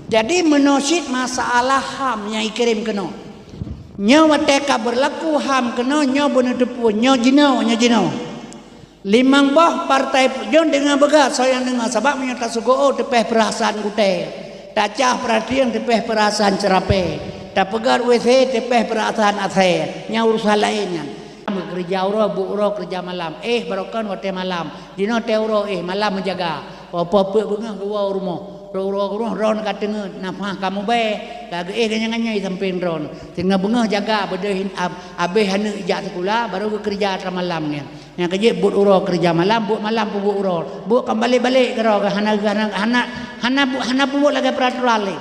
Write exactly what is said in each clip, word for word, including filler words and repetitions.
Jadi meunoe cit masalah HAM nyang ikirém keunoe. Nyoe watée ka beurlaku HAM keunoe, nyoe beuneuteupeu, nyoe jinoe, nyoe jinoe. Limong boh partai pu-, jon deungoe beugah soe nyang deungoe, sabab meunyoe tasugoe teupeh peurasaan gutée, tacah peuratieng teupeh peurasaan ceurapée, tapeugét WC teupeh peurasaan asée, nyang urusan laén nyan. Keureuja uroe, buet uroe keureuja malam, éh barokon watée malam, jinoe tée uroe éh malam meujaga. Poh-poh peuet beungoh geuwoe u rumoh, uroe-uroe droeneuh ka teungeut, nafah ka mubée, ka geuéh ganyang-ganyang sampéng droeneuh. Teungoh beungoh jaga beudôh hin-, ab-, abéh aneuk jak sikula, barô geukeureuja atra malam nyan. Nyang keujeuet buet uroe keureuja malam, buet malam peubuet uroe. Buet kon balek-balek keudroe, hana, hana, hana, hana bu-, hana peubuet lagée peuraturan lé.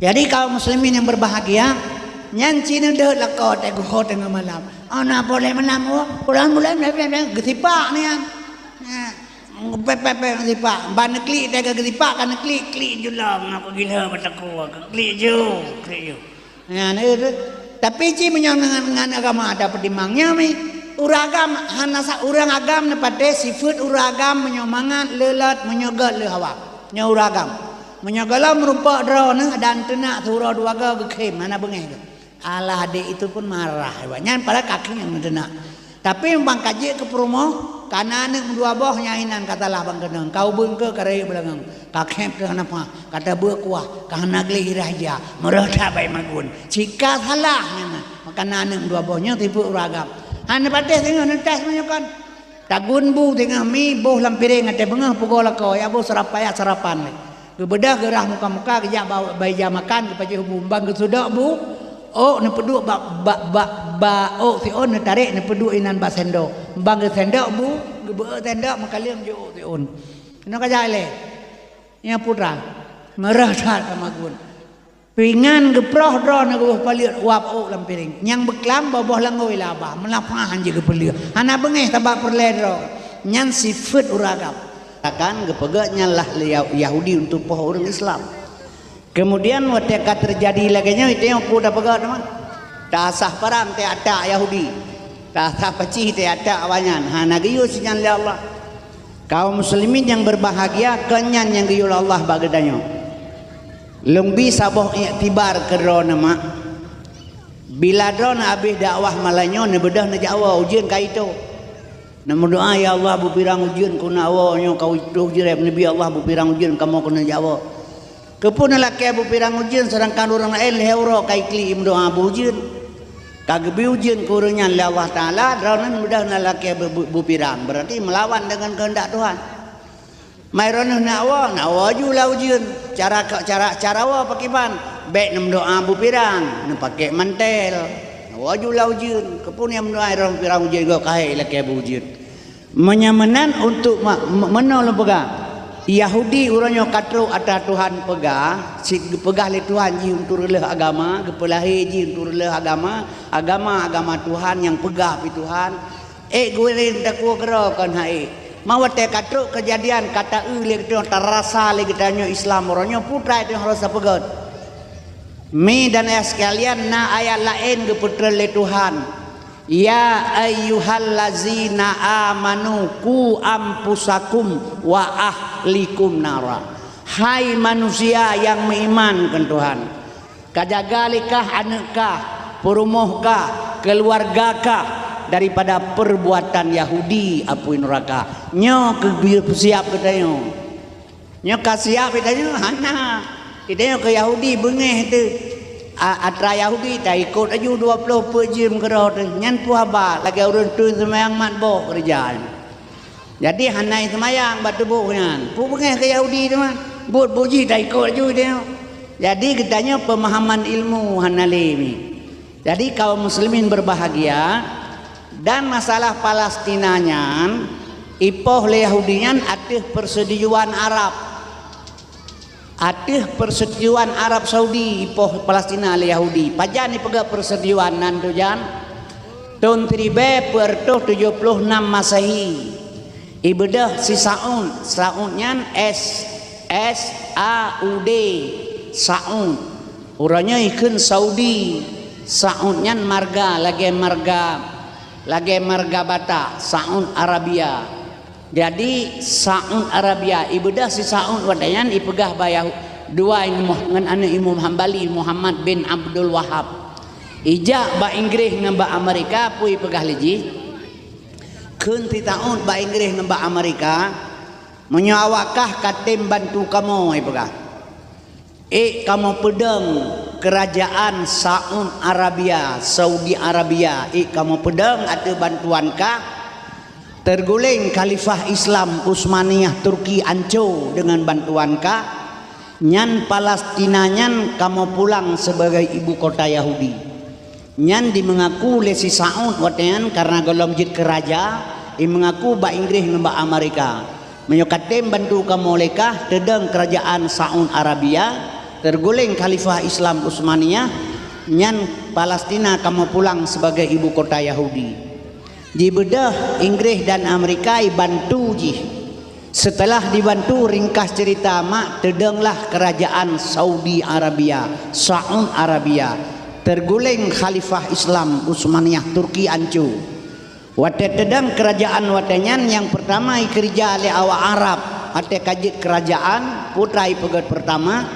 Jadi kaum muslimin yang berbahagia, nyan cit neudeuh lakoe teuh geuho teungoh malam. Ana boleh malam, oh, bulan-bulan, geusipak nian. Nah, pep-pep-pep geusipak. Ban neuklik teuh geusipak, ka neuklik, klik ju lom, aku gila mata ku, klik ju, klik ju. Nyan, eh, tu. Tapi cit meunyoe ngon, ngon agama ada peutimang nyan mi. Ureueng agam hana sa-, ureueng agam neupatéh sifeuet ureueng agam meunyoe mangat le lot, meunyoe gét le hawa. Nyoe ureueng agam. Meunyoe gohlom meurumpok droeneuh dan teunak siuroe dua go geukhém hana beungéh geuh. Alah, adék itu pun marah, nyan padahai ka khém teunak. Tapi ban ka jeuet keu peurumoh, ka na aneuk meudua boh nyang inan ka salah ban keunong, ka ubeuen keu ka rayeuk beulangang, ka khép keu hana pah, ka tabeuek kuah, ka hana gleh irah ija, meureuh that bak ié magun. Cit ka salah nyan, maka na aneuk meudua boh nyoe sifeuet ureueng agam. Hana patéh singoh neutes meunyoe kon. Tagun bu teungoh mi boh lam piréng, até beungoh peugoe lakoe, ya boh sarapan, ya sarapan lé. Geubeudôh geurah muka-muka, geujak ba, ba ija makan, geupajoh bu, ban geusudok bu, ôk neupeuduek bak, bak, bak, bak ôk siôn, neutarek neupeuduek inan bak sendok. Ban geusendok bu, geubeuet sendok meukaleueng jok ôk siôn. Keunoe ka jai lé. Nyan putra, meureuh that ka magun. Pingan geuproh droeneuh geuboh paleuet uap ôk lam piréng. Nyang beuklam boh-boh langôi laba, meulapah han jeuet geupeuleueh. Hana beungéh sabab peureulée droe. Nyan sifeuet ureueng agam. Akan geupeugét nyan lah lé Yah-, Yahudi untuk poh ureueng Islam. Kemudian watée ka teujadi lagée nyoe, tanyoe peue tapeugét teuma? Taasah parang teuh atak Yahudi. Taasah pacih teuh atak awaknyan. Hana geuyue si nyan lé Allah. Kaum muslimin nyang berbahagia, kon nyan nyang geuyue lé Allah bak geutanyoe. Lôn bi saboh iktibar keu droeneuh mak. Bila droeneuh habéh dakwah malam nyoe, neubeudôh neujak woe, ujeuen ka itôh. Neumeudoá, "Ya Allah, beupirang ujeuen keuneuk woe, nyoe ka itôh jreb Nabi Allah, beupirang ujeuen kamoe keuneuk jak woe." Keupeue neulakée beupirang ujeuen, seudangkan ureueng laén lhée uroe ka iklik meudoá beuujeuen? Ka geubri ujeuen keu ureueng nyan lé Allah Taala, droeneuh mudah neulakée beu-, beu-, beupirang, berarti meulawan deungon keuheundak Tuhan. Mai droeneuh nak woe, nak woe ju lam ujeuen. Cara, cara, cara woe pakriban? Bék neumeudoá beupirang, neupaké mantel. Nak woe ju lam ujeuen. Keupeue nyang meudoá droeneuh beupirang ujeuen, gob ka hai ilakée beuujeuen? Meunyoe meunan untuk ma-, me-, meunoe lôn peugah, Yahudi uroe nyoe ka trok atra Tuhan peugah, cit geupeugah lé Tuhan jih untuk reuloh agama, geupeulahé jih untuk reuloh agama, agama, agama Tuhan nyang peugah pih Tuhan. Ék gurée takue keudroe kon hai. Ma watée ka trok keujadian ka ta-eu lé geutanyoe, tarasa lé geutanyoe Islam uroe nyoe, peue teuma nyang harôh tapeugét. Mi dan ayah sekalian, na ayat laén geupeutreun lé Tuhan. "Ya ayyuhallazina amanu qu anfusakum wa ahlikum nara." Hai manusia nyang meuiman keu Tuhan, ka jaga lé kah aneuk kah, peurumoh kah, keuluwarga kah daripada peurbuatan Yahudi apui nuraka. Nyoe keuh geupeusiab geutanyoe. Nyoe ka siab geutanyoe? Hana. Geutanyoe keu Yahudi beungéh teuh. A-, atra Yahudi taikot laju dua ploh peuet jeuem keudroe teuh. Nyan peue haba lagée ureueng teuh seumayang mat boh keureuja nyan. Jadi hana seumayang bak tuboh nyan. Peue beungéh keu Yahudi teuma? Buet-buet jih taikot laju geutanyoe. Jadi geutanyoe peumahaman ilmu hana lé mi. Jadi kaum muslimin berbahagia, dan masalah Palestina nyan ipoh lé Yahudi nyan ateueh persetujuan Arab. Ateueh persetujuan Arab Saudi ipoh Palestina lé Yahudi. Pajan ipeugah persetujuan nyan tu jan? Thon siribée peuet reutôh tujoh ploh nam Masehi. Ibeudôh si Saud, Saud nyan S, S A U D, Saud. Uroe nyoe ikheun Saudi, Saud nyan marga lagée marga, lagée marga Batak, Saud Arabia. Jadi Saud Arabia, ibeudôh si Saud watée nyan ipeugah bak Yahu-, Dua ngon aneuk Imam Hambali, Muhammad bin Abdul Wahab. Ijak bak Inggréh ngon bak Amerika, peue ipeugah lé jih? Kheun sitaun bak Inggréh ngon bak Amerika, meunyoe awak kah ka tem bantu kamoe, ipeugah. Ék kamoe peudong keurajaan Saud Arabia, Saudi Arabia, ék kamoe peudong ateueh bantuan kah, teuguléng Khalifah Islam Utsmaniyah Turki anco deungon bantuan kah, nyan Palestina nyan kamoe pulang sibagai ibu kota Yahudi. Nyan dimeungaku lé si Saud watée nyan, kareuna gohlom jeuet keu raja, imeungaku bak Inggréh ngon bak Amerika, "Meunyoe ka tem bantu kamoe lé kah, teudong keurajaan Saud Arabia, teuguléng Khalifah Islam Utsmaniyah, nyan Palestina kamoe pulang sibagai ibu kota Yahudi." Jibeudôh Inggréh dan Amerika ibantu jih. Seuteulah dibantu, ringkas ceurita mak, teudonglah keurajaan Saudi Arabia, Saud Arabia, teuguléng Khalifah Islam Utsmaniyah Turki anco. Watée teudong keurajaan watée nyan, nyang peurtama ikeurija lé awak Arab watée ka jeuet keurajaan, peue ipeugét peurtama,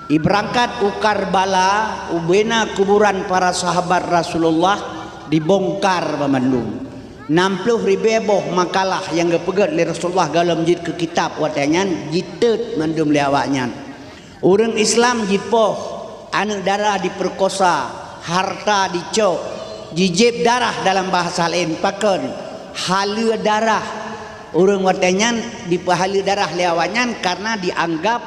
ibeurangkat u Karbala, ubena kuburan para sahabat Rasulullah dibongkar banmandum. Nam ploh ribée boh makalah nyang geupeugét lé Rasulullah gohlom jeuet keu kitab watée nyan jitot mandum lé awaknyan. Ureuëng Islam jipoh, aneuk dara dipeurkosa, harta dicok, jijieb darah, dalam bahasa laén pakon, haleue darah. Ureuëng watée nyan dipeuhaleue darah lé awaknyan kareuna dianggab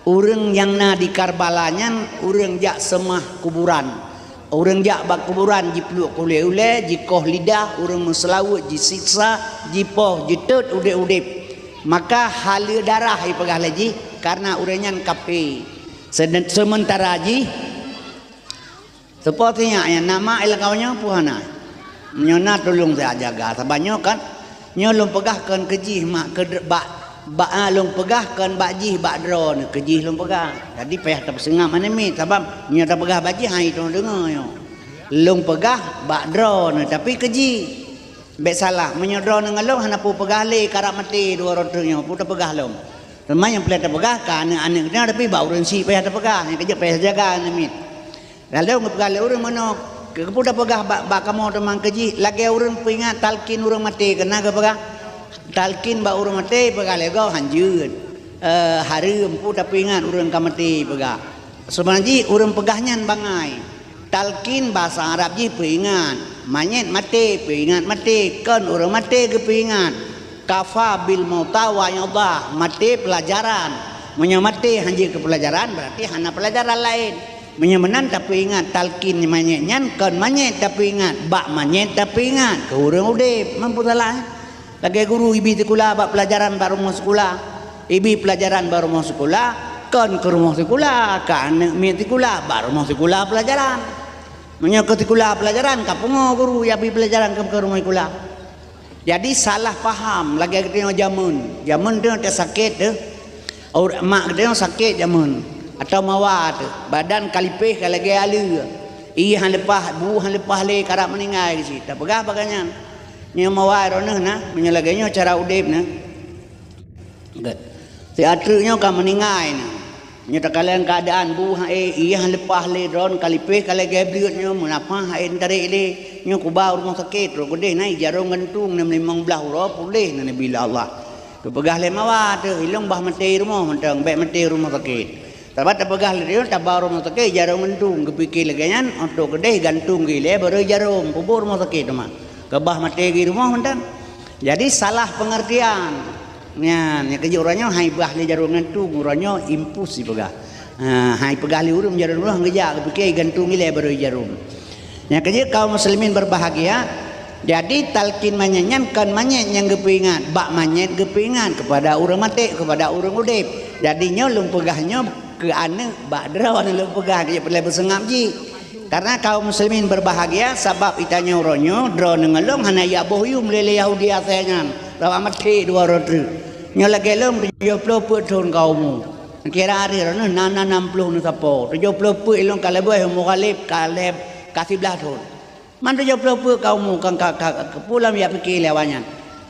ureuëng nyang na di Karbala nyan ureuëng jak seumah kuburan. Ureuëng jak bak kuburan jipluek ulée-ulée, jikoh lidah, ureuëng meuseulaweuet jisiksa, jipoh, jitot udeb-udeb. Maka haleue darah ipeugah lé jih, kareuna ureuëng nyan kafé. Seude-, seumeuntara jih, seupôt sinyak nyan na mak i lakoe nyoe peue hana? Meunyoe na tulông siat jaga, saban nyoe kan Nyoe lôn peugah kon keu jih mak keu dr-, bak, bak, ah, lôn peugah kon bak jih bak droeneuh, keu jih lôn peugah. Jadi payah tapeuseungab aneuk miet, sabab nyoe tapeugah bak jih, hai troh deungoe nyoe. Lôn peugah bak droeneuh, tapi keu jih. Bék salah, meunyoe droeneuh ngon lôn hana peue peugah lé, karab maté dua droe nyoe, peue tapeugah lom. Teuma nyang peureulée tapeugah keu aneuk-aneuk geutanyoe, tapi bak ureuëng syiek payah tapeugah, nyang keujeuet payah jaga aneuk miet. Lalu geupeugah lé ureuëng meunoe, "Keupeue tapeugah bak, bak kamoe teuma keu jih, lagée ureuëng peuingat talkin ureuëng maté keunan geupeugah?" Talkin bak ureuëng maté peugah lé gob hanjeuet, eh, hareuem, peue tapeuingat ureuëng ka maté peugah. Seubeuna jih ureuëng peugah nyan bangai. Talkin basa Arab jih peuingat, manyét maté, peuingat maté, kon ureuëng maté geupeuingat. Kafa bil mauta wa'idha, maté peulajaran. Meunyoe maté hanjeuet keu peulajaran, berarti hana peulajaran laén. Meunyoe meunan tapeuingat talkin manyét nyan kon manyét tapeuingat, bak manyét tapeuingat keu ureuëng udeb. Mampu salah, eh? Lagée guru ibi sikula bak peulajaran bak rumoh sikula. Ibi peulajaran bak rumoh sikula, kon keu rumoh sikula, keu aneuk miet sikula, bak rumoh sikula peulajaran. Meunyoe keu sikula peulajaran, ka pungo guru ibi peulajaran keu, keu rumoh sikula. Jadi salah paham lagée geutanyoe jameun. Jameun teuh teuh sakét teuh. Ur-, mak geutanyoe sakét jameun. Atau mawa teuh. Badan ka lipéh ka lagée aleue. Ié han leupah, bu han leupah lé karab meuninggai cit. Tapeugah bak gobnyan. Nyoe mawa droeneuh na, meunyoe lagée nyoe cara udeb na. Gét. Si ateueh nyoe ka meuninggai na. Nyoe takalon keuadaan bu han éh, ié han leupah lé droen ka lipéh ka lagée bleuet nyoe meunapah han éh tarek lé. Nyoe kuba u rumoh sakét, rot keudeh na i jaroe gantung nem limong blaih uroe puléh na neubi lé Allah. Geupeugah lé mawa teuh, ilong bah maté i rumoh mantong, bék maté u rumoh sakét. Sabab tapeugah lé droen taba u rumoh sakét i jaroe gantung, geupike lagée nyan, óh trok keudeh gantung geuilée barô i jaroe, peubuet rumoh sakét teuma. Keubah maté geuh i rumoh mantong. Jadi salah peungeurtian. Nyan, nyang keujeuet uroe nyoe han ipeugah lé jaroe gantung, uroe nyoe impus ipeugah. Ha, han ipeugah lé ureuëng jaroe gantung, geujak geupike gantung ilée barô i jaroe. Nyang keujeuet kaum muslimin berbahagia, jadi talkin manyét nyan kon manyét nyang geupeuingat, bak manyét geupeuingat keupada ureuëng maté, keupada ureuëng udeb. Jadi nyoe lôn peugah nyoe keu aneuk bak droeneuh lôn peugah, keujeuet peureulée beuseungab jih. Karena kaum muslimin berbahagia, sabab geutanyoe uroe nyoe droeneuh ngon lôn hana jak boh yum lé, lé Yahudi asée nyan, sabab maté dua droe treuk. Nyoe lagée lôn tujoh ploh peuet thon ka umu. Kira hari droeneuh na, na nam ploh neusapo. Tujoh ploh peuet ilong ka leubeh umu Ghalib ka leb-, ka siblaih thon. Man tujoh ploh peuet ka umu ka, ka, ka, ka pulang jak pike lé awaknyan.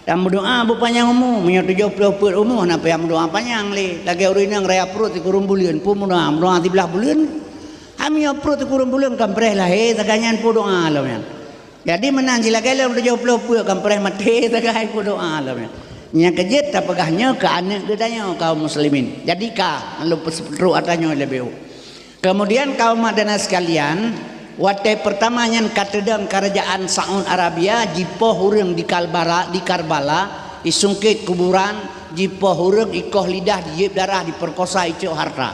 Dan meudoa beupanyang umu, meunyoe tujoh ploh peuet umu, hana payah meudoa panyang lé. Lagèe ureueng inong raya pruet sikureueng buleuen, peue meudoa, meudoa siblaih buleuen. Hai meunyoe pruet sikureueng buleuen, ka preh lahé, sagai nyan peue doa lom nyan. Jadi meunan silagèe lom tujoh ploh peuet, ka preh maté, sagai peue doa lom nyan. Nyang keujeuet tapeugah nyoe keu aneuk geutanyoe kaum muslimin. Jadi ka, lalu peutrok ata nyoe leubeh. Kemudian kaum madrasah sekalian, watèe pertama nyan ka teudong kerajaan Saudi Arabia jipoh ureueng di Kalbara, di Karbala, disungkét kuburan, jipoh ureueng, ikoh lidah, dijieb darah, diperkosa, icok harta.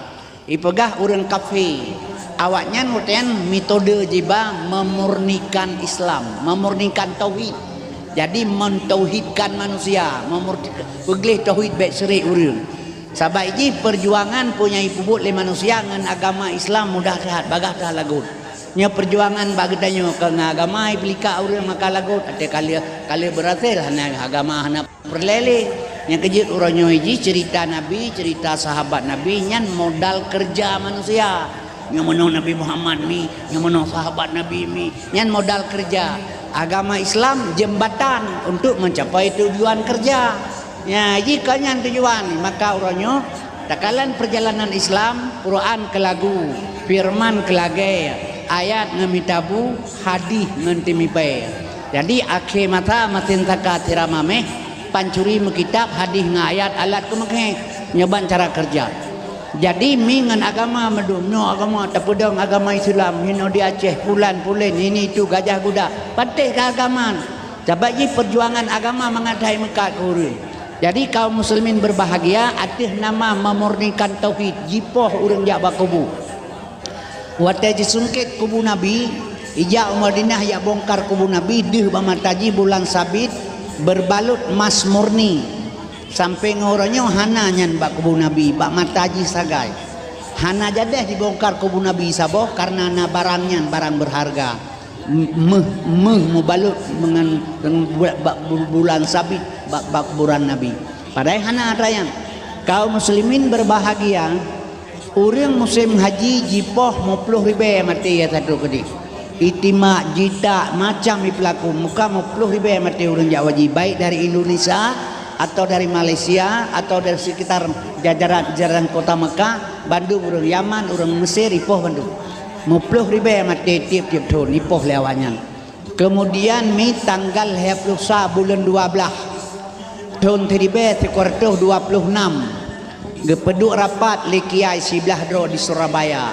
Ipeugah ureueng kafé. Awaknyan watèe nyan metode jiba memurnikan Islam, memurnikan tauhid. Jadi mentauhidkan manusia, memurnikan, peugleh tauhid bèk syirik ureueng. Sabab jih perjuangan peue nyang ipubuet lé manusia ngon agama Islam mudah that, bagaih that lagot. Nyoe perjuangan bak geutanyoe keu ngon agama, ipeulikak ureueng maka lagot, até ka lheueh, ka lheueh beurhasil, hana agama hana peureulèe lé. Nyang keujeuet uroe nyoe jih cerita Nabi, cerita sahabat Nabi, nyan modal keureuja manusia. Nyoe meunoe Nabi Muhammad mi, nyoe meunoe sahabat Nabi mi. Nyan modal keureuja. Agama Islam jembatan untuk mencapai tujuan keureuja. Ya, jika nyan tujuan, maka uroe nyoe takalon perjalanan Islam, Quran keu lagu, firman keu lagèe, ayat ngon mita bu, hadih ngon teumipèe. Jadi akhé masa masin saka sira mamèh, pancuri meukitab, hadih ngon ayat alat keumeukhèh. Nyoe ban cara keureuja. Jadi mi ngon agama meudum, nyoe agama tapeudong agama Islam, hino di Aceh, pulan pulen, ini itu gajah guda. Patéh keu agama. Sabab jih perjuangan agama mangat hai meukat keu ureueng. Jadi kaum muslimin berbahagia, ateueh nama memurnikan tauhid, jipoh ureueng jak bak kubu. Watèe jisungkét kubu Nabi, ijak u Madinah jak bongkar kubu Nabi, deuh bak mata jih bulan Sabit berbalut mas murni. Sampai ngon uroe nyoe hana nyan bak kubu Nabi, bak mata jih sagai. Hana jadeh jibongkar kubu Nabi saboh kareuna na barang nyan, barang beurharga. Méuh, méuh mubalot ngon, ngon bu-, bak bu-, bulan Sabit bak, bak kuburan Nabi. Padahai hana atra nyan. Kaum muslimin berbahagia, ureueng musém haji jipoh muploh ribèe maté ya satu keudeh. Itimak, jitak, macam ipeulaku, muka muploh ribèe maté ureueng jak haji, baik dari Indonesia, atau dari Malaysia, atau dari sekitar jajaran, jajaran kota Mekah, bandum ureueng Yaman, ureueng Mesir, ipoh bandum. Muploh ribèe maté tiep-tiep thon, ipoh lé awaknyan. Kemudian mi tanggal lhèe ploh sa buleuen dua blaih, thon siribèe sikureueng reutôh dua ploh nam, geupeuduek rapat lé kiai siblaih droe di Surabaya.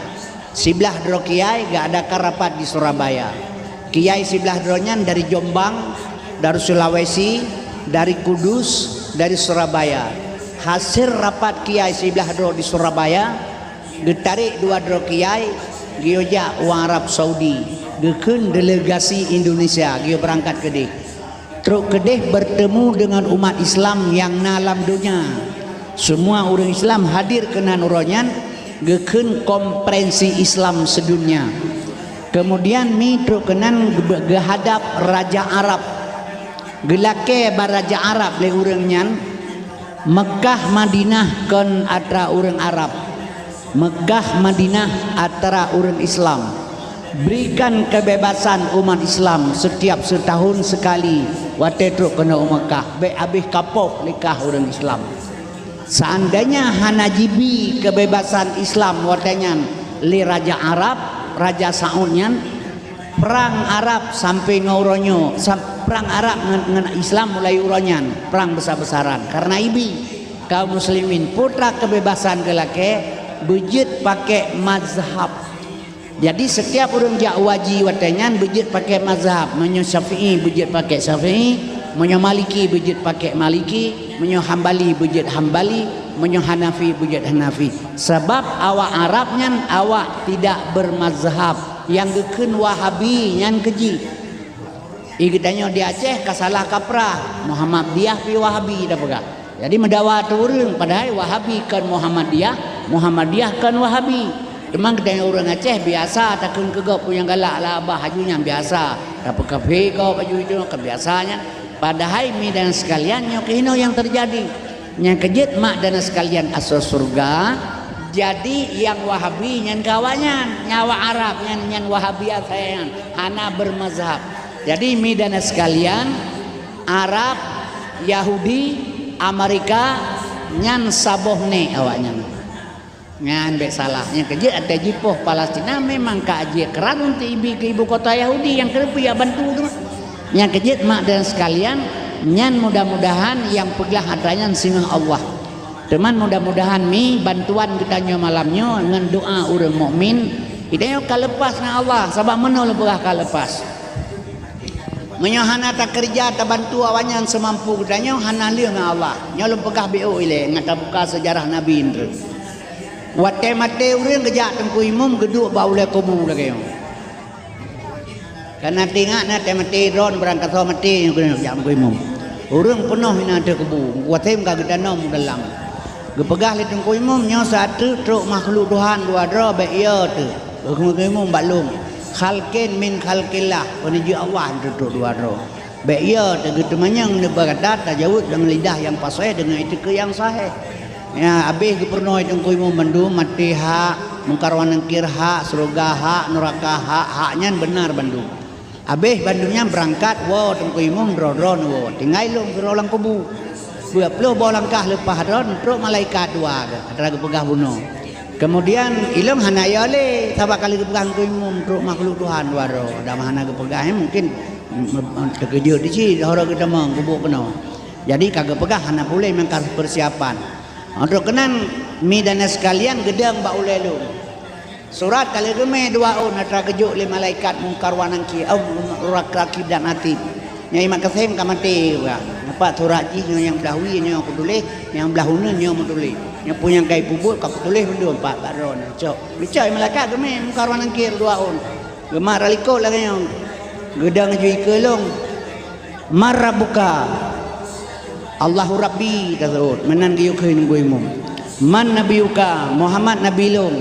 Siblaih droe kiai geuadakan rapat di Surabaya. Kiai siblaih droe nyan dari Jombang, dari Sulawesi, dari Kudus, dari Surabaya. Hasil rapat kiai siblaih droe di Surabaya, geutarek dua droe kiai, geuyue jak u Arab Saudi, geukheun delegasi Indonesia, geuyue beurangkat keudeh. Trok keudeh bertemu dengan umat Islam nyang na lam donya. Semua ureueng Islam hadir keunan uroe nyan, geukheun konferensi Islam sedunia. Kemudian mi trok keunan geu-, geuhadap raja Arab. Geulakèe bak raja Arab lé ureueng nyan, Meukah Madinah kon atra ureueng Arab. Meukah Madinah atra ureueng Islam. Berikan kebebasan umat Islam setiap setahun sekali watèe trok keunoe u Meukah, bèk habéh kapok nikah ureueng Islam. Seandainya hana jibi kebebasan Islam watèe nyan lé raja Arab, raja Saud nyan, prang Arab sampoe ngon uroe nyoe, sam-, prang Arab ngon, ngon Islam mulai uroe nyan, prang besar-besaran. Karena ibi kaum muslimin, putra kebebasan geulakèe beujeuet pakèk mazhab. Jadi, setiap ureueng jak u haji watèe nyan beujeuet pakèk mazhab. Meunyoe Syafi'i, beujeuet pakèk Syafi'i. Meunyoe Maliki, beujeuet pakèk Maliki. Meunyoe Hambali, beujeuet Hambali. Meunyoe Hanafi, beujeuet Hanafi. Sabab awak Arab nyan awak tidak bermazhab. Nyang geukheun Wahabi nyan keuji. Di geutanyoe di Aceh ka salah kaprah, Muhammadiyah pi Wahabi tapeugah. Jadi meudawa ateueh ureueng, padahai Wahabi kon Muhammadiyah, Muhammadiyah kon Wahabi. Teuma geutanyoe ureueng Aceh biasa takheun keu gob peue nyang galak lah abah aju nyan biasa. Tapeukafe gob aju itu ka biasa nyan. Padahai mi dan sekalian nyoe keuh inoe nyang teujadi. Nyang keujeuet mak dan sekalian asoe syeuruga, jadi nyang Wahabi nyan keu awaknyan, nyang awak Arab nyan, nyan Wahabi asai nyan, hana bermazhab. Jadi mi dan sekalian, Arab Yahudi, Amerika, nyan saboh nek awaknyan. Nyan bèk salah. Nyang keujeuet até jipoh Palestina memang ka jeuet keuran untuk ibi keu ibu kota Yahudi nyang keureupeuyak bantu tu. Nyang keujeuet mak dan sekalian, nyan mudah-mudahan nyang peuglah atra nyan singoh Allah. Teuma mudah-mudahan mi bantuan geutanyoe malam nyoe ngon doa ureuëng mukmin, geutanyoe ka lepas ngon Allah, sabab meunoe lôn peugah ka lepas. Meunyoe hana takeureuja tabantu awaknyan seumampu geutanyoe, hana lheueh ngon Allah. Nyoe lôn peugah B O ilée ngat tabuka seujarah Nabi Idris. Watée maté ureuëng geujak Teungku Imum geuduek bak ulée kubu lagée nyoe. Kana teuingat na watée maté droe barangkasoe maté nyoe keuneuk jak Teungku Imum. Ureuëng peunoh inan ateueh kubu, watée ka geutanom u dalam. Geupeugah lé Teungku Imum nyoe saat teuk trok makhluk Tuhan dua droe bék yo teuh. Teungku Imum bak lôn. Khalqin min khalqillah, peuneujeuk Allah teuh trok dua droe. Bék yo teuh geuteumanyong neuba gata tajaweueb deungon lidah nyang paséh deungon itikeuet nyang sahéh. Ya, habéh geupeureunoe Teungku Imum mandum maté hak, Mungkar wa Nangkir hak, syeuruga hak, neuraka hak, hak nyan beunar bandum. Habéh bandum nyan beurangkat woe Teungku Imum droe-droe neuwoe. Tinggai lôn keudroe lam kubu. Dua ploh boh langkah leupah droe neutrok malaikat dua geuh, atra geupeugah bunoe. Keumudian ilôn hana yo lé, sabab ka lheueh geupeugah Teungku Imum trok makhluk Tuhan dua droe. Dan hana geupeugah, eh, mungkin teukeujot di cit, hora geutamong kubu keunoe. Jadi ka geupeugah hana puléh meunan ka peusiapan. Untuk keunan, mi dan sekalian geudong bak ulée lôn. Surat ka lheueh geumé dua ôn atra geujok lé malaikat Mungkar wa Nangkir, oh, Rakib dan Atid. Nyoe Imam Kasim ka maté, wah. Nampak surat jih nyoe nyang blah wie nyoe kutuléh, nyang blah uneun nyoe meutuléh. Nyoe peue nyang ka ipeubuet ka kutuléh mandum pat bak droeneuh. Cok. Geucok malaikat geumé Mungkar wa Nangkir dua ôn. Geumat rot likot lagée nyoe. Geudong ju ikeue lôn. Man rabbuka? Allahu Rabbi taseuôt, meunan geuyue kheun Teungku Imum. Man nabiyuka? Muhammad nabi lôn.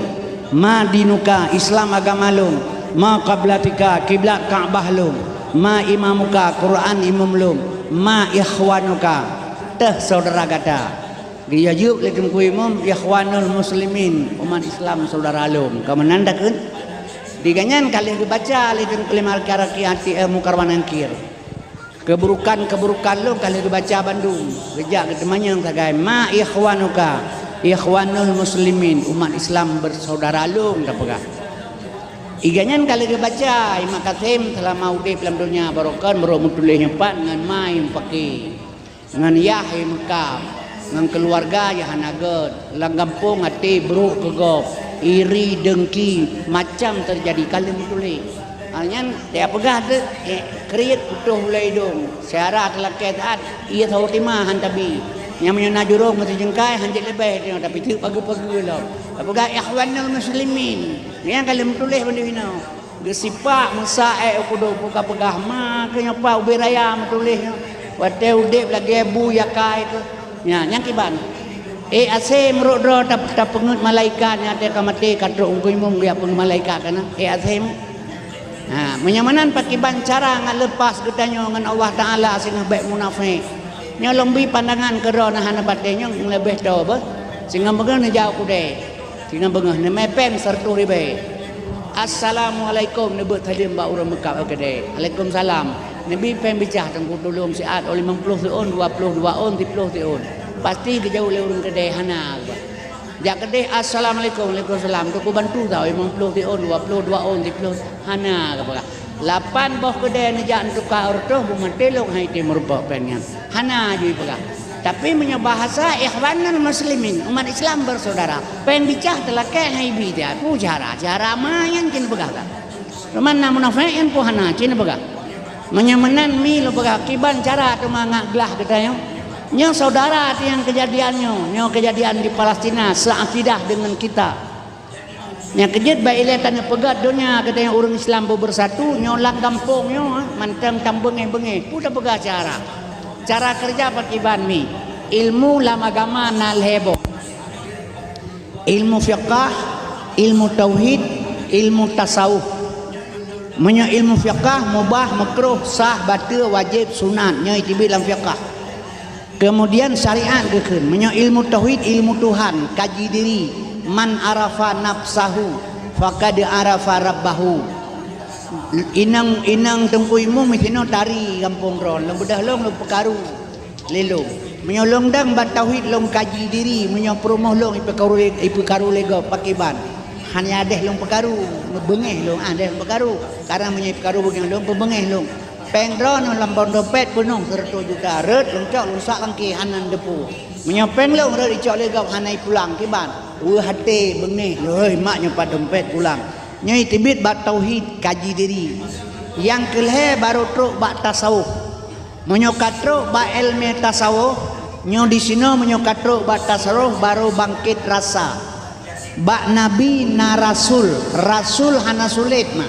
Ma dinuka? Islam agama lôn. Ma qiblatika? Kiblat Ka'bah lôn. Ma imamuka? Quran imum lôn. Ma ikhwanuka? Teuh syedara gata. Geuyue jaweueb lé Teungku Imum, ikhwanul muslimin, umat Islam syedara lôn. Ka meunan takheun? Di gobnyan ka lheueh geubaca lé Teungku Imum Al-Karaki hati, eh, Mungkar wa Nangkir. Keuburukan-keuburukan lôn ka lheueh geubaca bandum. Geujak geuteumanyong sagai, ma ikhwanuka? Ikhwanul muslimin, umat Islam bersaudara lôn tapeugah. Iga nyan ka lheueh geubaca, Imam Kasim seulama udeb lam donya barokon meurok meutuléh nyoe pat ngon ma nyang pake, ngon yah nyang meukab, ngon keuluwarga nyang hana gét, lam gampông até brok keu gob, iri, dengki, macam teujadi ka lheueh meutuléh. Ha, nyan tajak peugah teuh, eh, kriet putôh ulée idong, syedara teulakée that, ié saboh tima han tabi. Nyang meunyoe na jurông meusijeungkai han jeuet leubeh nyoe, tapi teuk pageue-pageue lom. Tapeugah ikhwanul muslimin. Nyan ka lheueh meutuléh bandum inoe. Geusipak meusa ék u kudong, peugah-peugah ma keu nyoe pat ubé raya meutuléh nyoe. Watée udeb lagée bu yakai keuh. Nya, nyang kiban. Ék asée meurok droe tap-, tapeungeut malaikat nyang até ka maté ka trok Teungku Imum geujak peungeut malaikat kana. Ék asée meuh. Ha, meunyoe meunan pakiban cara ngat leupas geutanyoe ngon Allah Taala singoh bék munafék. Nyoe lôn bri pandangan keu droe na hana batée nyoe leubeh toe beuh. Singoh beungoh neujak u keudée. Singoh beungoh neumé péng sireutoh ribée. Assalamualaikum neubeuet saleuem bak ureuëng meukab u keudée. Alaikumsalam. Neubi péng bicah teungku tulông siat oh limong ploh siôn, dua ploh dua ôn, siploh siôn. Pasti geujaweueb lé ureuëng keudée hana geuba. Jak keudeh, "Assalamualaikum." "Waalaikumsalam." "Teungku bantu tau, limong ploh siôn, dua ploh dua ôn, siploh." Hana geupeugah. Lapan boh keudeh neujak neutuka reutôh, beumaté lôn hai tém meurumpok péng nyan. Hana jeuet peugah. Tapi meunyoe bahasa ikhwanul muslimin, umat Islam bersaudara, péng bicah teulakée hai bi dia. Peue cara? Cara ma nyan keuneuk peugah ka. Teuma na munafék nyan peue hana, ci neupeugah. Meunyoe meunan mi lôn peugah kiban cara teuma ngat glah geutanyoe. Nyoe syedara teuh nyang keujadian nyoe, nyoe keujadian di Palestina seuakidah deungon kita. Nyang keujeuet bak ilée taneupeugah donya geutanyoe ureuëng Islam beubersatu, nyoe lam gampông nyoe, mantong tam beungéh-beungéh. Peue tapeugah cara? Cara keureuja pakiban mi? Ilmu lam agama na lhée boh. Ilmu fiqah, ilmu tauhid, ilmu tasawuf. Meunyoe ilmu fiqah, mubah, meukruh, sah, bateue, wajéb, sunat, nyoe iteubiet lam fiqah. Keumudian syariat geukheun. Meunyoe ilmu tauhid, ilmu Tuhan, kaji diri, "Man arafa nafsahu, faqad arafa rabbahu." Inong, inong Teungku Imum sinoe tari gampông droe, lôn beudôh lôn, lôn peukaru. Lé lôn. Meunyoe lôn dang bak tauhid lôn kaji diri, meunyoe peurumoh lôn ipeukaru, ipeukaru lé gob pakriban. Hana adeh lôn peukaru, beungéh lôn, ah, adeh lôn peukaru. Karena meunyoe ipeukaru beungéh lôn, peubeungéh lôn. Péng droeneuh lam bak dompet peunoh seratus juta, rhot lôn cok lôn sak lam kèe hana teupeu. Meunyoe péng lôn rhot icok lé gob hana ipulang kiban, weueh até beungéh, "Lheueh mak nyoe pat dompet pulang." Nyoe teubiet bak tauhid kaji diri. Nyang keulhèe barô trok bak tasawuf. Meunyoe ka trok bak ilmu tasawuf, nyoe disinoe meunyoe ka trok bak tasawuf barô bangkét rasa. Bak nabi na rasul, rasul hana sulet mah.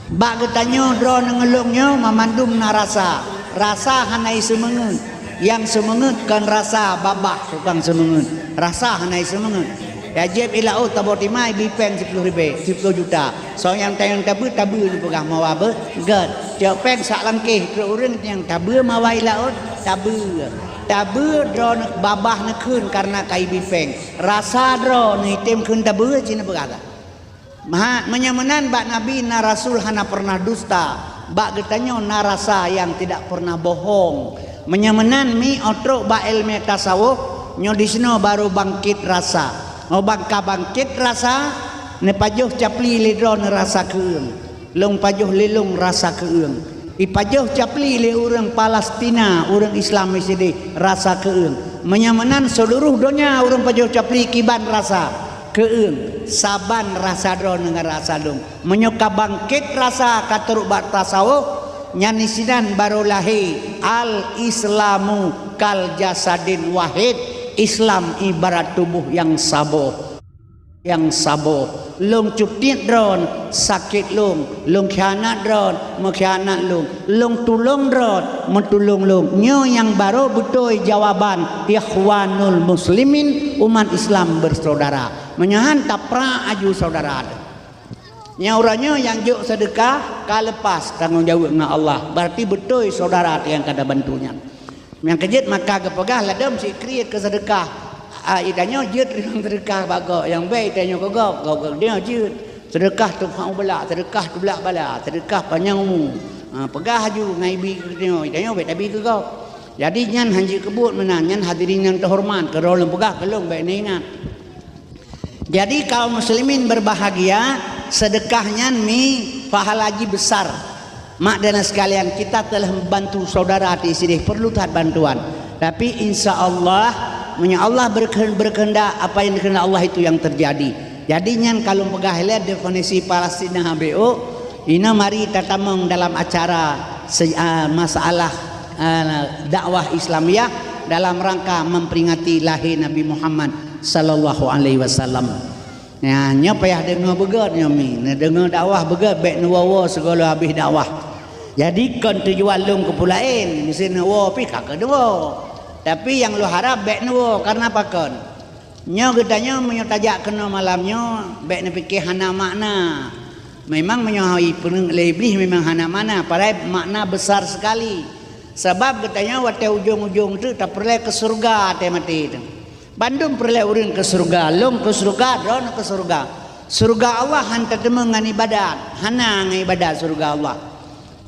Bak geutanyoe droeneuh ngon lôn nyoe mamandum na rasa. Rasa hana iseumeungeut. Nyang seumeungeut kon rasa babah tukang seumeungeut. Rasa hana iseumeungeut. Ya jieb i laôt taboh timai bi péng siploh ribèe, siploh juta. Soe nyang tanyong tabeue, tabeue neupeugah mawa beuget. Cok péng sak langkéh trok ureuëng nyang tabeue mawa i laôt, tabeue. Tabeue droeneuh babah neukheun kareuna ka ibi péng. Rasa droeneuh item kheun tabeue cit neupeugah. Mahat, meunyoe meunan bak nabi na rasul hana pernah dusta, bak geutanyoe na rasa nyang tidak pernah bohong. Meunyoe meunan mi otrok bak ilmu tasawuf, nyoe disinoe barô bangkét rasa. Oh bangka bangkét rasa, neupajoh capli lé droeneuh rasa keueung. Lôn pajoh lé lôn rasa keueung. Ipajoh capli lé ureuëng Palestina, ureuëng Islam sidéh rasa keueung. Meunyoe meunan seuluruh donya ureuëng pajoh capli kiban rasa keueung, saban rasa droeneuh ngon rasa lôn. Meunyoe ka bangkét rasa ka trok bak tasawuf, nyan isinan barô lahé al-Islamu kal jasadin wahid, Islam ibarat tuboh nyang saboh. Nyang saboh. Lôn cutiet droeneuh, sakét lôn. Lôn khianat droeneuh, meukhianat lôn. Lôn tulông droeneuh, meutulông lôn. Nyoe nyang barô beutôi jawaban ikhwanul muslimin, umat Islam bersaudara. Meunyoe han taprak aju saudara. Nyoe uroe nyoe nyang jok seudeukah ka lepas tanggong jaweueb ngon Allah. Berarti beutôi saudara nyang ka tabantu nyan. Nyang keujeuet maka geupeugah ladôm sikriet keu seudeukah. Ah, i tanyoe jeuet rimong seudeukah bak gob, nyang bèk i tanyoe keu gob, gob keu tanyoe jeuet. Seudeukah tuphang bala, seudeukah tulak bala, seudeukah panyang umu. Ah, peugah aju ngon ibi keu tanyoe, i tanyoe bèk tabi keu gob. Jadi nyan han jeuet keubuet meunan, nyan hadirin nyang teuhoreumat, keu droe lôn peugah keu lôn bèk neuingat. Jadi kaum muslimin berbahagia, seudeukah nyan mi pahala jih besar. Mak dan sekalian, kita telah membantu saudara di sini perlu that bantuan. Tapi insya Allah, meunyoe Allah berkehe-, berkehendak, apa yang dikehendak Allah itu yang terjadi. Jadi nyan ka lôn peugah ilèe definisi Palestina habéh ôk, inoe mari tatamong dalam acara se-, ah, masalah, ah, dakwah Islamiyah dalam rangka memperingati lahé Nabi Muhammad sallallahu alaihi wasallam. Nyan, nyoe payah deungoe beugét nyoe mi. Neudeungoe dakwah beugét bèk neuwoe-woe sigoe lom habéh dakwah. Jadi kon tujuan lôn keu peue laén, meusé neuwoe pih ka keuneuk woe. Tapi nyang lôn harab bèk neuwoe, kareuna pakon? Nyoe geutanyoe meunyoe tajak keunoe malam nyoe, bèk neupiké hana makna. Memang meunyoe ipeuneuk lé Iblih memang hana makna, padahai makna besar sekali. Sabab geutanyoe watèe ujong-ujong teuk tapeureulèe keu syeuruga watèe maté teuk. Bandum peureulèe ureueng keu syeuruga, lôn keu syeuruga, droeneuh keu syeuruga. Syeuruga Allah han tateumeung ngon ibadat, hana ngon ibadat syeuruga Allah.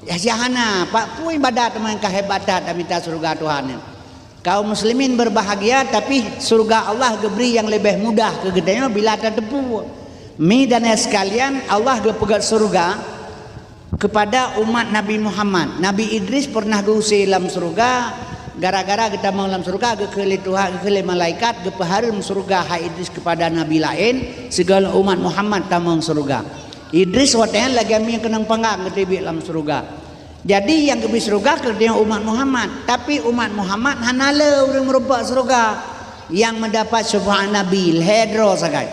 Ya, ya hana, bak peue ibadat teuma ka hebat that tamita syeuruga Tuhan nyan. Kaum muslimin berbahagia, tapi syeuruga Allah geubri nyang leubeh mudah keu geutanyoe bila tateupeue. Mi dan sekalian, Allah geupeugét syeuruga kepada umat Nabi Muhammad. Nabi Idris pernah geuusé lam syeuruga gara-gara geutamong lam syeuruga, geukheun lé Tuhan, geukheun lé malaikat, geupeuhareuem syeuruga hai Idris keupada nabi laén, sigohlom umat Muhammad tamong syeuruga. Idris watèe nyan lagèe mi keunong panggang geuteubiet lam syeuruga. Jadi nyang geubri syeuruga keu geutanyoe umat Muhammad, tapi umat Muhammad hana le ureueng meurumpok syeuruga nyang meudapat syeufaat Nabi lhèe droe sagai.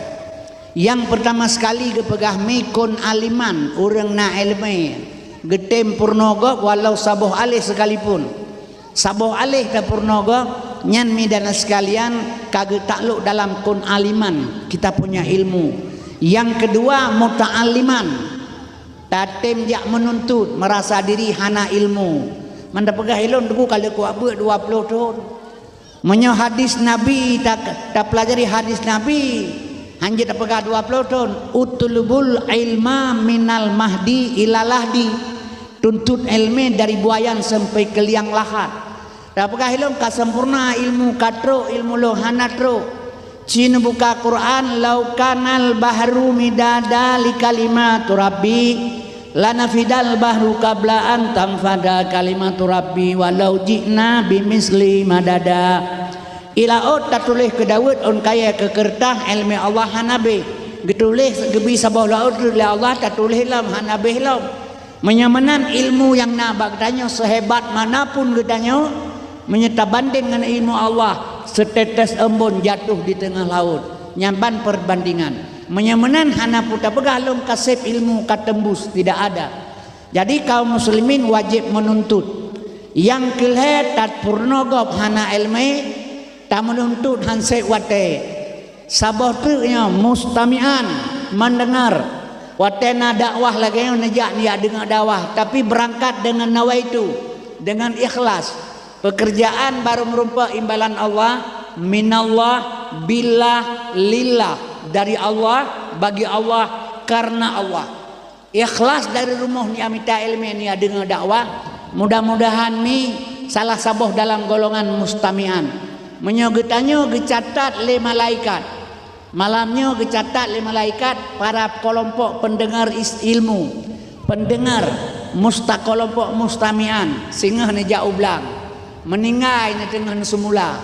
Nyang peurtama sekali geupeugah mi kon aliman, ureueng na ileumèe, geutem peurunoe gob walau saboh aléh sekalipun. Saboh aléh tapeurunoe gob, nyan mi dan sekalian ka geutaklok dalam kon aliman, kita punya ilmu. Nyang keudua muta'alliman, tatem jak meununtut, meurasa diri hana ilmu. Man tapeugah ilôn teungku ka lheueh kuwak beuet dua ploh thon. Meunyoe hadis Nabi, ta-, tapeulajari hadis Nabi, hanjeuet tapeugah dua ploh thon, "Utlubul ilma minal mahdi ilal lahdi." Tuntut ilmu dari buayan sampai ke liang lahat. Tapeugah ilong ka sempurna ilmu, ka trok ilmu lôn, hana trok. Ci neubuka Quran, "Lau kanal bahru midada li kalimatu rabbi, lanafidal bahru qabla an tanfada kalimatu rabbi, walau ji'na bimisli madada." Ilawôt tatuléh keu Daud ôn kayée keu keureutah, iéleumé Allah hana béh. Geutuléh geubi saboh lawôt lé Allah, tatuléh lom, hana béh lom. Meunyoe meunan ilmu nyang na bak geutanyoe, seuhebat mana pun geutanyoe, meunyoe tabandeng ngon ilmu Allah, seutetes embôn jatuh di teungoh lawôt, nyan ban peurbandingan. Meunyoe meunan hana peue tapeugah lôn ka seb ilmu ka teumbus, tidak ada. Jadi kaum muslimin wajéb meununtut. Nyang keu lhée, tapeurunoe gob hana iéleumé, tameununtut han seb watée. Saboh teuk nyoe mustami'an, mendengar. Watée na dakwah lagée nyoe neujak, neujak deungoe dakwah, tapi beurangkat deungon nawaitu, deungon ikhlas. Peukeurjaan barô meurumpok imbalan Allah, minallah, billah, lillah, dari Allah, bagi Allah, karena Allah. Ikhlas dari rumoh neujak mita iéleumé, neujak deungoe dakwah. Mudah-mudahan mi salah saboh dalam golongan mustami'an. Meunyoe geutanyoe geucatat lé malaikat, malam nyoe geucatat lé malaikat para keulompok pendengar is-, ilmu, pendengar musta-, keulompok mustami'an, singoh neujak u blang, meuninggai neuteungoh neuseumula.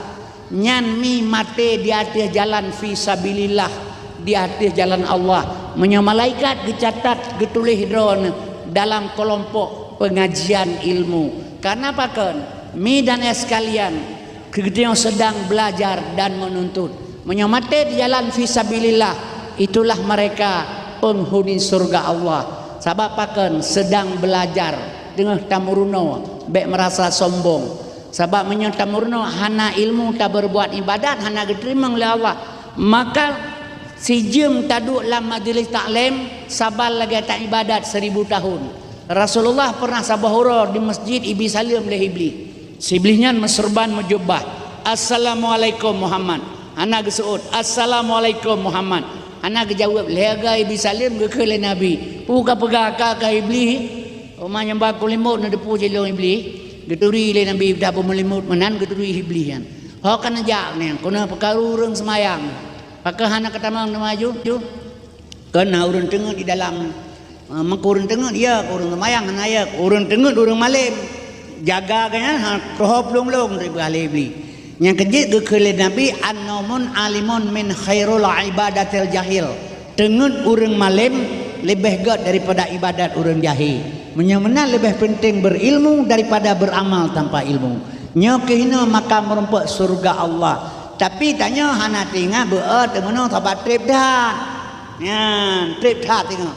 Nyan mi maté di ateueh jalan fi sabilillah, di ateueh jalan Allah. Meunyoe malaikat geucatat geutuléh droeneuh dalam keulompok pengajian ilmu. Karena pakon? Mi dan ayah sekalian, geutanyoe sedang belajar dan menuntut. Meunyoe maté di jalan fi sabilillah, itulah mereka penghuni surga Allah. Sabab pakon? Sedang belajar, teungoh tameurunoe, bék meurasa sombong. Sabab meunyoe tameurunoe hana ilmu, tabeurbuat ibadat hana geuteurimong lé Allah, maka sijeuem taduek lam majeulis taklém saban lagée taibadat seribu tahun. Rasulullah pernah saboh uroe di masjid ibi saleuem lé Iblih. Si Iblih nyan meuseurban meujubah, "Assalamualaikum Muhammad." Hana geuseuôt, "Assalamualaikum Muhammad." Hana geujaweueb, lhée goe ibi saleuem geukheun lé Nabi, "Peue kapeugah ka kah Iblih?" Teuma nyang ba keulimot neuteupeue cilong Iblih, geuturi lé Nabi dah beumeulimot meunan, geuturi Iblih nyan. Ho ka neujak nyan, keuneuk peukaru ureuëng seumayang. Pakon hana katamong teuma ju? Ju. Keu na ureuëng teungeut di dalam, eh, meukeue ureuëng teungeut, ya, keu ureuëng seumayang hana ya, keu ureuëng teungeut ureuëng malém. Jaga keu nyan, ha, troh plueng-plueng, teupeugah lé Iblih. Nyang keujeuet geukheun lé Nabi, "An-naumun alimun min khairul ibadatil jahil." Teungeut ureuëng malém leubeh gét daripada ibadat ureuëng jahé. Meunyoe meunan leubeh peunteng beurilmu daripada beuramal tanpa ilmu. Nyoe keuh hinoe maka meurumpok syeuruga Allah. Tapi tanyoe hana teuingat beu-e teumeunoe sabat treb that. Nyan, treb that teungoh.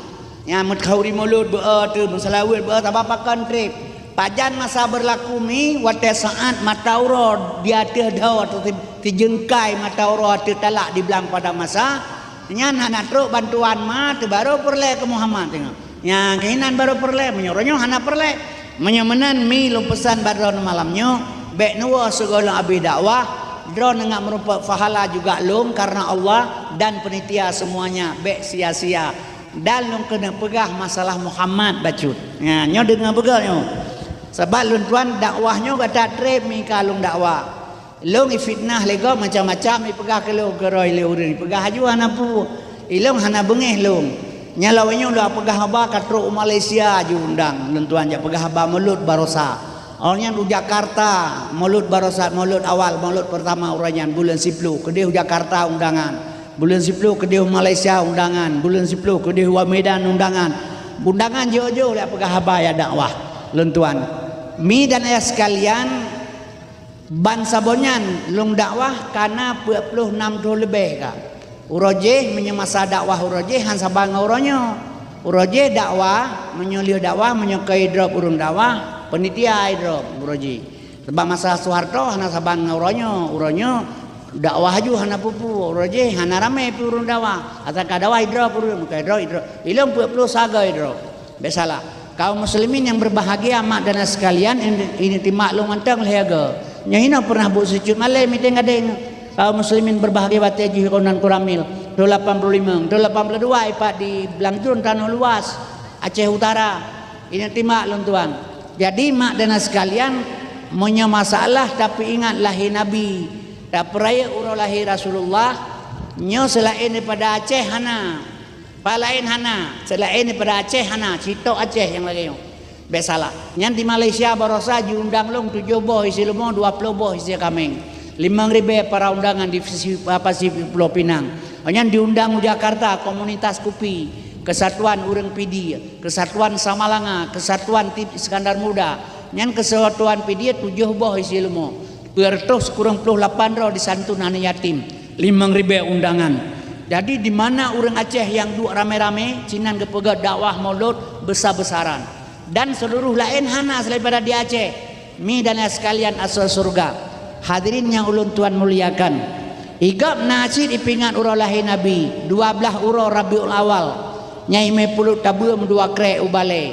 Nyan meukhauri mulod beu-e teuh, meuseulaweuet beu-e sabat pakon treb. Pajan masa beurlaku mi, watée saát mata uroe di ateueh dhoe ateueh si-, sijeungkai mata uroe ateueh talak di blang padang masa, nyan hana trok bantuan ma teuh barô peureulée keu Muhammad teungoh. Nyang keuhinan barô peureulée, meunyoe uroe nyoe hana peureulée. Meunyoe meunan mi lôn peusan bak droeneuh malam nyoe, bék neuwoe sigohlom abéh dakwah, droeneuh ngat meurumpok pahala juga lôn karena Allah dan penitia semuanya, bék sia-sia. Dan lôn keuneuk peugah masalah Muhammad bacut. Nya, nyoe deungoe beugét nyoe. Sabab lôn tuan dakwah nyoe gata treb mi ka lôn dakwah. Lôn ifitnah lé gob macam-macam ipeugah keu lôn keurôi lé ureuëng, ipeugah aju hana peue. Ilôn hana beungéh lôn. Nyang lawét nyoe lôn peugah haba ka trok u Malaysia aju undang lôn tuan jak peugah haba Maulud Barosa. Awak nyan u Jakarta, Maulud Barosa, Maulud awal, Maulud pertama uroe nyan buleuen siploh keudeh u Jakarta undangan. Buleuen siploh keudeh u Malaysia undangan, buleuen siploh keudeh u Medan undangan. Undangan jiôh-jiôh lé peugah haba ya dakwah lôn tuan. Mi dan ayah sekalian, ban saboh nyan lôn dakwah ka na peuet ploh nam thôn leubeh ka. Uroe jéh meunyoe masa dakwah uroe jéh han saban ngon uroe nyoe. Uroe jéh dakwah, meunyoe lheueh dakwah, meunyoe keu idrop ureuëng dakwah, panitia idrop uroe jéh. Sabab masa Soeharto hana saban ngon uroe nyoe, uroe nyoe dakwah aju hana peue-peue, uroe jéh hana ramé pih ureuëng dakwah. Asai ka dakwah idrop ureuëng, meukai idrop, idrop. Ilôn peuet ploh sagai idrop. Bék salah. Kaum muslimin yang berbahagia, mak dan ayah sekalian, ini, ini timak lôn mantong lhée goe. Nyoe hinoe pernah buet sicut malée miténg gadeng. Kaum muslimin berbahagia watée jih konan kuramil. Tahun lapan puluh lima, tahun lapan puluh dua ipat di Blang Jruen Tanoh Luas, Aceh Utara. Ini timak lôn tuan. Jadi mak dan ayah sekalian, Meunyoe masalah tapeuingat lahé Nabi, tapeurayeuk uroe lahé Rasulullah, nyoe seulaén daripada Aceh hana. Palaén hana, seulaén daripada Aceh hana, sitok Aceh nyang lagée nyoe. Bék salah. Nyan di Malaysia barosa jiundang lôn tujoh boh isi leumô, dua ploh boh isi kaméng. Limong ribée para undangan di Pasi-, Pasifik Pulo Pinang. Nyan diundang u Jakarta komunitas kupi, Kesatuan Ureuëng Pidie, Kesatuan Samalanga, Kesatuan Tim Iskandar Muda. Nyan Kesatuan Pidie tujoh boh isi leumô. Dua ratus kureueng ploh lapan droe disantun aneuk yatim, limong ribée undangan. Jadi, di mana ureuëng Aceh nyang duek ramé-ramé, sinan geupeugah dakwah Maulud besar-besaran. Dan seuluruh laén hana seulaén daripada di Aceh. Mi dan sekalian asoe syeuruga, hadirin nyang ulôn tuan muliakan, igab na cit ipeuingat uroe lahé Nabi, dua blaih uroe Rabiul Awal, nyang imé puluh tabeuem dua krek u balée.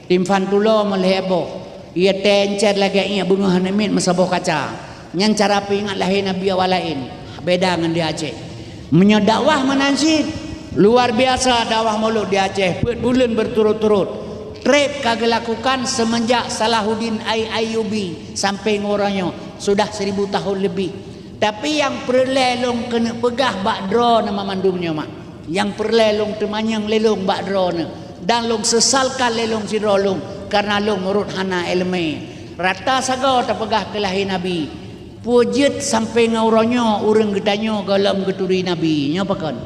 Timphan tulo meulhée boh, ie tée encet lagée iék beungoh aneuk miet meusaboh kaca. Nyan cara peuingat lahé Nabi awak laén, beda ngon di Aceh. Meunyoe dakwah meunan cit, luar biasa dakwah Maulud di Aceh, peuet buleuen beuturot-turot. Treb ka geulakukan seumeunjak Salahuddin Ai-, Ayyubi sampai ngon uroe nyoe, sudah seribu tahun lebih. Tapi nyang peureulée lôn keuneuk peugah bak droeneuh mandum nyoe mak. Nyang peureulée lôn teumanyong lé lôn bak droeneuh, dan lôn seusalkan lé lôn sidroe lôn, kareuna lôn meurot hana iéleumé. Rata sagoe tapeugah keu lahé Nabi, peue jeuet sampoe ngon uroe nyoe ureuëng geutanyoe gohlom geuturi Nabi. Nyoe pakon?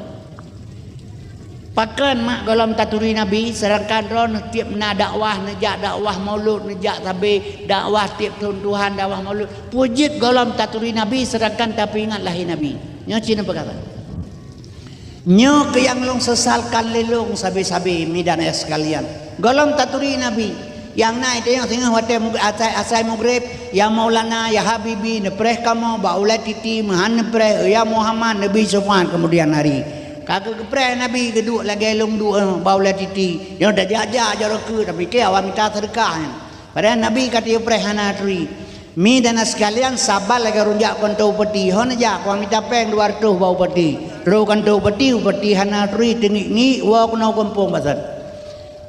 Pakon mak gohlom taturi Nabi, seudangkan droeneuh tieb na dakwah, neujak dakwah Maulud, neujak sabe dakwah tieb thon tuhan dakwah Maulud. Peue jeuet gohlom taturi Nabi, seudangkan tapeuingat lahé Nabi? Nyoe cit neupeugah. Nyoe keuh nyang lôn seusalkan lé lôn sabe-sabe, mi dan ayah sekalian. Gohlom taturi Nabi, nyang na itanyong singoh watée mug-, asai, asai mugreb, "Ya Maulana, ya Habibi, neupreh kamoe bak ulée titi, meuhan neupreh, ya Muhammad, neubi seufaat keumudian hari." Ka geupreh Nabi geuduek lagée lôn duek, eh, bak ulée titi. Nyoe tajak-jak jaroe keuh, tapike awak mita seudeukah nyan. Padahai Nabi ka teupreh hana turi. Mi dan sekalian, saban lagée ureuëng jak keu upeti. Hon jak, keu mita péng dua reutôh bak upeti. Trok keu upeti, upeti hana turi, teungiek-ngiek, woe keunoe gampông basan.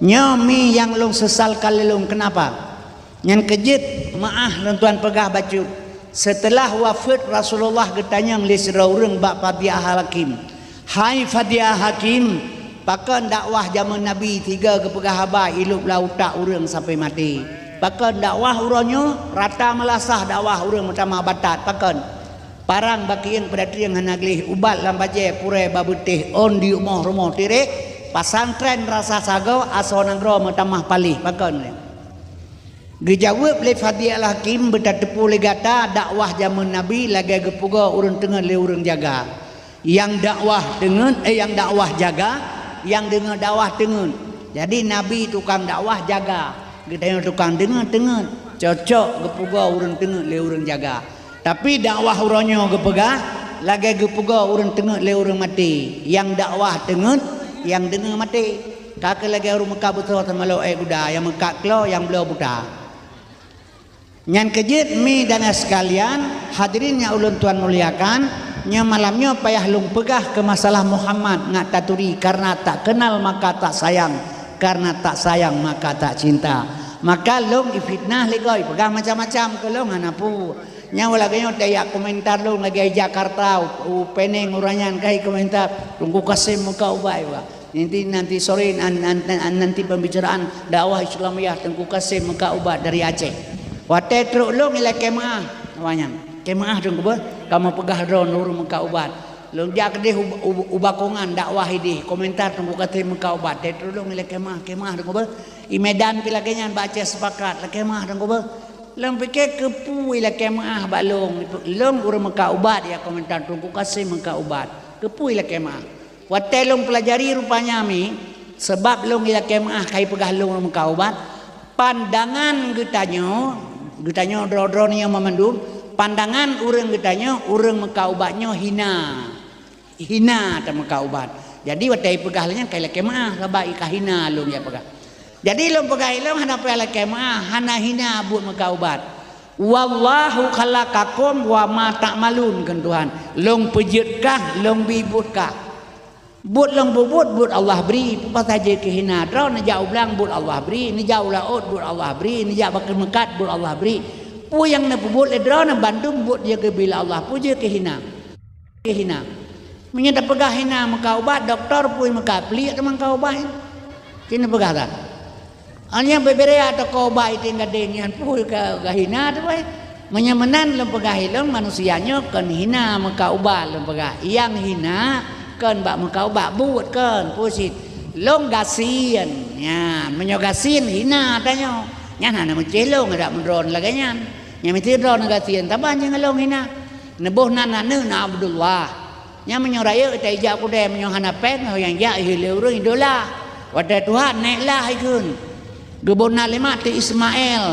Nyoe mi nyang lôn seusalkan lé lôn, keunapa? Nyan keuh jeuet meuáh lôn tuan peugah bacut. Seuteulah wafeuet Rasulullah geutanyong lé sidroe ureuëng bak Fadiah Hakim. Hai Fadiah Hakim, pakon dakwah jamén Nabi sigoe geupeugah haba ilôb lam utak ureuëng sampoe maté? Pakon dakwah uroe nyoe rata meulasah dakwah ureuëng meutamah batat? Pakon? Parang bak kieng peudatrieng hana gleh, ubat lam bajée purée bak beutéh, ôn diyueb moh rumoh tirek, pasantren rasa sagoe, asoe nanggroe meutamah paléh. Pakon? Geujaweueb lé Fadiah Hakim, beutateupeue lé gata dakwah jamén Nabi lagée geupeugoe ureuëng teungeut lé ureuëng jaga. Nyang dakwah teungeut, eh, nyang dakwah jaga, nyang deungoe dakwah teungeut. Jadi Nabi tukang dakwah jaga, geutanyoe tukang deungoe teungeut. Cocok geupeugoe ureuëng teungeut lé ureuëng jaga. Tapi dakwah uroe nyoe geupeugah lagée geupeugoe ureuëng teungeut lé ureuëng maté. Nyang dakwah teungeut, nyang deungoe maté. Ka keuh lagée ureuëng meukat beusoe sama lom ék guda, nyang meukat klo, nyang bloe buta. Nyan keuh jeuet mi dan sekalian, hadirin nyang ulôn tuan muliakan, nyoe malam nyoe payah lôn peugah keu masalah Muhammad ngat taturi, kareuna tak kenal maka tak sayang, kareuna tak sayang maka tak cinta. Maka lôn ifitnah lé gob, ipeugah macam-macam keu lôn hana peue. Nyang lagée nyoe tajak komentar lôn lagée Jakarta, u, u Penang ureuëng nyan ka ikomentar, Teungku Kasim meukat ubat, ipeugah. Nanti, nanti sore, an-, an-, an-, nanti pembicaraan dakwah Islamiyah Teungku Kasim meukat ubat dari Aceh. Watée trok lôn ilakée meuáh, awaknyan. Kée meuáh Teungku beuh, kamoe peugah droe ureuëng meukat ubat. Lôn jak keudeh u, u, u Bakongan dakwah ideh, komentar Teungku Kasim meukat ubat. Tée trok lôn ilakée meuáh, kée meuáh Teungku beuh. I Medan pi lagée nyan bak Aceh Sepakat, lakée meuáh Teungku beuh. Lôn pike keupeue ilakée meuáh bak lôn, lôn ureuëng meukat ubat ya komentar Teungku Kasim meukat ubat. Keupeue ilakée meuáh? Watée lôn peulajari rupanya mi, sabab lôn ilakée meuáh ka ipeugah lôn ureuëng meukat ubat, pandangan geutanyoe, geutanyoe droe-droe nyoe meumandum, pandangan ureuëng geutanyoe, ureuëng meukat ubat nyoe hina. Hina tameukat ubat. Jadi watée ipeugah lagée nyan ka ilakée meuáh, sabab i ka hina lôn ya peugah. Jadi lôn peugah ilôn hana payah lakée meuáh, hana hina buet meukat ubat. "Wallahu khalaqakum wa ma ta'malun," kheun Tuhan. Lôn peujeuet kah, lôn bi buet kah. Buet lôn peubuet, buet Allah bri. Peue pasai jeuet keu hina? Droe neujak u blang, buet Allah bri. Neujak u laôt, buet Allah bri. Neujak bak meukat, buet Allah bri. Peue nyang neupeubuet lé droeneuh bandum buet jeuet keu bila Allah, peue jeuet keu hina. Keu hina. Meunyoe tapeugah hina meuka ubat, dokto peue meuka pliek teuma meuka ubat. Ci neupeugah that. Hanya bebere atau keu ubat iting gadeng nyan peue ka, ka hina tu wai. Meunyoe meunan lôn peugah ilôn manusia nyoe kon hina meuka ubat lôn peugah. Nyang hina kon bak meuka ubat buet kon, peue cit. Lôn gasien. Nyan, meunyoe gasien hina tanyoe. Nyan hana meucéh lôn adak meudroe lagée nyan. Nyang meusidroe neugasien, saban jih ngon lôn hina. Neuboh nan aneuëk na Abdullah. Nyan meunyoe rayeuk ita ijak kudée, meunyoe hana péng, ho nyang jak iheun lé ureuëng idola. Watée tuha nék lah ikheun. Geuboh nan lé mak teuh Ismail.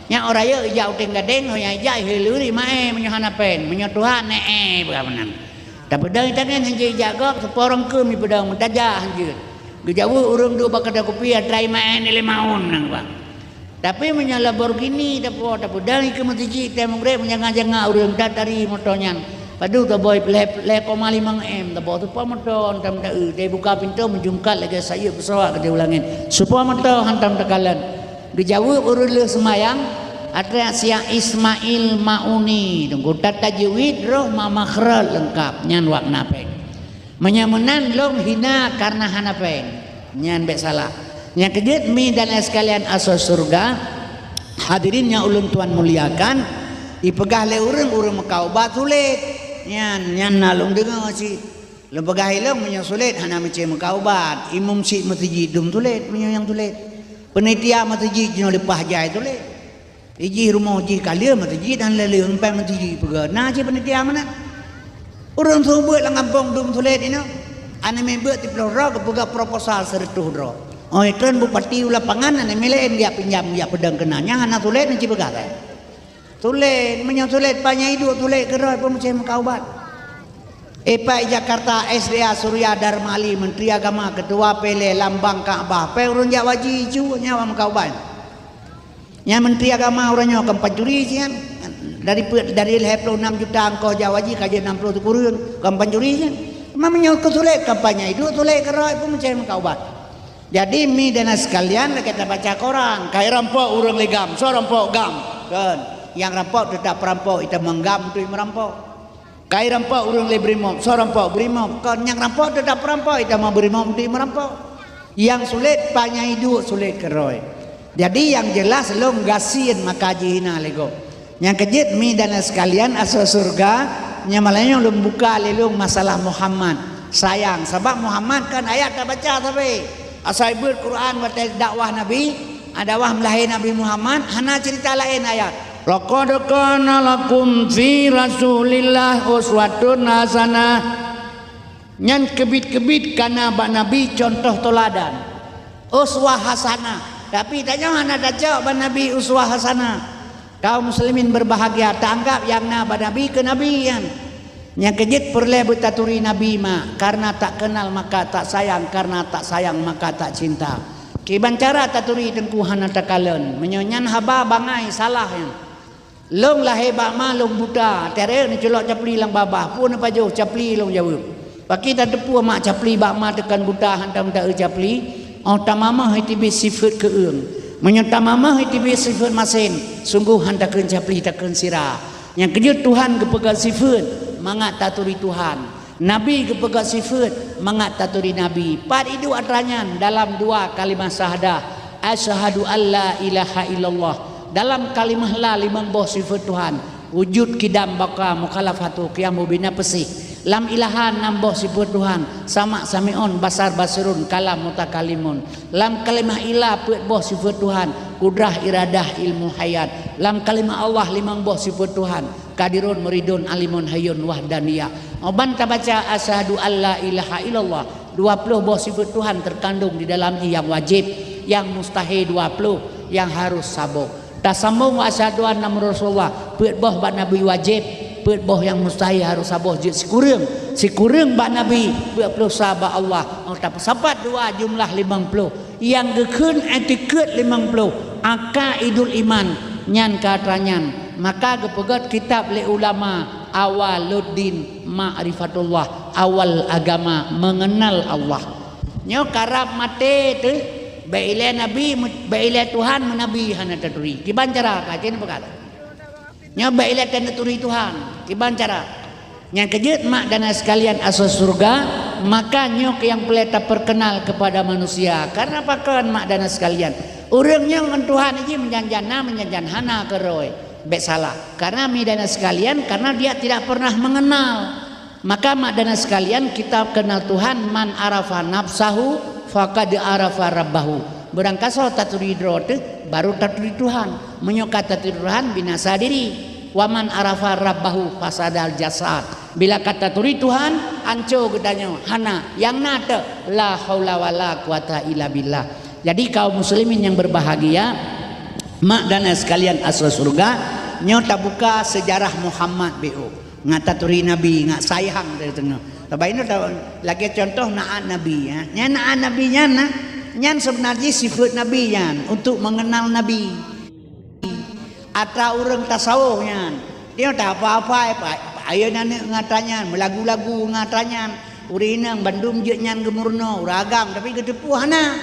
Nyan óh rayeuk ijak uting gadeng, ho nyang ijak iheun lé ureuëng Ismail, meunyoe hana péng. Meunyoe tuha nék éh, peugah meunan. Tapeudong itangen hanjeuet ijak gob, seupôt rangkeum ipeudong meutajak hanjeuet. Geujaweueb ureuëng duek bak keudè kupi atra imaén lé maun nang bang. Tapi meunyoe Lamborghini tapuwoe tapeudong ikeue meuseujid tée meugréb meujanga-janga ureuëng tatari moto nyan. Padub taboi lhée, lhée koma limong M taboi seupôt moto ntam ta-eu tée buka pintoe meujungkat lagée sayeuep peusawat keudeh u langét. Seupôt moto hantom takalon. Geujaweueb ureuëng lheueh seumayang, atra siak Ismail Mauni, teungku tajwid roh ma makhraj leungkab, nyan wak na péng. Meunyoe meunan lôn hina kareuna hana péng, nyan bék salah. Nyang keujeuet mi dan laén sekalian asoe syeuruga, hadirin nyang ulôn tuan muliakan, ipeugah lé ureuëng, ureuëng meuka ubat sulet. Nyan, nyan na lôn deungoe cit. Lôn peugah ilôn meunyoe sulet hana meucéh meuka ubat, imum cit meuseujid dum sulet meunyoe nyang sulet. Peunitia meuseujid jinoe leupah jai sulet. Ijih rumoh jih ka lheueh meuseujid dan lheueh-lheueh meuseujid peugah na cit peunitia meunan. Ureuëng seumeubeuet lam gampông dum sulet inoe. Aneuk miet beuet siplôh droe geupeugah proposal sireutôh droe. Óh ikheun bupati u lapangan aneuk miet laén geujak pinjam geujak peudong keunan. Nyang hana sulet neuci peugah lé. Sulet, meunyoe sulet panyang iduek sulet keudroe peue meucéh meuka ubat. Ipak Jakarta S D A Surya Darma Ali, Menteri Agama, Ketua P L A, lambang Ka'bah, péng ureuëng jak haji icu nyawa meuka ubat. Nyan Menteri Agama uroe nyoe kon pancuri sian. Dari pe-, dari lhée ploh nam juta ongkoh jak haji ka jeuet nam ploh sikureueng, kon pancuri sian. Meunyoe keu sulet kampanye iduek sulet keudroe peue meucéh meuka ubat. Jadi mi dan sekalian lagée tabaca koran, kai rampok ureuëng lé GAM, soe rampok GAM? Kon, nyang rampok teutap perampok, itamong GAM tui meurampok. Kai rampok ureuëng lé BRIMOB, soe rampok BRIMOB? Kon nyang rampok teutap perampok, itamong BRIMOB tui meurampok. Nyang sulet panyang iduek sulet keudroe. Jadi nyang jeulaih lôn gasien maka jihina lé gob. Nyang keujeuet mi dan sekalian asoe syeuruga, nyang malam nyoe lôn buka lé lôn masalah Muhammad. Sayang, sabab Muhammad kan ayat tabaca sabe. Asai beuet Quran watée dakwah Nabi, dakwah meulahé Nabi Muhammad, hana ceurita laén ayat. Laqad kana lakum fi Rasulillah uswatun hasanah. Nyan keubiet-keubiet kana bak Nabi cuntoh teuladan. Uswah hasanah. Tapi tanyoe hana tacok bak Nabi uswah hasanah. Kaum muslimin berbahagia, taanggab nyang na bak Nabi keu Nabi nyan. Nyang keujeuet peureulée beutaturi Nabi ma, kareuna tak keunal maka tak sayang, kareuna tak sayang maka tak cinta. Kiban cara taturi teungku hana takalon, meunyoe nyan haba bangai salah nyan. Lôn lahé bak ma lôn buta, teureuk neuculok capli lam babah, peue neupajoh capli lôn jaweueb. Pakri tateupeue mak capli bak ma teukon buta hantom ta-eu capli, óh tamamah iteubiet sifeuet keueung. Meunyoe tamamah iteubiet sifeuet masen, sunggoh han takheun capli takheun sira. Nyang keujeuet Tuhan geupeugah sifeuet mangat taturi Tuhan. Nabi geupeugah sifeuet mangat taturi Nabi. Pat iduek atra nyan dalam dua kalimah syahadah, asyhadu alla ilaha illallah. Dalam kalimah la limong boh sifeuet Tuhan, wujud, qidam, baqa, mukhalafatu, qiyamu, binafsi. Lam ilaha nam boh sifeuet Tuhan, sama, sami'un, basar, basirun, kalam, mutakalimun. Lam kalimah ila peuet boh sifeuet Tuhan, kudrah, iradah, ilmu, hayat. Lam kalimah Allah limong boh sifeuet Tuhan, qadirun, muridun, alimun, hayyun, wahdaniyah. Óh ban tabaca asyhadu alla ilaha illallah, dua ploh boh sifeuet Tuhan teukandong di dalam jih nyang wajéb, nyang mustahé dua ploh, nyang harôh saboh. Tasambong asyhadu anna Muhammadar Rasulullah, peuet boh bak Nabi wajéb, peuet boh nyang mustahé harôh saboh jeuet sikureueng, sikureueng bak Nabi, peuet ploh sa bak Allah. Óh tapeusapat dua jumlah limong ploh. Nyang geukheun i'tiqad limong ploh, aqaidul iman, nyan ka atra nyan. Maka geupeugét kitab lé ulama, awaluddin ma'rifatullah, awal agama mengenal Allah. Nyoe karab maté teuh, bèk ilée nabi, bèk ilée Tuhan meunabi hana taturi. Kiban cara ka, cen peugah. Nyoe bèk ilèe tanaturi Tuhan. Kiban cara? Nyang keujeuet mak dan ai sekalian asoe syeuruga, maka nyoe keuh nyang peureulèe tapeukeunal keupada manusia. Karena pakon mak dan ai sekalian? Ureueng nyoe ngon Tuhan jih meujan-jan na, meujan-jan hana keurôi. Bèk salah. Karena mi dan ai sekalian, karena dia tidak pernah mengenal. Maka mak dan ai sekalian, kita kenal Tuhan, "Man arafa nafsahu faqad arafa rabbahu." Beurangkasoe taturi droe teuh, baru taturi Tuhan. Meunyoe ka taturi Tuhan, binasa diri. "Wa man arafa rabbahu fasadal jasad." Bila ka taturi Tuhan, anco geutanyoe. Hana, nyang na teuh, la haula wala quwata illa billah. Jadi kaum muslimin yang berbahagia, mak dan ai sekalian asoe syeuruga, nyoe tabuka sejarah Muhammad B O. Ngat taturi Nabi, ngat sayang teuh teungoh. Tabah inoe ta-, lagèe contoh na'at Nabi, ya. Nyan na'at Nabi nyan na, nyan seubeuna jih sifeut Nabi nyan, untuk mengenal Nabi. Atra ureueng tasawuf nyan. Dia tak apa-apa, ayo nyan ngat nyan, meulagu-lagu ngat nyan. Ureueng inong bandum jeuet nyan geumeurunoe, ureueng agam, tapi geuteupeue hana.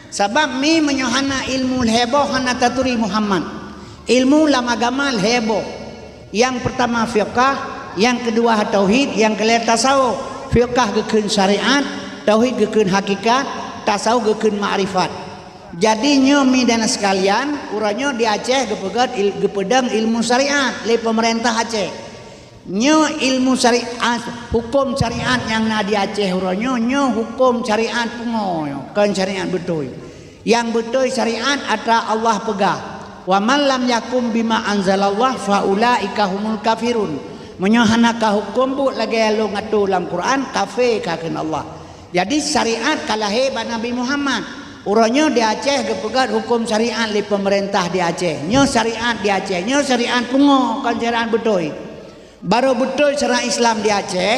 Sabab mi meunyoe hana ilmu lhèe boh hana taturi Muhammad. Ilmu lam agama lhèe boh. Nyang peurtama fiqah, nyang keudua tauhid, nyang keulhèe tasawuf. Fiqah geukheun syariat, tauhid geukheun hakikat, tasawuf geukheun makrifat. Jadi nyoe mi dan ai sekalian, uroe nyoe di Aceh geupeugèt il-, geupeudong ilmu syariat lé peumeurintah Aceh. Nyoe ilmu syariat, huköm syariat nyang na di Aceh uroe nyoe, nyoe huköm syariat pungo nyoe, kon syariat beutôi. Nyang beutôi syariat atra Allah peugah, "Wa man lam yahkum bima anzalallah fa ulaika humul kafirun." Meunyoe hana ka huköm buet lagèe lôn atô lam Quran, kafé ka kheun Allah. Jadi syariat ka lahé bak Nabi Muhammad. Uroe nyoe di Aceh geupeugèt huköm syariat lé peumeurintah di Aceh. Nyoe syariat di Aceh, nyoe syariat pungo, kon syariat beutôi. Barô beutôi syariat Islam di Aceh,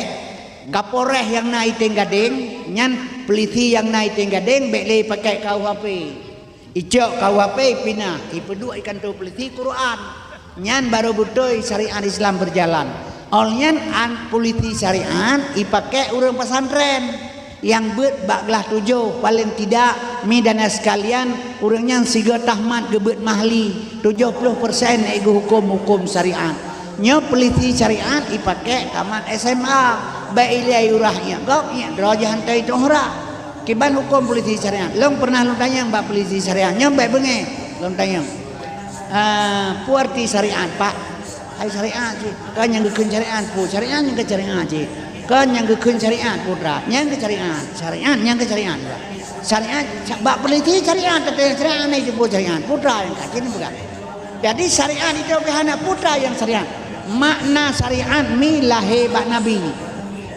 Kapolres nyang na i Teng Gadeng, nyan polisi nyang na i Teng Gadeng bèk lé pakèk K U H P. Icok K U H P ipinah, ipeuduek i kantô polisi Quran. Nyan barô beutôi syariat Islam beujalan. Ol nyan an polisi syariat ipakèk ureueng pesantren. Nyang beuet bak glah tujoh, paleng tidak, mi dan ai sekalian, ureueng nyan sigoe tahmat geubeuet mahli, tujoh ploh persen ék geuhuköm huköm syariat. Nyoe polisi syariat ipakèk tamat S M A, bèk ilèe urah nyan gob, nyan droe jih hantei tueng hura. Kiban huköm polisi syariat? Lôn pernah lôn tanyong bak polisi syariat, nyoe bèk beungèh lôn tanyong. Ah, peue arti syariat, Pak? Hai syariat cit. Kon nyang geukheun syariat, peue syariat nyang keu syariat cit. Kon nyang geukheun syariat, putra. Nyang keu syariat. Syariat nyang keu syariat. Syariat, bak polisi syariat, tapi syariat ni jemput syariat. Putra nyang ka, kini bukan. Jadi syariat itu bukan hana putra nyang syariat. Makna syariat mi lahé bak Nabi.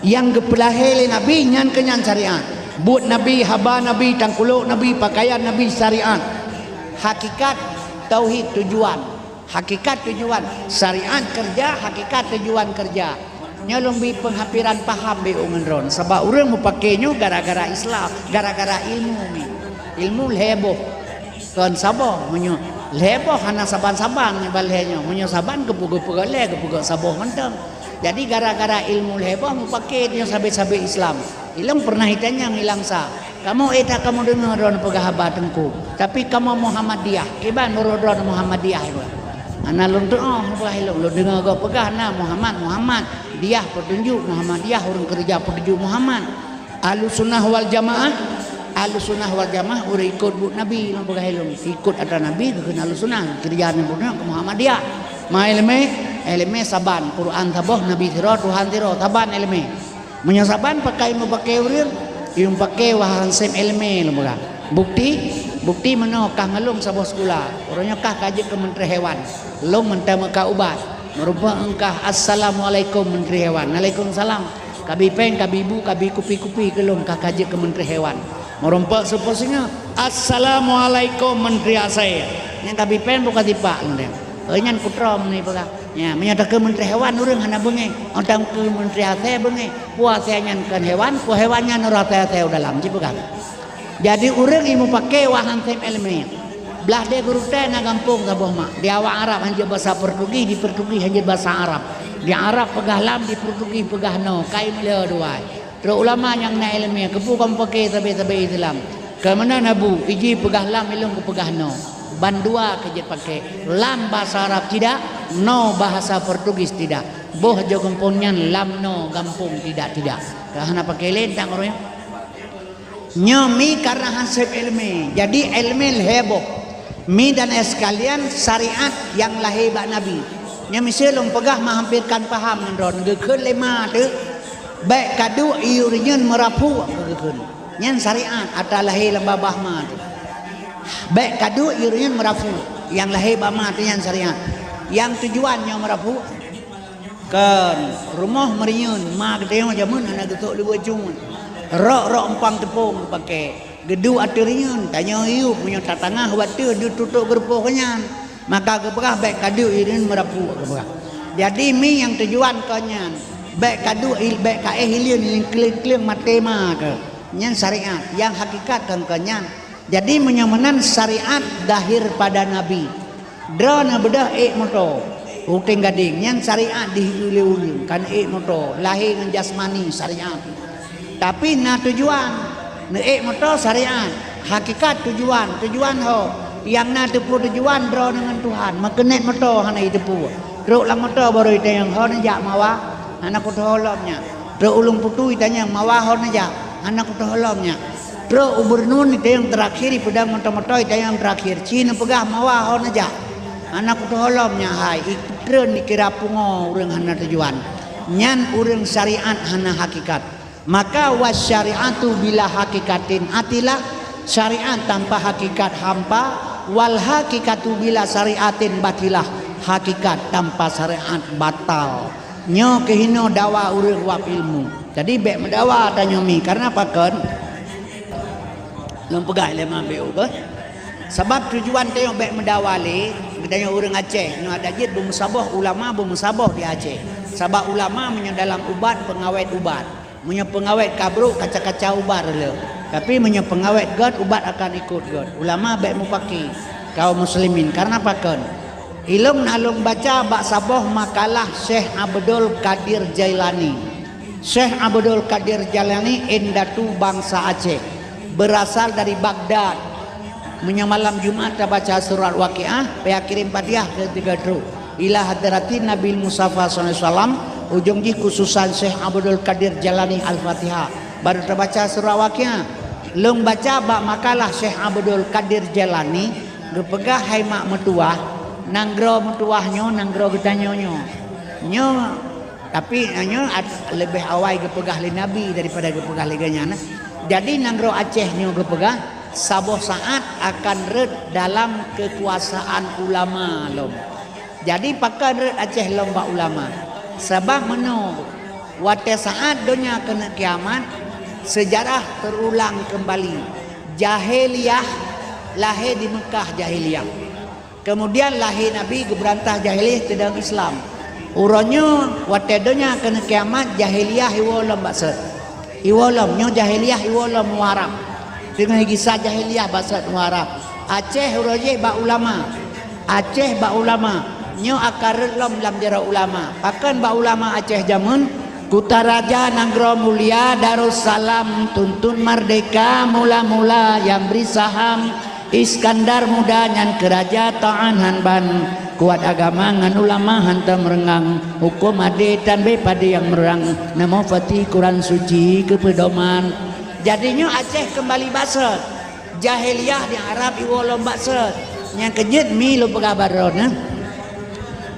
Nyang geupeulahé lé Nabi nyan keuh nyan syariat. Buet Nabi, haba Nabi, tangkulok Nabi, pakaian Nabi syariat. Hakikat tauhid tujuan. Hakikat tujuan syariat keureuja, hakikat tujuan keureuja. Nyoe lôn bri peunghapiran paham beu ngon droen, sabab ureueng meupaké nyoe gara-gara Islam, gara-gara ilmu mi. Ilmu lhèe boh. Kon saboh, meunyoe lhèe boh hana saban-saban nibak lhèe nyoe. Meunyoe saban geupeugöt-peugöt lhèe, geupeugöt saboh mantong. Jadi gara-gara ilmu lhèe boh meupaké nyoe sabé-sabé Islam. Ilôn pernah itanyong i Langsa, "Kamoe ék that kamoe deungoe droeneuh peugah haba Teungku, tapi kamoe Muhammadiyah, kiban meurok droeneuh Muhammadiyah?" Hana lôn tu'oh peugah ilôn, lôn deungoe gob peugah na Muhammad, Muhammad, diyah peutunjuk Muhammadiyah, ureueng keureuja peutunjuk Muhammad. Ahlussunnah wal Jamaah, Ahlussunnah wal Jamaah ureueng ikot buet Nabi, lôn peugah ilôn, ikot atra Nabi geukheun Ahlussunnah, keureuja nyan buet Muhammadiyah. Ma ileumèe, ileumèe saban, Quran saboh, Nabi sidroe, Tuhan sidroe, saban ileumèe. Meunyoe saban pakai meupaké ureueng, imeum paké wahai Hansém ileumèe lôn peugah. Bukti, bukti meunoe kah ngon lôn saboh sikula. Uroe nyoe kah ka jeuet keu Menteri Hewan. Lôn mantong meukat ubat. Meurumpok engkah, "Assalamualaikum Menteri Hewan." "Waalaikumsalam." Kabi péng, kabi bu, kabi kupi-kupi keu lôn kah ka jeuet keu Menteri Hewan. Meurumpok seupôt singoh, "Assalamualaikum Menteri Asèe." Nyang kabi péng buka tipak lôn deh. Oh, nyan putroe meunan peugah. Nya, meunyoe takheun Menteri Hewan ureueng hana beungèh, oh takheun Menteri Asèe beungèh. Peue asèe nyan kon hewan, peue hewan nyan rasa asèe u dalam, jipeugah. Jadi ureueng imeum paké wahai Hansém ileumèe. Blah deh geurutée na gampông saboh mak. Di awak Arab hanjeuet basa Portugis, di Portugis hanjeuet basa Arab. Di Arab peugah lam, di Portugis peugah no, kai meulhö dua. Trok ulama nyang na ileumèe, keupeue kamoe paké sabé-sabé Islam? Keu meunan Abu, iji peugah lam, ilôn kupeugah no. Bandua keu jeuet pakai. Lam bahasa Arab tidak, no bahasa Portugis tidak. Boh jo gampông nyan lam no gampông tidak-tidak. Ka hana pakai lé tang ureuëng nyoe. Nyoe mi karena haseb ilmi. Jadi ilmi lhée boh. Mi dan es sekalian syariat nyang lahé bak Nabi. Nyoe miseue lôn peugah meuhamperkan paham ngon droe geukheun lé ma teuh. Bék kaduek ié ureuëng nyan meurapuk geukheun. Nyan syariat ata lahé lam babah ma teuh. Bék kaduek ié ureuëng nyan meurapuk. Nyang lahé bak ma teuh nyan syariat. Nyang tujuan nyoe meurapuk. Kan rumoh meuriyeuen ma geutanyoe jameun hana geusok liwet jeuet. Rok-rok empang teupông geupakée. Geuduek ateueh riyeuen tanyoe yub meunyoe tatangah watée deuh tutok geurupoh nyan. Maka geupeugah bék kaduek ié ureuëng nyan meurapuk geupeugah. Jadi mi nyang tujuan kon nyan bék kaduek il bék kaéh ié ureuëng nyan kleueng-kleueng maté ma keu. Nyan syariat nyang hakikat kon kon nyan. Jadi meunyoe meunan syariat dahir pada Nabi. Droeneuh beudôh ék moto, uteng gadeng nyan syariat dihiu lé ureuëng kan ék moto lahé ngon jasmani syariat. Tapi na tujuan, neuék moto syariat, hakikat tujuan, tujuan ho nyang na teupeu tujuan droeneuh ngon Tuhan, meukeunét moto hana jiteupeu. Trok lam moto baru jitanyong ho neujak mawa, hana kutoh lom nyan. Trok ulôn putui tanyong mawa ho neujak, hana kutoh lom nyan. Trok u beurnun itayong teurakhier ipeudong moto-moto itayong teurakhier ci neupeugah mawa ho neujak. Hana kutoh lom nyan hai ipeutrön dikira pungo ureuëng hana tujuan. Nyan ureuëng syariat hana hakikat. Maka wasyariatu bila hakikatin atilah, syariat tanpa hakikat hampa, wal hakikatu bila syariatin batilah, hakikat tanpa syariat batal. Nyoe keuhinoe dawa ureuëng wab ilmu. Jadi bék meudawa tanyoe mi karena pakon? Lôn peugah lé mambeu beh. Sabab tujuan tanyoe bék meudawa lé geutanyoe ureuëng Aceh nyoe ada jeuet beumeusaboh ulama beumeusaboh di Aceh. Sabab ulama meunyoe dalam ubat pengawét ubat. Meunyoe pengawét ka brok kaca-kaca ubat reuloh. Tapi meunyoe pengawét gét ubat akan ikot gét. Ulama bék mupaki kaum muslimin karena pakon? Ilong na lôn baca bak saboh makalah Syekh Abdul Qadir Jailani. Syekh Abdul Qadir Jailani indatu bangsa Aceh, berasal dari Baghdad. Meunyoe malam Jumat tabaca surat Waqiah, payah kirém Fatihah keu tiga trok. Ila hadratin Nabil Mustafa sallallahu alaihi wasallam, ujong jih khususan Syekh Abdul Qadir Jailani Al-Fatihah. Baru tabaca surat Waqiah. Lôn baca bak makalah Syekh Abdul Qadir Jailani, geupeugah hai mak meutuwah, nanggroe meutuwah nyoe nanggroe geutanyoe nyoe. Nyoe, tapi nyoe leubeh awai geupeugah lé Nabi daripada geupeugah lé geuhnyan. Jadi nanggroe Aceh nyoe geupeugah saboh saát akan rhot dalam keukuasaan ulama lom. Jadi pakon rhot Aceh lom bak ulama? Sabab meunoe, watée saát donya keuneuk kiamat, seujarah teurulang keumbali. Jahiliyah lahé di Meukah jahiliyah. Keumudian lahé Nabi geubeurantah jahiliyah teudong Islam. Uroe nyoe watée donya keuneuk kiamat jahiliyah iwoe lom bak sot. Iwoe lom nyoe jahiliyah iwoe lom Muharram. Teungoh gisa jahiliyah bak sot Muharram. Aceh uroe jih bak ulama. Aceh bak ulama. Nyoe akan rhot lom lam jaroe ulama. Pakon bak ulama Aceh jameun? Kuta Raja nanggroe mulia Darussalam tuntun merdeka mula-mula nyang bri saham Iskandar Muda nyan keu raja taát han ban. Kuat agama ngon ulama hantom reungang. Huköm adé tan bé padé nyang meurang. Namoe Fatih Quran Suci keu peudoman. Jadi nyoe Aceh keumbali bak sot. Jahiliyah di Arab iwoe lom bak sot. Nyang keujeuet mi lôn peugah bak droeneuh.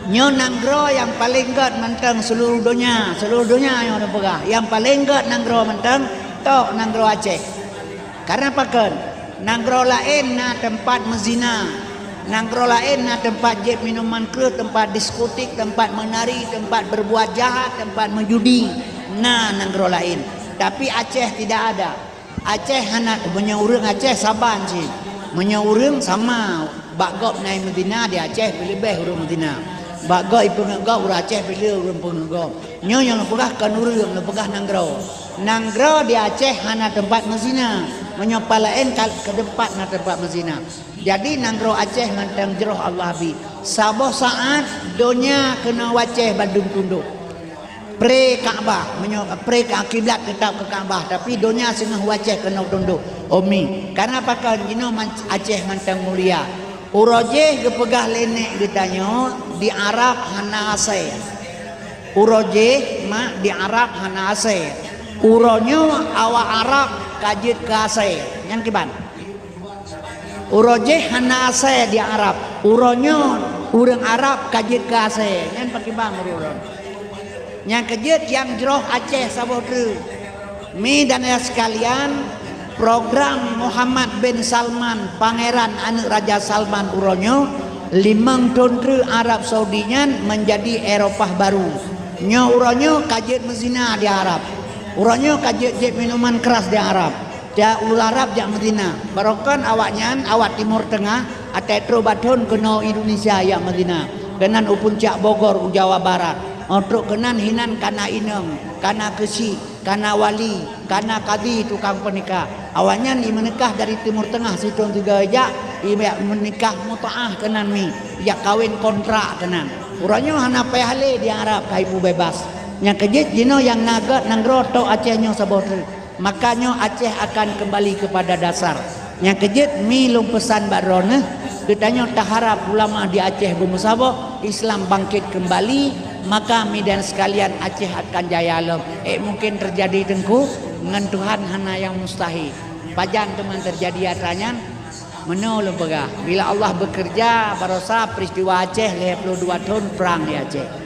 Nyoe nanggroe nyang paleng gét mantong seuluruh donya, seuluruh donya nyoe lôn peugah. Nyang paleng gét nanggroe mantong tok nanggroe Aceh. Karena pakon? Nanggroe laén na teumpat meuzina. Nanggroe laén na teumpat jieb minuman kreueh, teumpat diskotik, teumpat meunari, teumpat berbuat jahat, teumpat meujudi. Na nanggroe laén. Tapi Aceh tidak ada. Aceh hana, meunyoe ureuëng Aceh saban cit. Meunyoe ureuëng sama, bak gob na meuzina di Aceh pih leubeh ureuëng meuzina. Bak gob ipeungeut gob ureuëng Aceh pih le ureuëng peungeut gob. Nyoe nyang lôn peugah kon ureuëng, lôn peugah nanggroe. Nanggroe di Aceh hana teumpat meuzina. Meunyoe pat laén ka keu teumpat na teumpat meuzina. Jadi nanggroe Aceh mantong jroh Allah bi. Saboh saát donya keunoe u Aceh bandum tundok. Pre Ka'bah, meunyoe pre ka kiblat teutap keu Ka'bah, tapi donya singoh u Aceh keunoe tundok. Umi, karena pakon jinoe man-, Aceh mantong mulia. Uroe jéh geupeugah lé nék geutanyoe di Arab hana asèe. Uroe jéh mak di Arab hana asèe. Uroe nyoe awak Arab ka jeuet keu asèe. Nyan kiban. Uroe jéh hana asèe di Arab. Uroe nyoe ureuëng Arab ka jeuet keu asèe. Nyan pakriban uroe. Nyang keujeuet nyang jroh Aceh saboh treuk. Mi dan ayah sekalian, program Muhammad bin Salman, Pangeran aneuëk Raja Salman uroe nyoe, limong thon treuk Arab Saudi nyan menjadi Eropah baru. Nyoe uroe nyoe ka jeuet meuzina di Arab. Uroe nyoe ka jeuet jieb minuman keras di Arab. Jak u Arab jak meuzina. Barokon awaknyan, awak Timur Tengah, até trok bathon keunoe Indonesia jak meuzina. Keunan u puncak Bogor u Jawa Barat. Oh, trok keunan hinan kana inong, kana keuchik, kana wali, kana kadhi tukang peunikah. Awaknyan i meunikah dari Timur Tengah sithon sigoe jak, i meunikah mutaah keunan mi, jak kawin kontrak keunan. Uroe nyoe hana payah lé di Arab ka ibu bebas. Nyang keujeuet jinoe nyang na gét nanggroe tok Aceh nyoe saboh treuk. Maka nyoe Aceh akan keumbali keupada dasar. Nyang keujeuet mi lôn peusan bak droeneuh, geutanyoe taharab ulama di Aceh beumeusaboh, Islam bangkét keumbali, maka mi dan sekalian Aceh akan jaya lom. Eh, mungkin teujadi teungku, ngon Tuhan hana nyang mustahil. Pajan teuma teujadi atra nyan, meunoe lôn peugah, bila Allah beukeureuja, barosa peristiwa Aceh lhèe ploh dua thon prang di Aceh.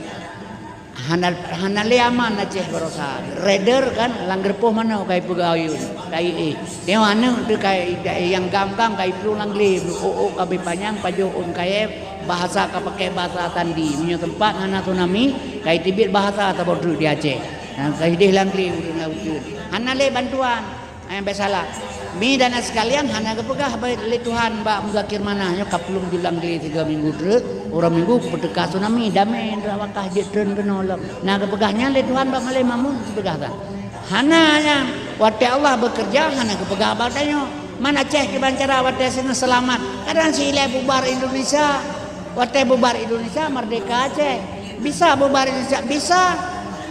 Hana, hana lé aman Aceh barosa. Raider kan, lam geureupoh manoe ka ipeugah ayun, ka ié. Nyoe aneuëk teuh ka i-, nyang gam-gam ka iplueng lam glé, ôk-ôk ka beuet panyang, pajoh ôn kayèe, bahasa ka pakai bahasa sandi. Meunyoe teumpat hana tsunami, ka iteubiet bahasa saboh treuk di Aceh. Nah, ka idéh lam glé ureuëng lam ujeuen. Hana lé bantuan. Nyang biasalah. Mi dan sekalian hana geupeugah lé Tuhan bak Muzakir Manah nyoe ka plueng julang di tiga minggu treuk, uroe Minggu peuteuka tsunami, damé indra wakah jeuet treun keunoe lom. Na geupeugah nyan lé Tuhan bak Malém Makmun geupeugah that. Hana nyan, watèe Allah beukeureuja hana geupeugah bak tanyoe. Man Aceh kiban cara watèe singoh seulamat. Kadang si ilèe bubar Indonesia. Watèe bubar Indonesia merdeka Aceh. Bisa bubar Indonesia, bisa.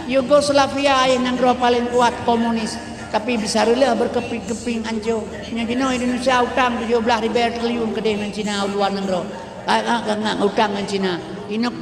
Yugoslavia nyang nanggroe paleng kuat komunis. Tapi bisa reuloh beukeupieng-keupieng ancô. Nyoe jinoe Indonesia utang tujoh blaih ribèe triliun keudéh ngon Cina u luwa nanggroe. Ka, ka, ka, ka utang ngon Cina. Inoe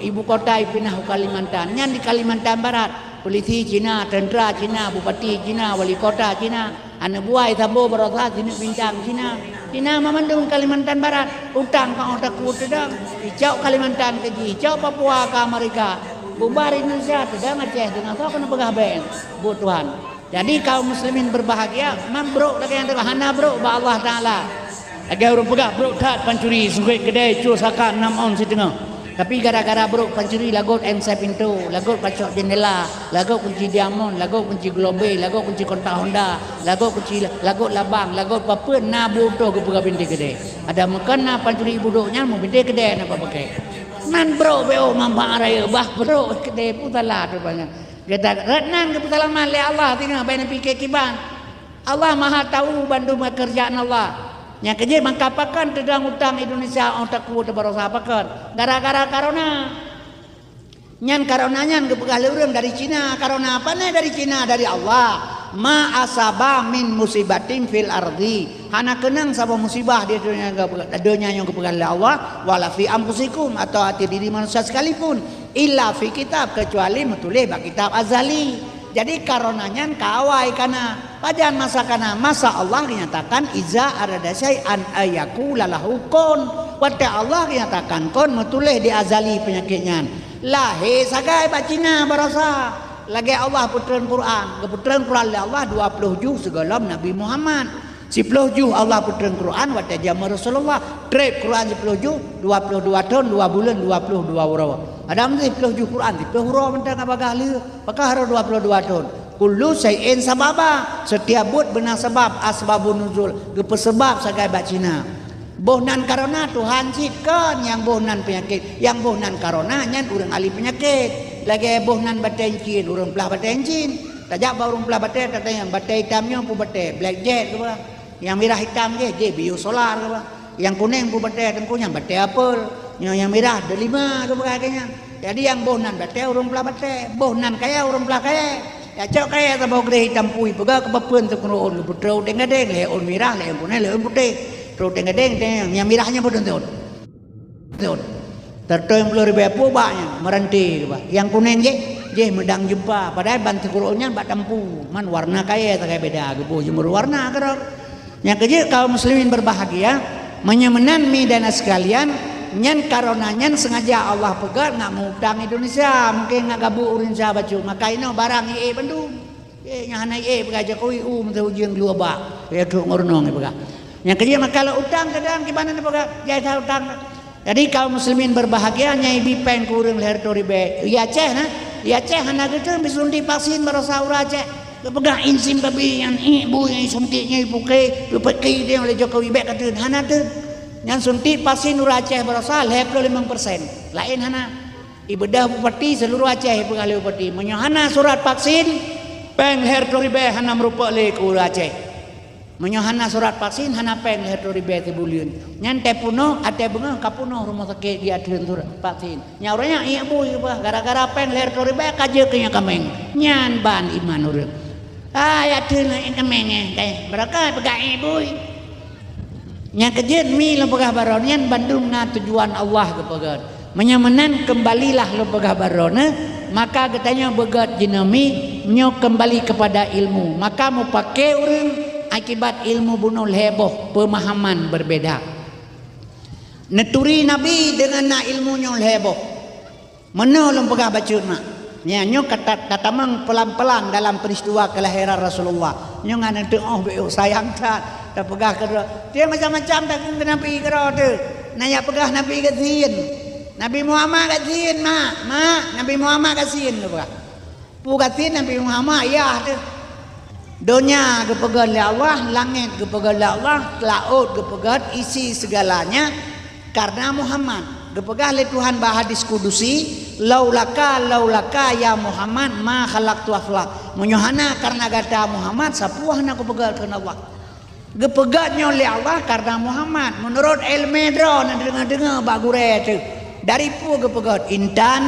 ibu kota ipinah u Kalimantan. Nyan di Kalimantan Barat. Polisi Cina, tentara Cina, bupati Cina, wali kota Cina. Aneuëk buah Sambo barosa sineuk bintang Cina. Cina mamandum Kalimantan Barat. Utang ka 'oh takue teudong. Icok Kalimantan keu jih, icok Papua keu Amerika. Bubar Indonesia teudong Aceh teungoh soe keuneuk peugah bèe. Buet Tuhan. Jadi, kaum muslimin berbahagia, man brok lagèe nyang teuka hana brok bak Allah Taala. Lagèe ureuëng peugah brok that pancuri, sungkét keudè, cue saka nam ôn siteungoh. Tapi gara-gara brok pancuri lagot ensè pintoe, lagot pacok jendela, lagot kunci diamond, lagot kunci globe, lagot kunci kontak Honda, lagot kunci la-, lagot labang, lagot papeuen na bu toh geupeugah bintéh keudè. Ada meukeuna pancuri budok nyan meubintéh keudè na papaké. Man brok bèe manfaat raya bah brok keudè pun salah tu banyak. Gata rot nan geupeuseulamat lé Allah singoh bèk neupike kiban. Allah Maha Tahu bandum pekerjaan Allah. Nyang keujeuet maka pakon teudong utang Indonesia 'oh takue teubarosa pakon? Gara-gara corona. Nyan corona nyan geupeugah lé ureuëng dari Cina. Corona apa nè dari Cina? Dari Allah. Ma asaba min musibatin fil ardi. Hana keunong saboh musibah di donya, donya nyang geupeugah lé Allah, wala fi anfusikum, atau até diri manusia sekalipun. Illa fi kitab, kecuali meutuléh bak kitab azali. Jadi corona nyan ka awai kana. Pajan masa kana? Masa Allah nyatakan iza arada syai'an ayyakula lahu kun. Watèe Allah nyatakan kun meutuléh di azali peunyakét nyan. Lahé sagai bak Cina barosa. Lagèe Allah peutreun Quran, geupeutreun Quran lé Allah dua ploh juh sigohlom Nabi Muhammad. Siploh juh Allah peutreun Quran watèe jameun Rasulullah. Trép Quran siploh juh, dua ploh dua thon, dua buleuen, dua ploh dua uroe. Adam siploh juh Quran, siploh uroe mantong ka bagah lheueh. Pakon harôh dua ploh dua thon? Kullu syai'in sababa. Setiap buet beuna sabab, asbabun nuzul. Geupeusabab sagai bak Cina. Boh nan corona Tuhan cit kon nyang boh nan peunyakét. Nyang boh nan corona nyan ureuëng ahli peunyakét. Lagèe boh nan batèe incin, ureuëng plah batèe incin. Tajak bak ureuëng plah batèe, tatanyong, batèe itam nyoe peue batèe? Blackjack keu bah. Nyang mirah itam jih, jih biosolar keu bah. Nyang kunéng peue batèe, teungku, nyan batèe apel. Nyoe nyang mirah delima keu bah, keu nyan. Jadi nyang boh nan batèe ureuëng plah batèe, boh nan kayèe ureuëng plah kayèe. Yak cok kayèe saboh greh itam pui, peugah keu papeuen teuk keuneuk ôn, geupeutrok deng gadeng, lhèe ôn mirah, lhèe ôn kunéng, lhèe ôn putéh. Trok teng-teng, teng, nyang mirah nyan peutuntot. Tuntot. Teurtoi ploh ribèe peue bak nyan, meuranté geuba. Nyang kuneng jih, jih meudang jeumpa, padahai ban sikureueng nyan bak tampu. Man warna kayèe sagai beda, geuboh jeumeureuh warna keudroe. Nyang keujeuet kaum muslimin berbahagia, meunyoe meunan mi dan sekalian, nyan karena nyan sengaja Allah peugah ngat meu-utang Indonesia, mungken ngat gabuk ureueng Indonesia bacut, maka inoe barang ié bandum. Eh, nyang hana ié peugah Jokowi, u meuteujeueng keuluwa bak. Ya trok ngon reunong peugah. Nyang keujeuet maka lôn utang keudang kiban na peugah, jai that utang. Jadi kaum muslimin berbahagia, nyang ibi péng keu ureueng lhèe reutôh ribèe. Di Aceh na, di Aceh hana geutreun beusuntik vaksin baroesa ureueng Aceh. Geupeugah insin babi nyan, ié bui nyan suntik nyan ipuke, ipuke dia oleh Jokowi bèk katreun, hana treun. Nyan suntik vaksin ureueng Aceh baroesa lhèe ploh limong persen. Laén hana. Ibeudôh bupati seluruh Aceh ipeugah lé bupati, meunyoe hana surat vaksin, péng lhèe reutôh ribèe hana meurumpok lé keu ureueng Aceh. Meunyoe hana surat vaksin, hana péng lhèe reutôh ribèe sibuleuen. Nyan teupunoh, até beungoh ka punoh rumoh sakét di ateueh surat vaksin. Nyan ureueng nyan ié bui bah, gara-gara péng lhèe reutôh ribèe ka jeuet keu nyan kaméng. Nyan ban iman ureueng. Ah, ya treun ié kaméng eh, deh. Barokah peugah ié bui. Nyang keujeuet mi lôn peugah baroe nyan bandum na tujuan Allah geupeugöt. Meunyoe meunan keumbalilah lôn peugah baroe nyan, maka geutanyoe beugöt jinoe mi nyoe keumbali keupada ilmu. Maka mupakè ureueng akibat ilmu bunoe lhèe boh peumahaman berbeda. Neuturi Nabi deungon na ilmu nyoe lhèe boh. Meunoe lôn peugah bacut mak. Nyan nyoe ka ta-, tatamong pelan-pelan dalam peristiwa kelahiran Rasulullah. Nyoe ngon eunteuk oh beu sayang that. Tapeugah keudroe. Tiep macam-macam takheun keu Nabi keudroe teuh. Na nyang peugah Nabi gasien. Nabi Muhammad gasien mak. Mak, Nabi Muhammad gasien lôn peugah. Peue gasien Nabi Muhammad yah teuh. Donya geupeugöt lé Allah, langét geupeugöt lé Allah, laôt geupeugöt, isi segalanya karena Muhammad. Geupeugah lé Tuhan bak hadis kudusi, "Laulaka, laulaka ya Muhammad ma khalaqtu aflak." Meunyoe hana karena gata Muhammad, sapeue hana kupeugöt kheun Allah. Geupeugöt nyoe lé Allah karena Muhammad. Meunurot ileumèe droe na deungoe-deungoe bak gurèe teuh. Dari peue geupeugöt? Intan,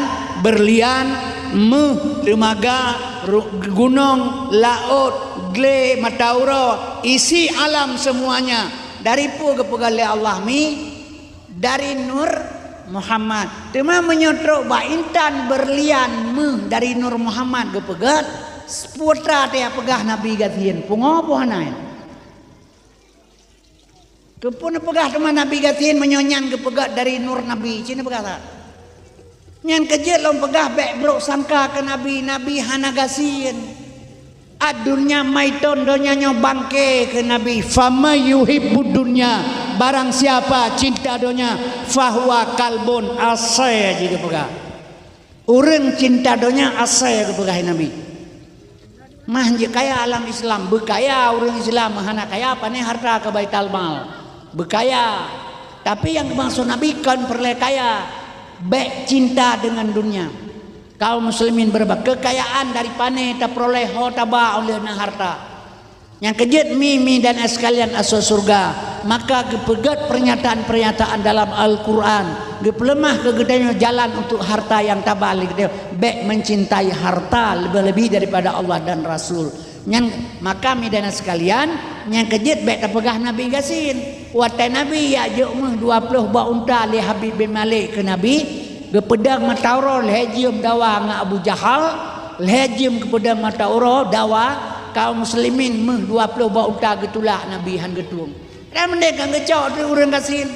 berlian, méuh, teumaga, ru-, gunong, laôt, glé, mata uroe, isi alam semuanya. Dari peue geupeugöt lé Allah mi? Dari nur Muhammad. Teuma meunyoe trok bak intan, berlian, méuh dari nur Muhammad geupeugöt, seputra teuh peugah Nabi gasien. Pungo peue hana? Keupeue neupeugah teuma Nabi gasien meunyoe nyan geupeugöt dari nur Nabi? Ci neupeugah that. Nyan keujeuet lôn peugah bèk brok sangka keu Nabi, Nabi hana gasien. Ad-dunya maiton, donya nyoe bangke keu Nabi. Faman yuhibbud dunya, barang siapa cinta donya, fahuwa kalbun, asèe jih geupeugah. Ureueng cinta donya asèe geupeugah Nabi. Mah jeuet kaya alam Islam, beukaya ureueng Islam, hana kaya pané harta keu baital mal. Beukaya. Tapi nyang geumaksud Nabi kon peureulèe kaya, bèk cinta deungon dunia. Kaum muslimin beureuba, keukayaan dari pané tapeuroleh ho taba óh lheueh na harta. Nyang keujeuet mi-mi dan sekalian asoe syeuruga, maka geupeugöt pernyataan-pernyataan dalam Al-Qur'an, geupeuleumah keu geutanyoe jalan untuk harta nyang taba lé geutanyoe, bèk mencintai harta leubeh-leubeh daripada Allah dan Rasul. Nyan, maka mi dan sekalian, nyang keujeuet bèk tapeugah Nabi gasien. Watèe Nabi jak jok méuh dua ploh boh unta lé Habib bin Malik keu Nabi, geupeudong mata uroe lhèe jeuem dawa ngon Abu Jahal, lhèe jeuem geupeudong mata uroe dawa, kaum muslimin méuh dua ploh boh unta geutulak Nabi han geutueng. Padahai meudeh kan geucok teuh ureueng gasien.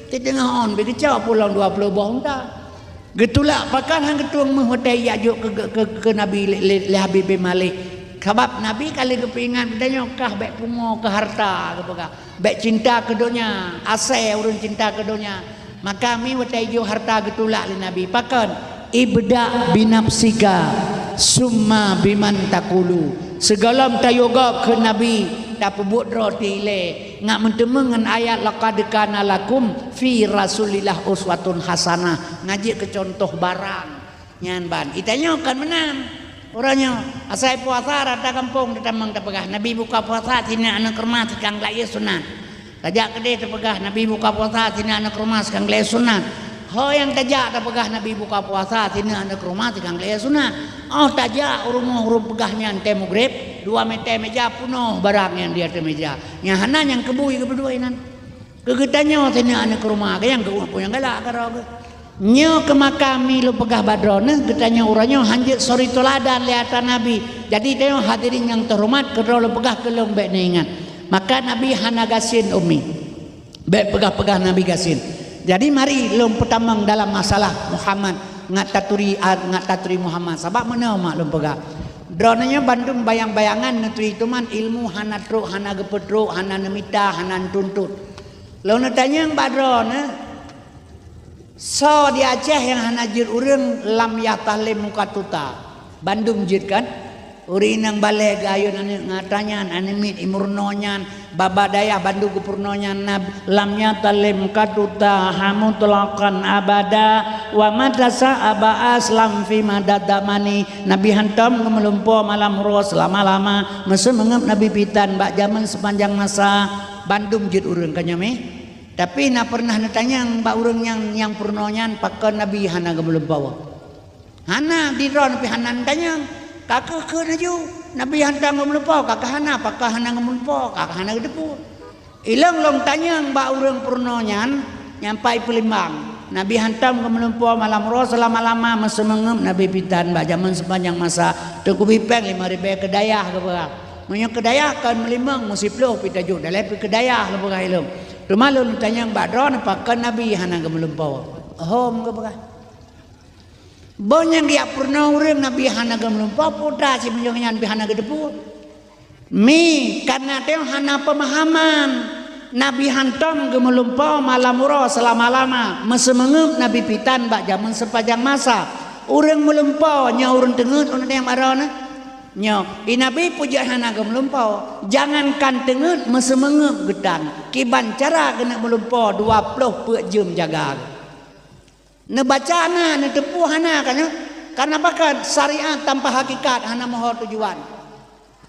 Teuteungoh ôn bèk geucok pulang dua ploh boh unta. Geutulak pakat han geutueng méuh watèe jak jok keu, keu, keu, keu Nabi lé, lé, lé Habib bin Malik. Sabab Nabi ka lheueh geupeuingat geutanyoe kah bèk pungo keu harta geupeugah. Bèk cinta keu donya, asèe ureueng cinta keu donya. Maka mi watèe jok harta geutulak lé Nabi. Pakon? Ibda binafsika, summa biman takulu. Sigohlom tayue gob kheun Nabi, tapeubuet droe teuh ilèe. Ngat meuteumé ngon ayat, "Laqad kana lakum fi Rasulillah uswatun hasanah." Ngat jeuet keu cuntoh barang. Nyan ban. Geutanyoe kon meunan. Uroe nyoe, asai puasa rata gampông tatamong tapeugah, "Nabi buka puasa sinan aneuk rumoh sikang geulayeue sunat." Tajak keudeh tapeugah, "Nabi buka puasa sinan aneuk rumoh sikang geulayeue sunat." Ho nyang tajak tapeugah, "Nabi buka puasa sinan aneuk rumoh sikang geulayeue sunat." Oh tajak u rumoh ureueng peugah nyan tée mugreb, dua meuté meja punoh barang nyang di ateueh meja. Nyang hana nyang keubui geupeudua inan. Keu geutanyoe sineuk aneuk keuruma, nyang keu ureueng nyang galak keudroe geuh. Nyoe keuh maka mi lôn peugah bak droeneuh, geutanyoe uroe nyoe hanjeuet suri teuladan lé atra Nabi. Jadi tanyoe hadirin nyang teuhoreumat, keudroe lôn peugah keu lôn bék neuingat. Maka Nabi hana gasien umi. Bék peugah-peugah Nabi gasien. Jadi mari lôn peutamong dalam masalah Muhammad ngat taturi, ngat taturi Muhammad. Sabab meunoe mak lôn peugah. Droeneuh nyoe bandum bayang-bayangan neuturi, teuma ilmu hana trok, hana geupeutrok, hana neumita, hana neutuntut. Lôn neutanyong bak droeneuh, soe di Aceh nyang hana jeuet ureueng lam yah tahlém muka tuta? Bandum jeuet kan? Ureueng inong balè geuayôn aneuk ngat nyan, aneuk miet imeurunoe nyan, babah dayah bandum geupeurunoe nyan, nab-, lam yah tahlém muka tuta ha mutlaqan abada, wa mata sya'a ba'as lam fi madad zamani. Nabi hantom geumeulumpoe malam uroe seulama-lama, meuseumeungeup Nabi pitan bak jameun seupanjang masa. Bandum jeuet ureueng ka nyoe mé. Tapi na peureunah neutanyong bak ureueng nyang, nyang peurunoe nyan, pakon Nabi hana geumeulumpoe? Hana, di droeneuh pih hana neutanyong. Ka keuh kheun laju, Nabi hantom geumeulumpoe, ka keuh hana, pakon hana geumeulumpoe, ka keuh hana geuteupeue. Ilôn lôn tanyong bak ureueng peurunoe nyan, nyang pai peulimbang. Nabi hantom geumeulumpoe malam uroe seulama-lama, meuseumeungeup Nabi pitan bak jameun seupanjang masa. Teungku Bipeng lima ribèe keu dayah geupeugah. Meunyoe keu dayah kon meulimong, meusiploh pih tajok, dalé pih keu dayah lôn peugah ilôn. Teuma lôn tanyong bak droeneuh, pakon Nabi hana geumeulumpoe? Hom geupeugah. Boh nyang geujak peurunoe ureueng Nabi hana geumeulumpoe, peue atra simeujeueng nyan pih hana geuteupeue? Mi, kareuna tanyoe hana peumahaman. Nabi hantom geumeulumpoe malam uroe seulama-lama, meuseumeungeup Nabi pitan bak jameun seupanjang masa. Ureueng meulumpoe nyoe ureueng teungeut, ureueng nyang baroe nyoe. Nyoe, i Nabi peue jeuet hana geumeulumpoe. Jangankan teungeut, meuseumeungeup geutan. Kiban cara geuneuk meulumpoe, dua ploh peuet jeuem jaga. Neubaca na, neuteupeue hana ka nyoe. Kareuna pakon? Syariat tanpa hakikat hana meuho tujuan.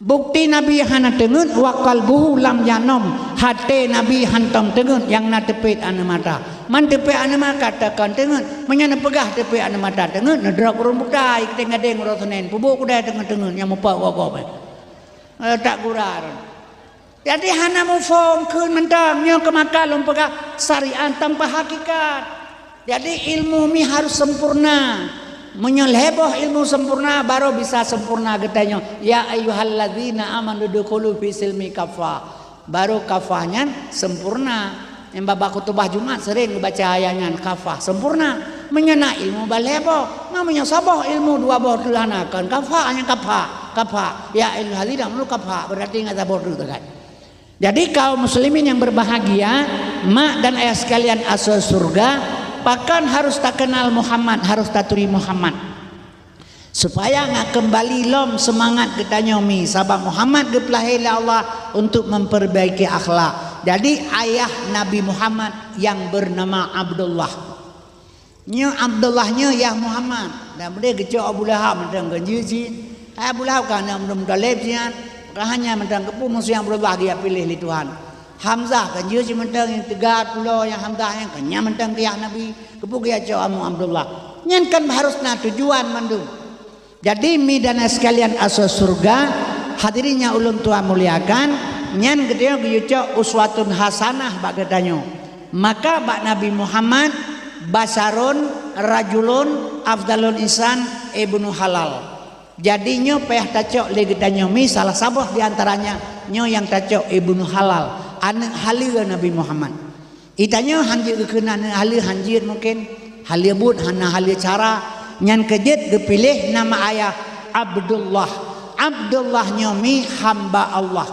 Bukti Nabi hana teungeut, wa qalbuhu lam yanom, até Nabi hantom teungeut, nyang na teupet aneuk mata. Man teupet aneuk mata kon teungeut, meunyoe neupeugah teupet aneuk mata teungeut, neudrop ureueng buta, i Keuténg Gadeng uroe Senin, peubuet keudè teungeut-teungeut nyang mupok gob-gob, eh, tak gura. Jadi hana muphom kheun mantong, nyoe keuh maka lôn peugah syariat tanpa hakikat. Jadi ilmu mi harus sempurna. Meunyoe lhèe boh ilmu sempurna, baru bisa sempurna geutanyoe. Ya ayyuhallazina amanu dukhulu fi silmi kaffah. Baru kaffah nyan sempurna. Nyang bak khutubah Jumat sering geubaca ayat nyan, kaffah sempurna. Meunyoe na ilmu bah lhèe boh, ma meunyoe saboh ilmu dua boh tu hana, kon kaffah, hanya kaffah, kaffah. Ya ayyuhallazina amanu kaffah, berarti ngat saboh tu kan. Jadi kaum muslimin yang berbahagia, mak dan ayah sekalian asoe syurga, pakon harus takeunal Muhammad, harus taturi Muhammad. Supaya ngat keumbali lom seumangat geutanyoe mi, sabab Muhammad geupeulahé lé Allah untuk memperbaiki akhlak. Jadi ayah Nabi Muhammad yang bernama Abdullah. Nyoe Abdullah nyoe yah Muhammad. Dan beudeh geucok Abu Lahab mantong keu jih cit. Hai Abu Lahab ka aneuk Abdul Muthalib cit nyan. Ka hanya mantong keupeue musoh Abdullah geujak piléh lé Tuhan. Hamzah ka jih cit mantong nyang teuga pulo nyang Hamzah nyan, ka nyan mantong keu yah Nabi. Keupeue geujak cok amu Abdullah. Nyan kan harus na tujuan mandum. Jadi mi dan sekalian asoe syurga, hadirin nyang ulôn tuan muliakan, nyan geutanyoe geuyue cok uswatun hasanah bak geutanyoe. Maka bak Nabi Muhammad, basyarun, rajulun, afdalul insan, ibnu halal. Jadi nyoe payah tacok lé geutanyoe mi salah saboh di antaranya nyoe nyang tacok ibnu halal, aneuk haleue Nabi Muhammad. Geutanyoe hanjeuet geukheun aneuk haleue, hanjeuet mungken. Haleue buet hana haleue cara. Nyan keuh jeuet geupiléh nama ayah Abdullah. Abdullah nyoe mi hamba Allah.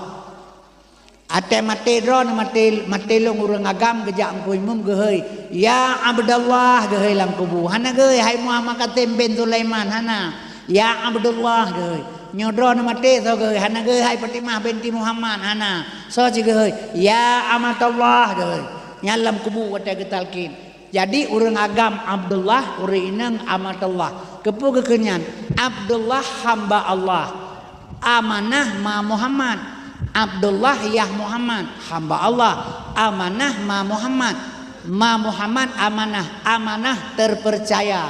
Até maté droe, maté, maté lôn ureueng agam geujak Teungku Imum geuhôi, "Ya Abdullah," geuhôi lam kubu. Hana geuhôi, "Hai Muhammad Kasim bin Sulaiman," hana. "Ya Abdullah," geuhôi. Nyoe droe maté soe geuhôi, hana geuhôi, "Hai Fatimah binti Muhammad," hana. Soe cit geuhôi, "Ya Amatallah," geuhôi. Nyan lam kubu watèe geutalkin. Jadi ureueng agam Abdullah, ureueng inong Amatallah. Keupeue geukheun nyan? Abdullah hamba Allah. Amanah ma Muhammad. Abdullah yah Muhammad, hamba Allah. Amanah ma Muhammad. Ma Muhammad amanah, amanah terpercaya.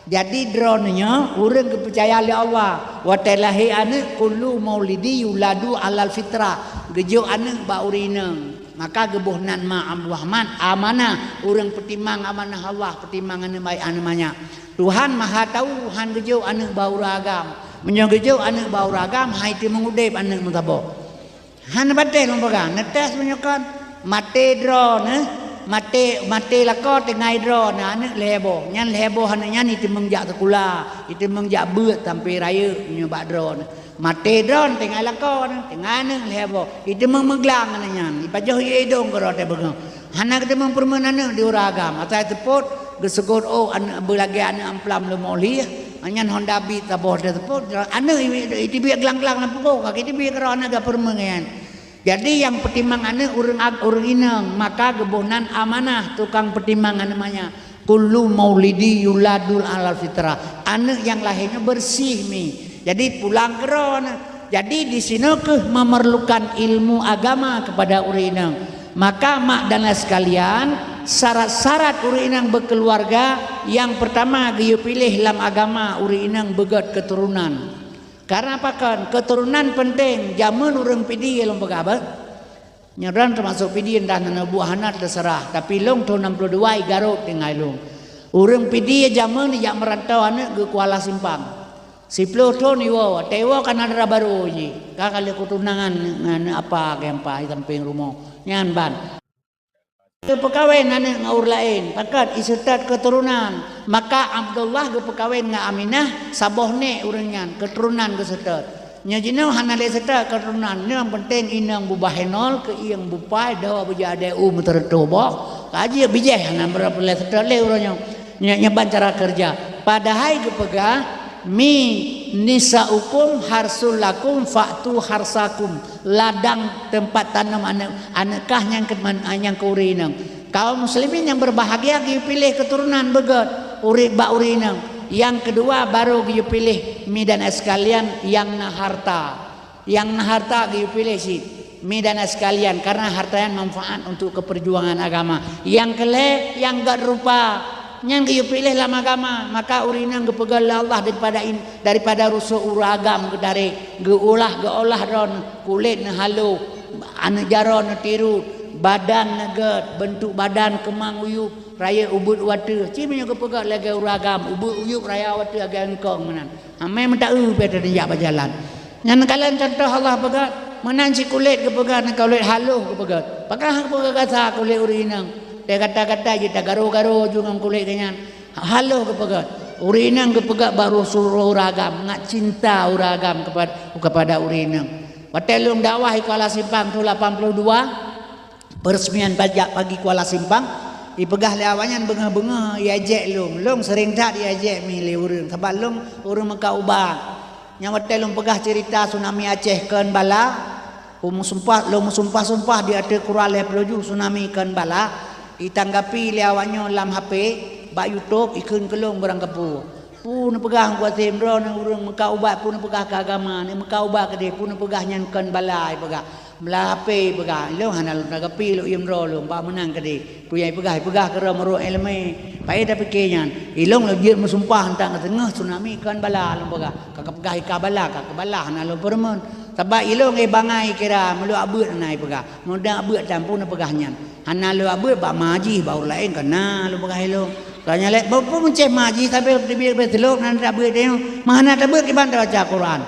Jadi droeneuh nyoe ureueng geupeucaya lé Allah. Watèe lahé aneuk, kullu maulidi yuladu alal fitrah. Geujok aneuk bak ureueng inong. Maka geuboh nan ma Abdurrahman amanah, ureuëng peutimang amanah Allah, peutimang aneuëk baik aneuëk manyak. Tuhan Maha Tahu, han geujok aneuëk bak ureuëng agam. Meunyoe geujok aneuëk bak ureuëng agam, hai teumeung udeb aneuëk meusaboh. Hana bateh lôn peugah, neuteus meunyoe kon, maté droeneuh, maté, maté lakoe tinggai droeneuh, aneuëk lhée boh. Nyan lhée boh aneuëk nyan iteumeung jak sikula, iteumeung jak beuet sampoe rayeuk meunyoe bak droeneuh. Maté droeneuh tinggai lakoe neuh, tinggai aneuëk lhée boh. Iteumeung meuglang aneuëk nyan, ipajoh ie idong keudroe teuh beungoh. Hana geuteumeung peureumeun aneuëk di ureuëng agam, asai seupôt geuseugot ôk aneuëk beulagée aneuëk amplam leumo lieh, nyan Honda Beat saboh teuh seupôt, aneuëk iteubiet glang-glang lam punggung, ka iteubiet keudroe aneuëk gak peureumeun nyan. Jadi nyang peutimang aneuëk ureuëng ag-, ureuëng inong, maka geuboh nan amanah tukang peutimang aneuëk manyak. Kullu maulidi yuladul alal fitrah. Aneuëk nyang lahé nyoe beureuséh mi. Jadi pulang keudroe neuh. Jadi di sinoe kheueh memerlukan ilmu agama kepada ureuëng inong. Maka mak dan ayah sekalian, syarat-syarat ureuëng inong beukeuluwarga, nyang peurtama geuyue piléh lam agama ureuëng inong beugét keuturonan. Karena pakon? Keuturonan peunteng. Jameun ureuëng Pidie lôn peugah beuh. Nyoe droen teumasok Pidie, dah na buet hana teuseurah, tapi lôn thôn nam ploh dua i Garot tinggai lôn. Ureuëng Pidie jameun jak meurantau aneuëk geuh Kuala Simpang. Siploh thôn iwoe, watée iwoe ka na dara barô jih, ka ka lheueh keutunangan ngon apa keu ampa i sampéng rumoh. Nyan ban. Geupeukawen aneuëk ngon ureuëng laén, pakat iseutôt keuturonan. Maka Abdullah geupeukawen ngon Aminah, saboh nék ureuëng nyan, keuturonan geuseutôt. Nyoe jinoe hana lé seutôt keuturonan, nyang peunteng inong bubah henol, keuieng bupai, doh beujeuet adé u meuteureutôh boh, ka jeuet bijéh hana meureuloh seutôt lé uroe nyoe. Nyoe, nyoe ban cara keureuja. Padahai geupeugah, "Mi nisaukum harsul lakum fa'tu harsakum." Ladang teumpat tanom aneuëk, aneuëk kah nyang keu-, nyang keu ureuëng inong. Kaum muslimin nyang beurbahagia geuyue piléh keuturonan beugét ureuëng bak ureuëng inong. Nyang keudua baru geuyue piléh mi dan ayah sekalian nyang na harta. Nyang na harta geuyue piléh cit mi dan ayah sekalian, karena harta nyan manfaat untuk keupeurjuangan agama. Nyang keulhée, nyang gét rupa, nyan geuyue piléh lam agama. Maka ureuëng inong geupeugét lé Allah daripada in-, daripada rusoh ureuëng agam geutarek, geuulah, geuolah droeneuh, kulét neuh haloh, aneuëk jaroe neuh tirot, badan neuh gét, beuntuk badan keumang uyueb, rayeuk ubeuet u ateueh. Cit meunyoe geupeugét lagée ureuëng agam, ubeuet uyueb raya u ateueh lagée eungkong meunan. Amai meutaeu pih teujak bak jalan. Nyan kalon cuntoh Allah peugah, meunan cit kulét geupeugah, nyan kulét haloh geupeugah. Pakon geupeugah gata kulét ureuëng inong? Teuh gata-gata jih tagaro-garo ju ngon kulét geuh nyan. Haloh geupeugah. Ureuëng inong geupeugah baru suruh ureuëng agam, ngat cinta ureuëng agam kepada, kepada ureuëng inong. Watée lôn dakwah i Kuala Simpang thôn lapan puluh dua, Peureusmian pajak pagi Kuala Simpang, ipeugah lé awaknyan beungoh-beungoh iajek lôn. Lôn seuring that iajek mi lé ureuëng, sabab lôn ureuëng meukat ubat. Nyang watée lôn peugah ceurita tsunami Aceh kon bala, lôn meusumpah, lôn meusumpah-sumpah di ateueh Quran lhée ploh ju tsunami kon bala, itanggapi lé awaknyoe lam H P, bak YouTube, ikheun keu lôn barang kapeue. Peue neupeugah Teungku Atem droeneuh ureuëng meukat ubat, peue neupeugah keu agama, neumeukat ubat keudeh, peue neupeugah nyan kon bala ipeugah. Meulapée ipeugah, ilôn hana lôn tanggapi lôn iem droe lôn, bak meunan keudeh. Peue nyang ipeugah, ipeugah keudroe meurok iéleumé. Paih tapike nyan, ilôn lôn jeuet meusumpah nyan teungoh tsunami kon bala lôn peugah. Ka kapeugah ika bala, ka keu bala hana lôn peureumeun. Sabab ilôn éh bangai kira meulok abeuet na ipeugah. Meudang abeuet tan peue neupeugah nyan. Hana lôn abeuet bak ma jih, bak ureuëng laén ka na lôn peugah ilôn. Ka nyan lé, peue meucéh ma jih sabe teubiet-biet silop nan tabeuet teuh. Ma hana tabeuet kiban tabaca Quran.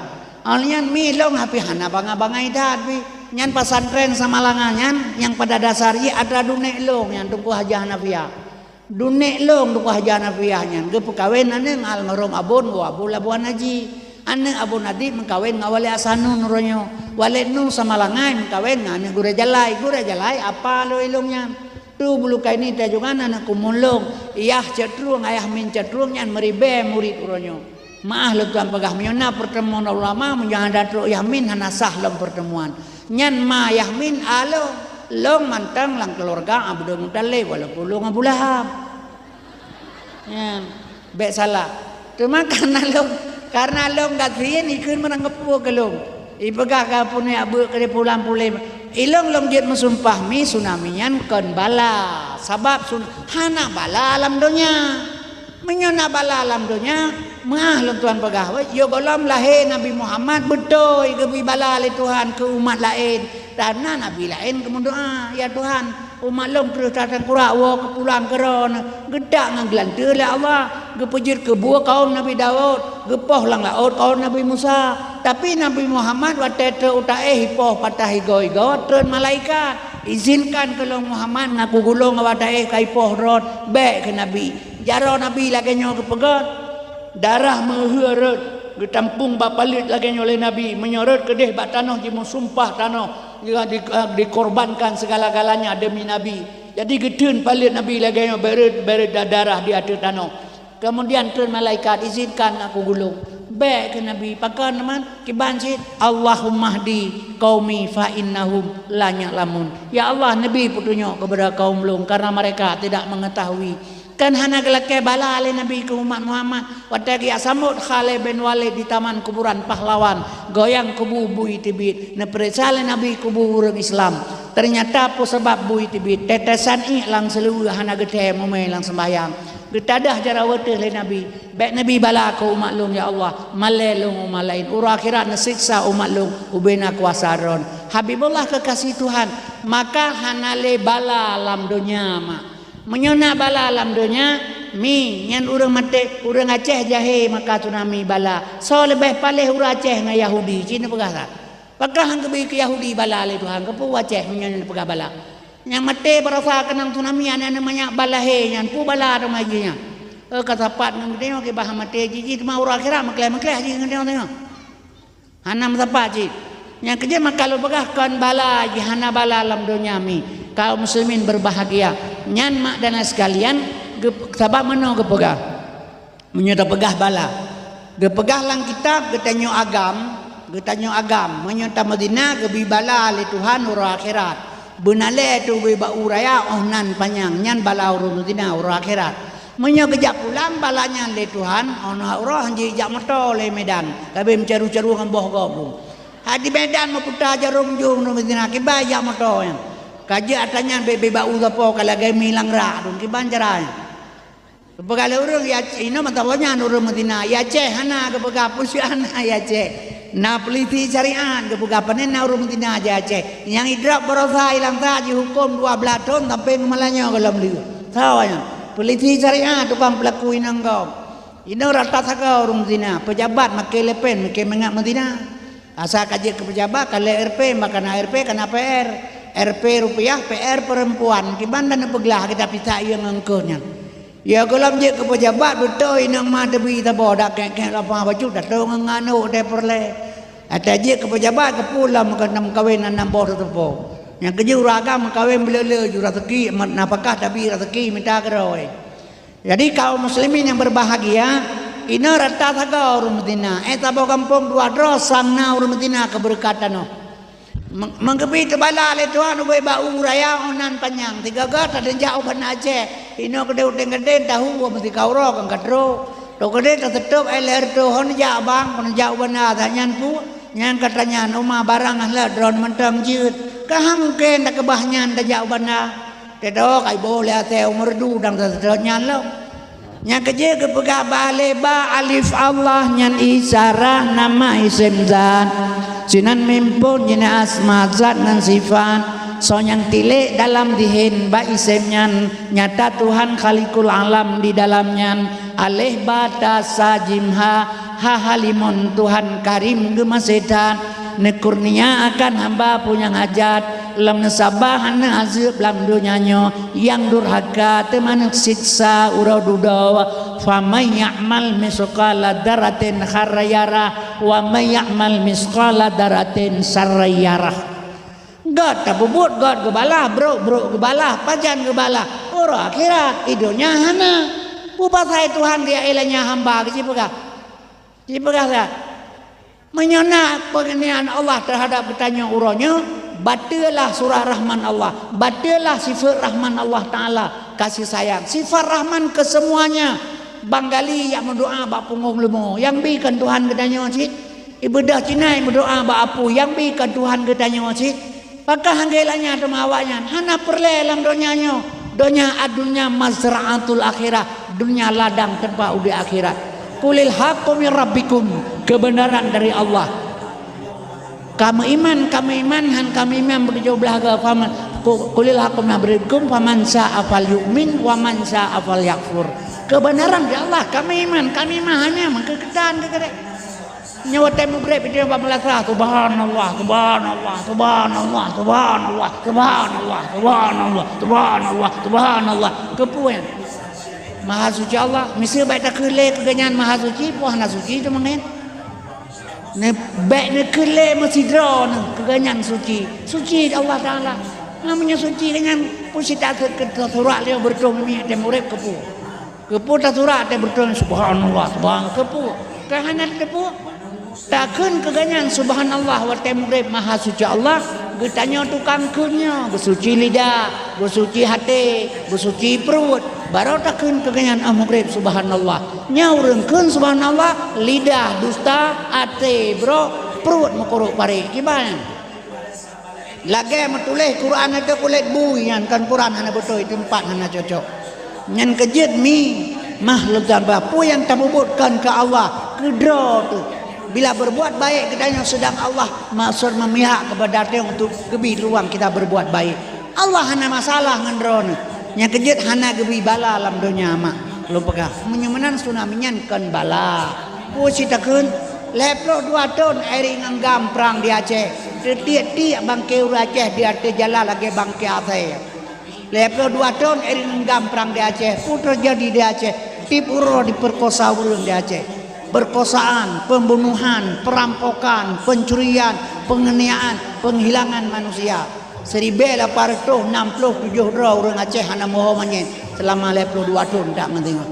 Awak nyan mi lôn hapi hana bangai-bangai that pi. Nyan pesantren Samalanga nyan nyang pada dasar jih atra dunek lôn nyan Teungku Hajah Nafiah. Dunek lôn Teungku Hajah Nafiah nyan geupeukawen aneuëk ngon almarhum Abon, Abon Labuhan Haji. Aneuëk Abon Adib meukawen ngon Waled Ahsanun uroe nyoe. Waled Nu Samalanga meukawen ngon aneuëk Gurée Jalai. Gurée Jalai apa lôn ilôn nyan. Tu Bulukaini Tajongan aneuëk kumuen lôn. Yah Cot Trueng, Ayah Min Cot Trueng nyan meuribée murit uroe nyoe. Meuáh lôn tuan peugah, meunyoe na peurteumuan ulama, meunyoe hana trok Yah Min hana sah lom peurteumuan. Nyan ma Yah Min a lôn, lôn mantong lam keuluwarga Abdul Muthalib, walaupun lôn Abu Lahab. Nyan, bék salah. Teuma kareuna lôn, kareuna lôn gasien ikheun meurangkapeue keu lôn. Ipeugah ka punéh abeuet keu pulan puléh. Ilôn lôn jeuet meusumpah mi tsunami nyan kon bala. Sabab sun-, hana bala lam donya. Meunyoe na bala lam donya, meuáh lôn tuan peugah, wéh, yoh gohlom lahé Nabi Muhammad beutôi geubri bala lé Tuhan keu umat laén. Tan na nabi laén geumeudoá, "Ya Tuhan, umat lôn kreueh that teukurak woe keu pulang keudroe." Geutak ngon geulanteue lé Allah, geupeujeuet keu buet kaum Nabi Daud, geupoh lam laôt kaum Nabi Musa. Tapi Nabi Muhammad watée trok u taéh ipoh patah igoe-igoe, treun malaikat, "Izinkan keu lôn Muhammad ngaku gulong awak taéh ka ipoh rot, bék keu nabi." Jaroe nabi lagée nyoe geupeugét. Darah meuheueh rot, geutampong bak paleuet lagée nyoe lé Nabi, meunyoe rot keudeh bak tanoh jimeusumpah tanoh, di, di, dikorbankan segala-galanya demi Nabi. Jadi geuteun paleuet Nabi lagée nyoe beret, beret da-, darah di ateueh tanoh. Kemudian treun malaikat, "Izinkan aku gulong." Bék keu Nabi, pakon teuma? Kiban cit, "Allahummahdi qaumi fa innahum la ya'lamun." Ya Allah, neubri peutunyok kepada kaum lôn karena mereka tidak mengetahui. Kan hana geulakée bala lé Nabi keu umat Muhammad. Watée geujak sambot Khalid bin Walid di Taman Kuburan Pahlawan, goyang kubu bui teubiet, neupeuriksa lé Nabi kubu ureuëng Islam. Ternyata peue sabab bui teubiet, tetesan iek lam seuleuweue hana geuthée mumé lam seumbahyang. Geutadah jaroe teuh lé Nabi, "Bék neubri bala keu umat lôn, ya Allah, malée lôn umat laén. Uroe akhirat neusiksa umat lôn, ubena kuasa Droen." Habibullah kekasih Tuhan, maka hana lé bala lam donya mak. Meunyoe na bala lam donya, mi, nyan ureuëng maté, ureuëng Aceh jahé maka tsunami bala. Soe leubeh paléh ureuëng Aceh ngon Yahudi, cit neupeugah that. Pakon han geubri keu Yahudi bala lé Tuhan, keupeue Aceh meunyoe neupeugah bala? Nyang maté baroesa keunong tsunami, aneuk-aneuk manyak bala hé nyan, peue bala teuma jih nyan? Eh, ka sapat ngon geutanyoe kiban maté jih, jih teuma uroe akhirat meukleh-meukleh jih ngon geutanyoe. Hana meusapat cit. Nyang keujeuet maka lôn peugah kon bala jih, hana bala lam donya mi. Kaum muslimin berbahagia. Nyan mak dan sekalian, geup-, sabab meunoe geupeugah. Meunyoe tapeugah bala. Geupeugah lam kitab geutanyoe agam, geutanyoe agam. Meunyoe tameuzina geubri bala lé Tuhan uroe akhirat. Beunalée teuh ubé bak u raya óh nan panyang, nyan bala ureuëng meuzina uroe akhirat. Meunyoe geujak pulang bala nyan lé Tuhan, óh na uroe han jijak moto lé Medan, ka abéh meucaru-caru ngon boh gob. Ha di Medan meuputa jaroe jong ureuëng meuzina, kiban jak moto nyan. Ka jeuet atra nyan bék-bék bak u sapo ka lagée mi lam rak dum, kiban cara nyan. Geupeugah lé ureuëng, "Ya, inoe mantong nyan ureuëng meuzina." "Ya Aceh hana," geupeugah, "peue hana ya Aceh. Na peulisi syariat," geupeugah, "pané na ureuëng meuzina di Aceh. Nyang idrop baroesa ilang that jihuköm dua blaih thon sampoe ngon malam nyoe gohlom lheueh." Sawa nyan. Peulisi syariat tukang peulaku inong gob. Inoe rata sagoe ureuëng meuzina, peujabat maké leupén, maké mangat meuzina. Asai ka jeuet keu peujabat, ka lheueh R P, bah kana R P, kana P R. R P rupiah, P R perempuan. Kiban dan neupeuglah kita pisah ié ngon keuh nyan. Ya gohlom jeuet keu peujabat, beutôi inong ma teubi saboh dak kek-kek lapah bacut, datong ngon aneuëk teuh peureulée. Ata jeuet keu peujabat, keupeue lom keu nam kawen anam boh teuseupôt. Nyang keujeuet ureuëng agam meukawen beuleu-leu ju raseuki, nafakah tabi raseuki mita keudroe. Jadi kaum muslimin yang berbahagia, inoe rata sagoe ureuëng meuzina. Eh, saboh gampông dua droe sang na ureuëng meuzina keu beureukat tanoh. Meng-, meugeubi teubala lé Tuhan ubé bak u raya óh nan panyang. Tiga-tiga tadeuh jak u Banda Aceh. Inoe keudeh udeb-udeb tahu meutika uroe kan ka trok. Trok keudeh taseutôb L R T hon jak bang, kon jak u Banda, that nyan peue? Nyan ka tanyan, uma barang ahlak droe mantong jeuet. Ka han mungken takeubah nyan tajak u Banda. Teudoe ka iboh lé asée u Meureudu dan seutôt nyan lom. Nyang keujeuet geupeugah ba lé ba alif Allah nyan isyarah nama isem zat. Sinan mim phon jeuet asma zat ngon sifat. Soe nyang tilék dalam dihen bak isem nyan, nyata Tuhan Khaliqul Alam di dalam nyan. Aleh ba ta sa jim ha, ha ha limon Tuhan Karim geumaséh that, neukurnia akan hamba peue nyang hajat, lom neusabah hana azeueb lam donya nyoe, nyang durhaka teuma neusiksa uroe dudoe. Faman ya'mal misqala dzarratin khairan yarah, wa man ya'mal misqala dzarratin syarran yarah. Gét tapeubuet gét geubalah, brok-brok geubalah, pajan geubalah. Uroe akhirat, di donya hana. Peue pasai Tuhan geujak ilée nyan hamba geuh jipeugah? Jipeugah that. Meunyoe na peungeunian Allah teuhadab geutanyoe uroe nyoe, bateulah surah Rahman Allah, bateulah sifeut Rahman Allah Taala, kasih sayang. Sifat Rahman keu seumuanya. Bang gali jak meudoá bak punggong leumo, nyang bi kon Tuhan geutanyoe cit. Ibeudôh Cina meudoá bak apui, nyang bi kon Tuhan geutanyoe cit. Pakon han geulanya teuma awaknyan? Hana peureulée lam donya nyoe. Donya, ad-dunya mazra'atul akhirah, donya ladang teumpat udeb akhirat. Qulil haqqu mir rabbikum, keubeunaran dari Allah. Ka meuiman, ka meuiman, han ka meuiman beugeujôh blah goe, faman, ku-, qulil haqqu min rabbikum, faman syaa'a falyu'min, wa man syaa'a falyakfur. Keubeunaran di Allah, ka meuiman, ka meuiman, hana meukeukeutan keu keudeh. Nyoe watèe meugreb, itu bak meulasah, subhanallah, subhanallah, subhanallah, subhanallah, subhanallah, subhanallah, subhanallah. Keupeue nyan? Maha suci Allah. Miseue bèk takheun lé keu geuhnyan maha suci, peue hana suci teuma nyan. Neu-, bèk neukheun lé meusidroe neu keu geuhnyan suci. Suci Allah Taala. Meunyoe suci geuhnyan, peue sit takheun keu surat lé beureutoh meumiet watèe meugreb keupeue? Keupeue tasurat watèe beureutoh, subhanallah, subhanallah, keupeue? Ka hana teupeue. Takheun keu geuhnyan subhanallah watèe meugreb, maha suci Allah, geutanyoe tukang kheun nyoe, geusuci lidah, geusuci até, geusuci pruet, barô takheun keu geuhnyan 'oh meugreb subhanallah. Nyoe ureueng kheun subhanallah, lidah dusta, até brok, pruet meukurok paré. Kiban nyan? Lagèe meutuléh Quran ateueh kulét bui, nyan kon Quran, hana beutôi, teumpat hana cocok. Nyan keu jeuet mi, mah lôn tambah, peue nyang tapeubuet kon keu Allah, keu droe teuh. Bila berbuat baik geutanyoe seudang Allah maksud memihak kepada droe untuk geubri ruang kita berbuat baik. Allah hana masalah ngon droeneuh. Nyang keu jeuet hana geubri bala lam donya mak. Lôn peugah, meunyoe meunan tsunami nyan kon bala. Peue sit takheun, lhèe ploh dua thôn Eri ngon GAM prang di Aceh. Teutiek-tiek bangke ureueng Aceh di ateueh jalan lagèe bangke asèe. Lhèe ploh dua thôn Eri ngon GAM prang di Aceh. Peue teujadi di Aceh? Tiep uroe diperkosa ureueng di Aceh. Perkosaan, pembunuhan, perampokan, pencurian, penganiayaan, penghilangan manusia. Siribèe lapan reutôh nam ploh tujoh droe ureueng Aceh hana meuho manyèt seulama lhèe ploh dua thôn, dak meudeungoe.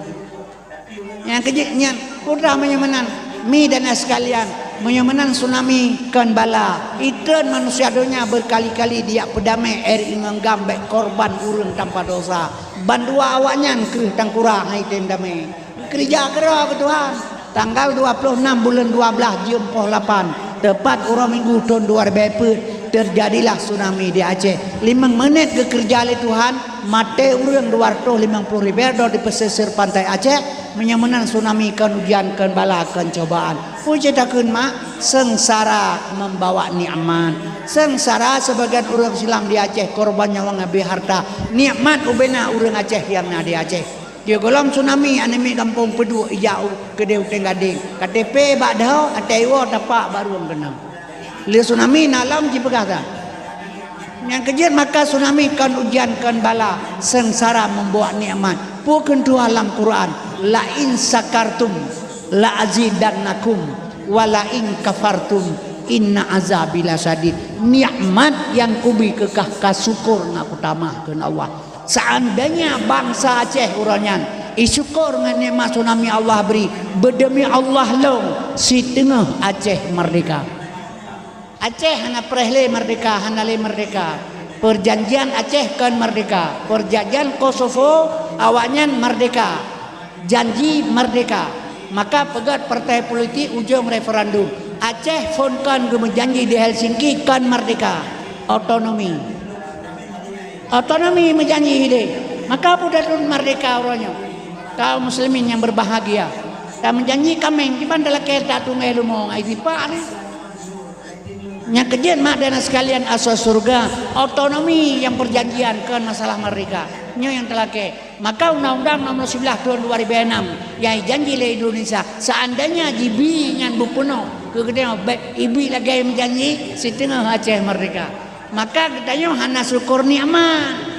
Nyang keu jeuet nyan, peue teuh meunyoe meunan, mi dan sekalian, meunyoe meunan tsunami kon bala, itreun manusia donya berkali-kali dijak peudamé Eri ngon GAM bèk korban ureueng tanpa dosa. Bandua awaknyan kheueh tangkura han item damé. Keureuja keudroe keu Tuhan. Tanggal dua ploh nam buleuen dua blaih jeuem poh lapan, teupat uroe Minggu thôn dua ribèe peuet, teujadilah tsunami di Aceh. Limong meunét geukeureuja lé Tuhan, maté ureueng dua reutôh limong ploh ribèe droe di pesisir pantai Aceh. Meunyoe meunan tsunami kon ujian, kon bala, kon cobaan. Peue jeuet takheun mak, seungsara membawa nikmat. Seungsara sibagian ureueng Islam di Aceh, korban nyawöng habéh harta. Nikmat ubena ureueng Aceh nyang na di Aceh. Di gohlom tsunami, aneuk miet gampông Peuduek ijak u keudéh u Teng Gadeng. K T P bak dhoe, até iwoe tapak bak rueng keunong. Lé tsunami na lom jipeugah that. Nyang keu jeuet maka tsunami kon ujian, kon bala, seungsara membawa nikmat. Peue kheun Tuhan lam Quran, "La in syakartum la azidannakum, wa la in kafartum inna azabi lasyadid." Nikmat nyang kubri keu kah, ka syukur ngon kutamah, kheun Allah. Seandainya bangsa Aceh uroe nyan isyukur ngon nikmat tsunami Allah bri, beudemi Allah lôn, siteungoh Aceh merdeka. Aceh hana preh lé merdeka, hana lé merdeka. Perjanjian Aceh kon merdeka. Perjanjian Kosovo awaknyan merdeka. Janji merdeka. Maka peugöt partai politik ujong referendum. Aceh phon kon geumeujanji di Helsinki kon merdeka. Otonomi. Otonomi meujanji ideh. Maka peue that lôn merdeka uroe nyoe. Kaum muslimin nyang berbahagia. Tameujanji kaméng, kiban talakèe that tungai leumo ngai sipak ni. Nyang keu jeuet mak dan sekalian asoe syeuruga, otonomi nyang perjanjian kon masalah merdeka. Nyoe nyang talakèe. Maka undang-undang nomor siblaih tahun dua ribu enam nyang ijanji lé Indonesia, seandainya jibi nyan beupeunoh keu geutanyoe, bèk ibi lagèe meujanji siteungoh Aceh merdeka. Maka geutanyoe hana syukur nikmat.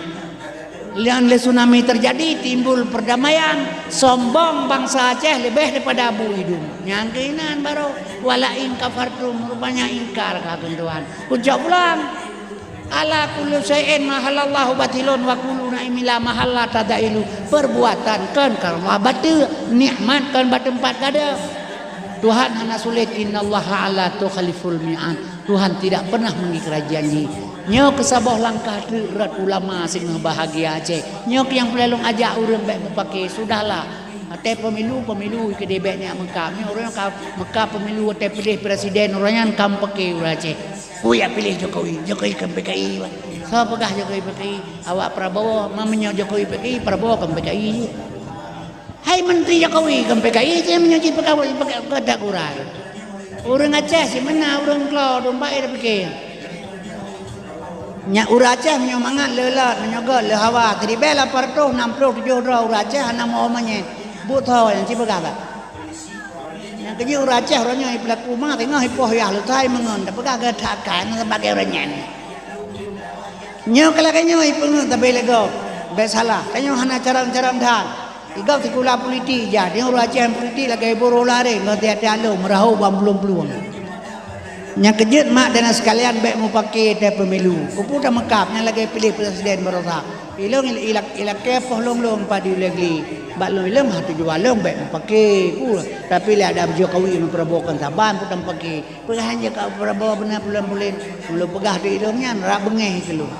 Lheuh lé tsunami teujadi, timbul perdamaian, sombong bansa Aceh leubeh daripada Abu Idum. Nyang keunan baru, "Wala in kafartum," rupanya ingkar ka kheun Tuhan. Kucok pulang. "Ala kullu syai'in mahallallahu batilun wa kullu na'imin la mahalla tadailu." Perbuatan kon karena bateue, nikmat kon bak teumpat ka ada. Tuhan hana sulet, "Innallaha la tukhliful mi'ad." Tuhan tidak pernah mengingkari janji. Nyoe keusaboh langkah teuk rot ulama singoh bahagia Aceh. Nyoe keuh nyang peureulèe lôn ajak ureueng bèk meupaké, sudahlah. Até pemilu, pemilu keudéh bèk nyak meukab. Nyoe ureueng ka meukab pemilu até piléh presiden, ureueng nyan ka meupaké ureueng Aceh. Peue jak piléh Jokowi, Jokowi kon P K I, bah. Soe peugah Jokowi P K I? Awak Prabowo, ma meunyoe Jokowi P K I, Prabowo kon P K I. Hai menteri Jokowi kon P K I, cit meunyoe cit P K I, P K I, keu that gura. Ureuëng Aceh simeunan ureuëng klo dum bae tapike. Nyak ureuëng Aceh meunyoe mangat le lot, meunyoe göt le hawa, keudibée lapan reutôh nam ploh tujoh droe ureuëng Aceh hana meu manyét. Buet tho nyang ci peugah that. Nyang keujeuet ureuëng Aceh uroe nyoe peulaku ma teungoh ipoh yah leutai meungon tapeugah geutak akai na sebagai ureuëng nyan. Nyoe ka lagée nyoe ipeungeut tabée lé gob. Bék salah, tanyoe hana carông-carông that. Igab sikula politik ija, di ureuëng Aceh politik lagée boro lare ngon tiap-tiap lom meurahô bak plueng-plueng. Nyang keujeuet mak dan sekalian bék mupake tée pemilu. Kupu tameukab nyang lagée piléh presiden barosa. Ilong ilak ilak poh lom-lom padi ulée gli. Bak lom ilong hatu jual lom bék mupake. Tapi lé ada Jokowi ngon Prabowo kan saban pun tameupake. Peugah hana ka Prabowo beuna pulen-pulen. Ulôn peugah di ilong nyan rab beungéh keu lôn.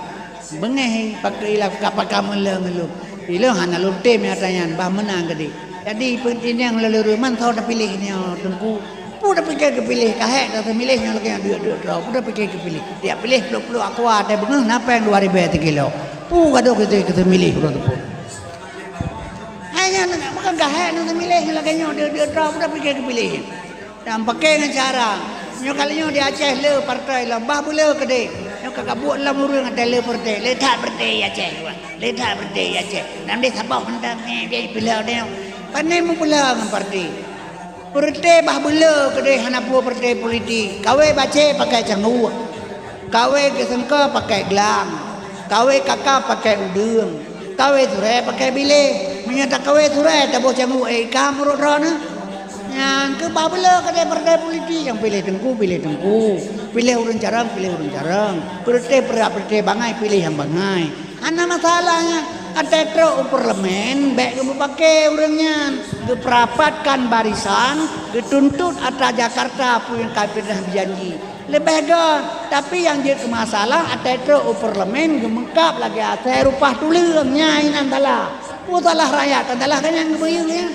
Beungéh pakai ilah kapaka meuleueng lôn. Ilong hana lôn tem nyata nyan bah meunang geude. Jadi peunteng nyang laleureuman tho tapiléh nyoe teungku. Pu tapike keupiléh kahek teumiléh nyoe lagée nyan duek-duek droe. Pu tapike keupiléh. Tiap piléh pluek-pluek aqua teuh beungeuh napeng dua ribée teuh kilo. Pu gadoh keu teumiléh uroe teupeu. Hai nyan bukan kahek teumiléh lagée nyoe duek-duek droe. Pu tapike keupiléh. Dan pakai ngon cara nyoe kali nyoe di Aceh le partai lom bah beule keudeh. Nyoe ka kabuet lom ureuëng atai le partai, le that partai Aceh. Le that partai Aceh. Nam deh saboh mantong ni dia pula dia. Pane mupula ngon partai. Partai bah beule keudeh hana peue partai politik. Kawé bace pakai cangguek. Kawé geusengko pakai glang. Kawé kaka pakai udeueng. Kawé surée pakai biléh. Meunyoe takawé surée taboh cangguek eh ikam urut droeneuh. Nyan keuh bah beule keudeh partai politik nyang piléh teungku, piléh teungku. Piléh ureuëng carông, piléh ureuëng carông. Peureuté peurah, peureuté bangai, piléh nyang bangai. Hana masalah nyan. Atai trok u parlemen bék geumupake ureuëng nyan. Geuperapatkan barisan, geutuntot atra Jakarta peue nyang ka pernah jijanji. Leubeh göt, tapi nyang jeuet keu masalah atai trok u parlemen geumeukab lagée asai rupah tuleueng nyan inan salah. Peue salah rakyat kan salah kan nyang geubeuyeueng nyan.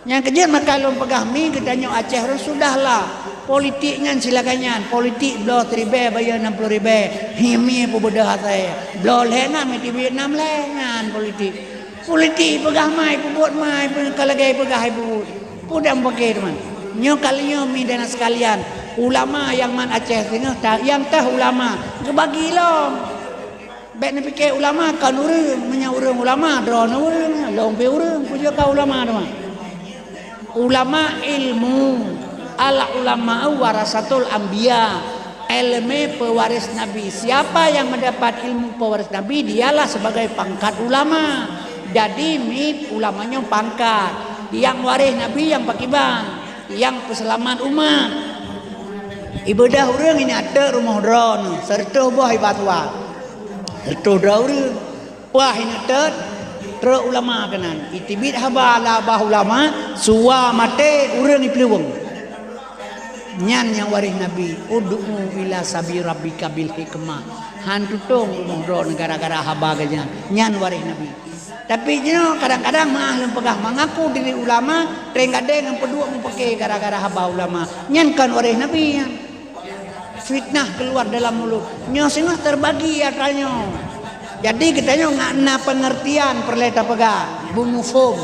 Nyang keujeuet maka lôn peugah mi geutanyoe Aceh rot sudahlah. Politik nyan silagai nyan, politik bloe siribée bayeue nam ploh ribée. Hi mi peubeudoh asai. Bloe lhée na mi teubiet nam lhée nyan politik. Politik peugah mai peubuet mai ka lagée peugah ibu. Peue dan bage teuma. Nyoe kali nyoe mi dan sekalian, ulama nyang mat Aceh singoh ta nyang tah ulama geubagi lom. Bék neupike ulama kon ureuëng, meunyoe ureuëng ulama droeneuh ureuëng, lom pi ureuëng peujeuet ka ulama teuma. Ulama ilmu, al ulama warasatul anbiya. Ilmu pewaris Nabi. Siapa yang mendapat ilmu pewaris Nabi, dialah sebagai pangkat ulama. Jadi mit ulama nyoe pangkat. Yang waris Nabi yang pakiban, yang peuselamat umat. Ibadah ureuëng ini até rumoh droeneuh, sertoh boh ibatua. Sertoh droe ureuëng. Wah, ingat teut, trok ulama keunan. Itibit haba labah ulama, suwa maté ureuëng iplueng. Nyan nyang waréh Nabi, "Ud'u ila sabi rabbika bil hikmah." Han tutong rumoh droe gara-gara haba geuh nyan. Nyan waréh Nabi. Tapi jinoe kadang-kadang meuah lôn peugah mengaku diri ulama, teueng gadeng nyang peuduek mupake gara-gara haba ulama. Nyan kon waréh Nabi nyan. Fitnah keluar dalam mulut. Nyoe singoh terbagi atra nyoe. Jadi geutanyoe ngat na pengertian peureulée tapeugah, beumufhom.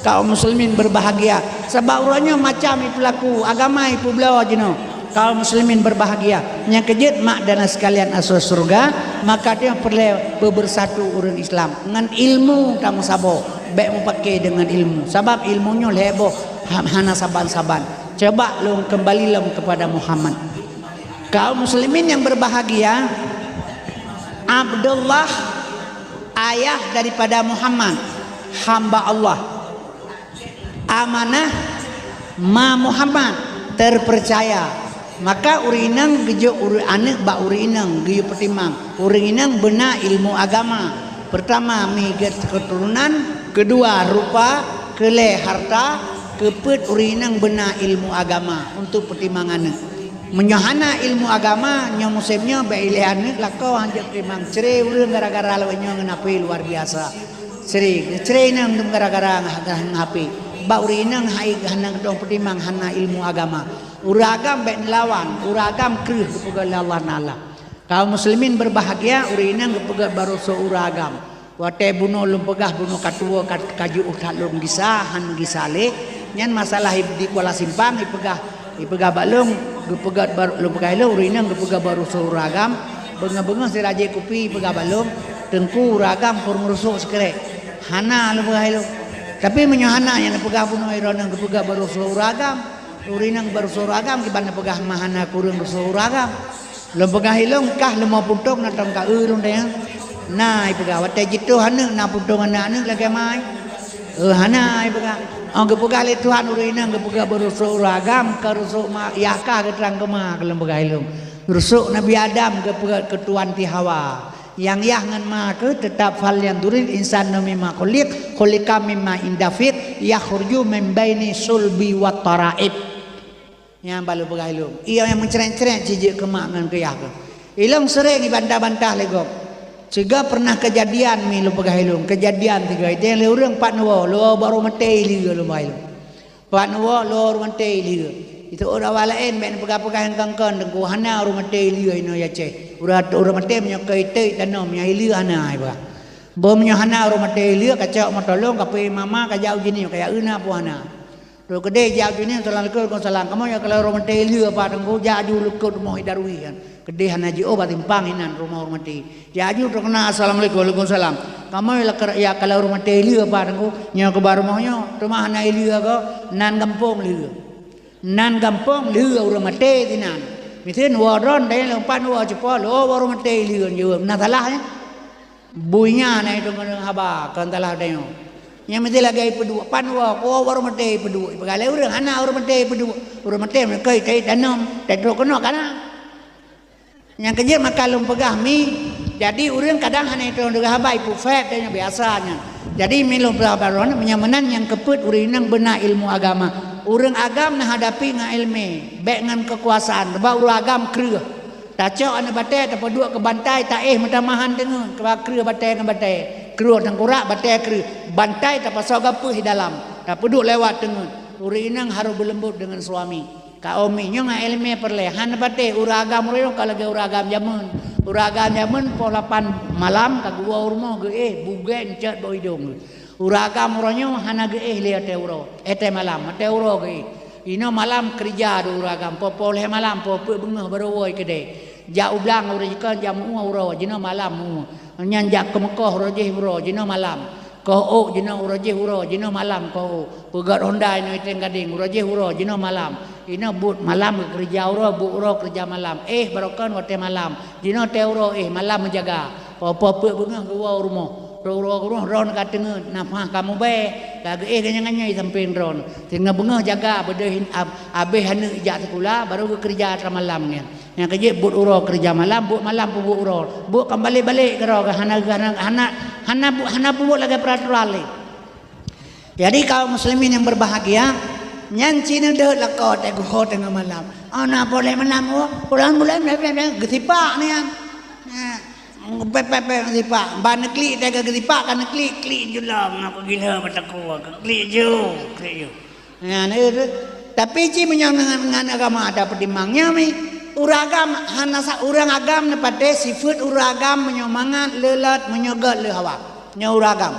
Kaum muslimin berbahagia. Sabab uroe nyoe macam ipeulaku, agama ipeubloe jinoe. Kaum muslimin berbahagia. Nyang keujeuet mak dan sekalian asoe syeuruga, maka tanyoe peureulée beubersatu ureuëng Islam ngon ilmu tameusaboh. Bék mupake deungon ilmu. Sabab ilmu nyoe lhée boh ha-, hana saban-saban. Coba lôn kembali lom kepada Muhammad. Kaum muslimin yang berbahagia, Abdullah ayah daripada Muhammad, hamba Allah. Amanah ma Muhammad, terpercaya. Maka ureuëng inong geujok ureuëng aneuëk bak ureuëng inong geuyue peutimang. Ureuëng inong beuna ilmu agama. Pertama, mi gét keuturonan, keudua, rupa, keulhée, harta, keupeuet ureuëng inong beuna ilmu agama untuk peutimang aneuëk. Meunyoe hana ilmu agama, nyoe musém nyoe bék ilée aneuëk lakoe hanjeuet peutimang. Cre ureuëng gara-gara lawét nyoe ngon H P luar biasa. Cre, cre inong dum gara-gara ngon H P. Bak ureuëng inong hai hana geudong peutimang, hana ilmu agama. Ureuëng agam bék neulawan, ureuëng agam kreueh geupeugah lé Allah Taala. Kaum muslimin berbahagia, ureuëng inong geupeugah baroe soe ureuëng agam. Watée bunoe lôn peugah bunoe ka tuwoe ka, ka jiôh that lôn gisa, han gisa lé. Nyan masalah di Kuala Simpang ipeugah Ipeugah bak lôn, geupeugah bar-, lôn peugah ilôn, ureuëng inong geupeugah bak rusoh ureuëng agam, beungoh-beungoh sira jép kupi ipeugah bak lôn, "Teungku, ureuëng agam peurusoh sikrék." "Hana," lôn peugah ilôn. Tapi meunyoe hana nyang neupeugah bunoe droeneuh geupeugah bak rusoh ureuëng agam, ureuëng inong bak rusoh ureuëng agam, kiban neupeugah mah hana kureueng rusoh ureuëng agam. Lôn peugah ilôn kah leumo puntông na tông ka eu lôn deh. Na ipeugah watée jitoh aneuëk na puntông aneuëk-aneuëk lagée mai. Eh, hana ipeugah. Oh, geupeugah lé Tuhan ureuëng inong geupeugah bak rusoh ureuëng agam ka rusoh ma yah kah geutrang keuma ka lôn peugah ilôn. Rusoh Nabi Adam geupeugah keu tuan ti Hawa. Nyang yah ngon ma keuh teutab falyanzuril insanu mimma khuliq, khuliqa mimma indafiq, yakhruju min baini sulbi wa taraib. Nyang balu peugah ilôn. Iya nyang meucrét-crét cijeuek keu mak ngon keu yah keuh. Ilôn seuréng ibantah-bantah lé gob. Siga pernah keujadian mi lôn peugah ilôn, keujadian siga ideh lé ureuëng pat neuwoe, lôn baru maté ilée lôn peugah ilôn. Pat neuwoe lôn baru maté ilée. Itu ureuëng awak laén bék neupeugah-peugah nyang kon-kon teungku hana ureuëng maté ilée inoe Aceh. Ureuëng, ureuëng maté meunyoe keu iték tanom nyang ilée hana iba. Beuh meunyoe hana ureuëng maté ilée kacok meuto lôn kapé mama kajak uji nyoe kajak euna pun hana. Roh keudeh jak uji nyoe, "Assalamualaikum." "Waalaikumsalam." "Kamoe nyang kalau ureuëng maté ilée apa teungku jak aju lukot rumoh idarui kan. Keudeh hana jiôh bak simpang inan rumoh ureuëng maté. Jak aju teukeunak assalamualaikum, waalaikumsalam. Kamoe ya kalau ureuëng maté ilée apa teungku nyoe keuba rumoh nyoe teuma hana ilée ko nan gampông lée. Nan gampông lée ureuëng maté sinan. Miseue woe droen deh lompat woe ceupok lo ureuëng maté ilée jeuet na salah ya." Bui nyan na itu ngon haba kon talah tanyoe. Nyang meusti lagée ipeuduek pan woe, ko baru maté ipeuduek. Ipeugah lé ureuëng hana ureuëng maté ipeuduek. Ureuëng maté meukoi tai tanom, tai trok keunoe kana. Nyang keujeuet maka lôn peugah mi, jadi ureuëng kadang hana itu deungon haba ipeuphét tanyoe biasa nyan. Jadi mi lôn peugah baroe meunyoe meunan nyang keupeuet ureuëng inong beuna ilmu agama. Ureuëng agam na hadapi ngon ilmu, bék ngon keukuasaan, sebab ureuëng agam kreueh. Tacok aneuëk batée tapeuduek keu bantai taéh meutamah han teungeut keu kreueh batée ngon batée, kreueh teungkurak batée kreueh, bantai tapasoe gapeuih dalam tapeuduek lewat teungeut. Ureuëng inong harôh beuleumbot deungon suami. Ka umi nyoe ngon iéleumé peureulée han patéh ureuëng agam roh ka lagée ureuëng agam jameun. Ureuëng agam jameun poh lapan malam ka geuwoe u rumoh geuéh bugét ncot bak idong. Ureuëng agam uroe nyoe hana geuéh lé watée uroe, watée malam, watée uroe geuéh. Inoe malam keurija di ureuëng agam, poh-poh lhée malam, poh peuet beungoh barô woe keudée. Jak u blang uroe jikon jak meu-ueh uroe, jinoe malam meu-ueh. Nyan jak keumeukoh uroe jih uroe, jinoe malam. Koh ôk jinoe uroe jih uroe, jinoe malam koh ôk. Peugét honda inoe iteng gadeng, uroe jih uroe, jinoe malam. Inoe buet malam geukeurija uroe, buet uroe keurija malam. Éh barokon watée malam. Jinoe tée uroe éh malam meujaga. Poh-poh peuet beungoh geuwoe u rumoh. Droe-droe u rumoh droen ka teungeut, nafah ka mubée, ka geuéh ganyang-ganyang i sampéng droen. Singoh beungoh jaga beudôh hin-, ab-, abéh aneuëk ijak sikula, barô geukeurija atra malam nyan. Nyang keujeuet buet uroe keurija malam, buet malam peubuet uroe. Buet kon balek-balek keudroe, hana, hana, hana, hana bu-, hana peubuet lagée peuraturan lé. Jadi kaum muslimin yang berbahagia, nyan cit neudeuet lakoe teuh geuho teungoh malam. Ana poleh malam, oh, pulang-pulang, geusipak nyan. Nah, pep-pep-pep geusipak. Ban neuklik teuh geusipak, ka neuklik, klik ju lom, aku gila mata ku, klik ju, klik ju. Nah, nah, itu. Tapi cit meunyoe ngon, ngon agama ada peutimang nyan mi. Ureuëng agam hana sa ureuëng agam neupatéh sifeuet ureuëng agam meunyoe mangat, leulat, meunyoe gét, leuhawa. Nyoe ureuëng agam.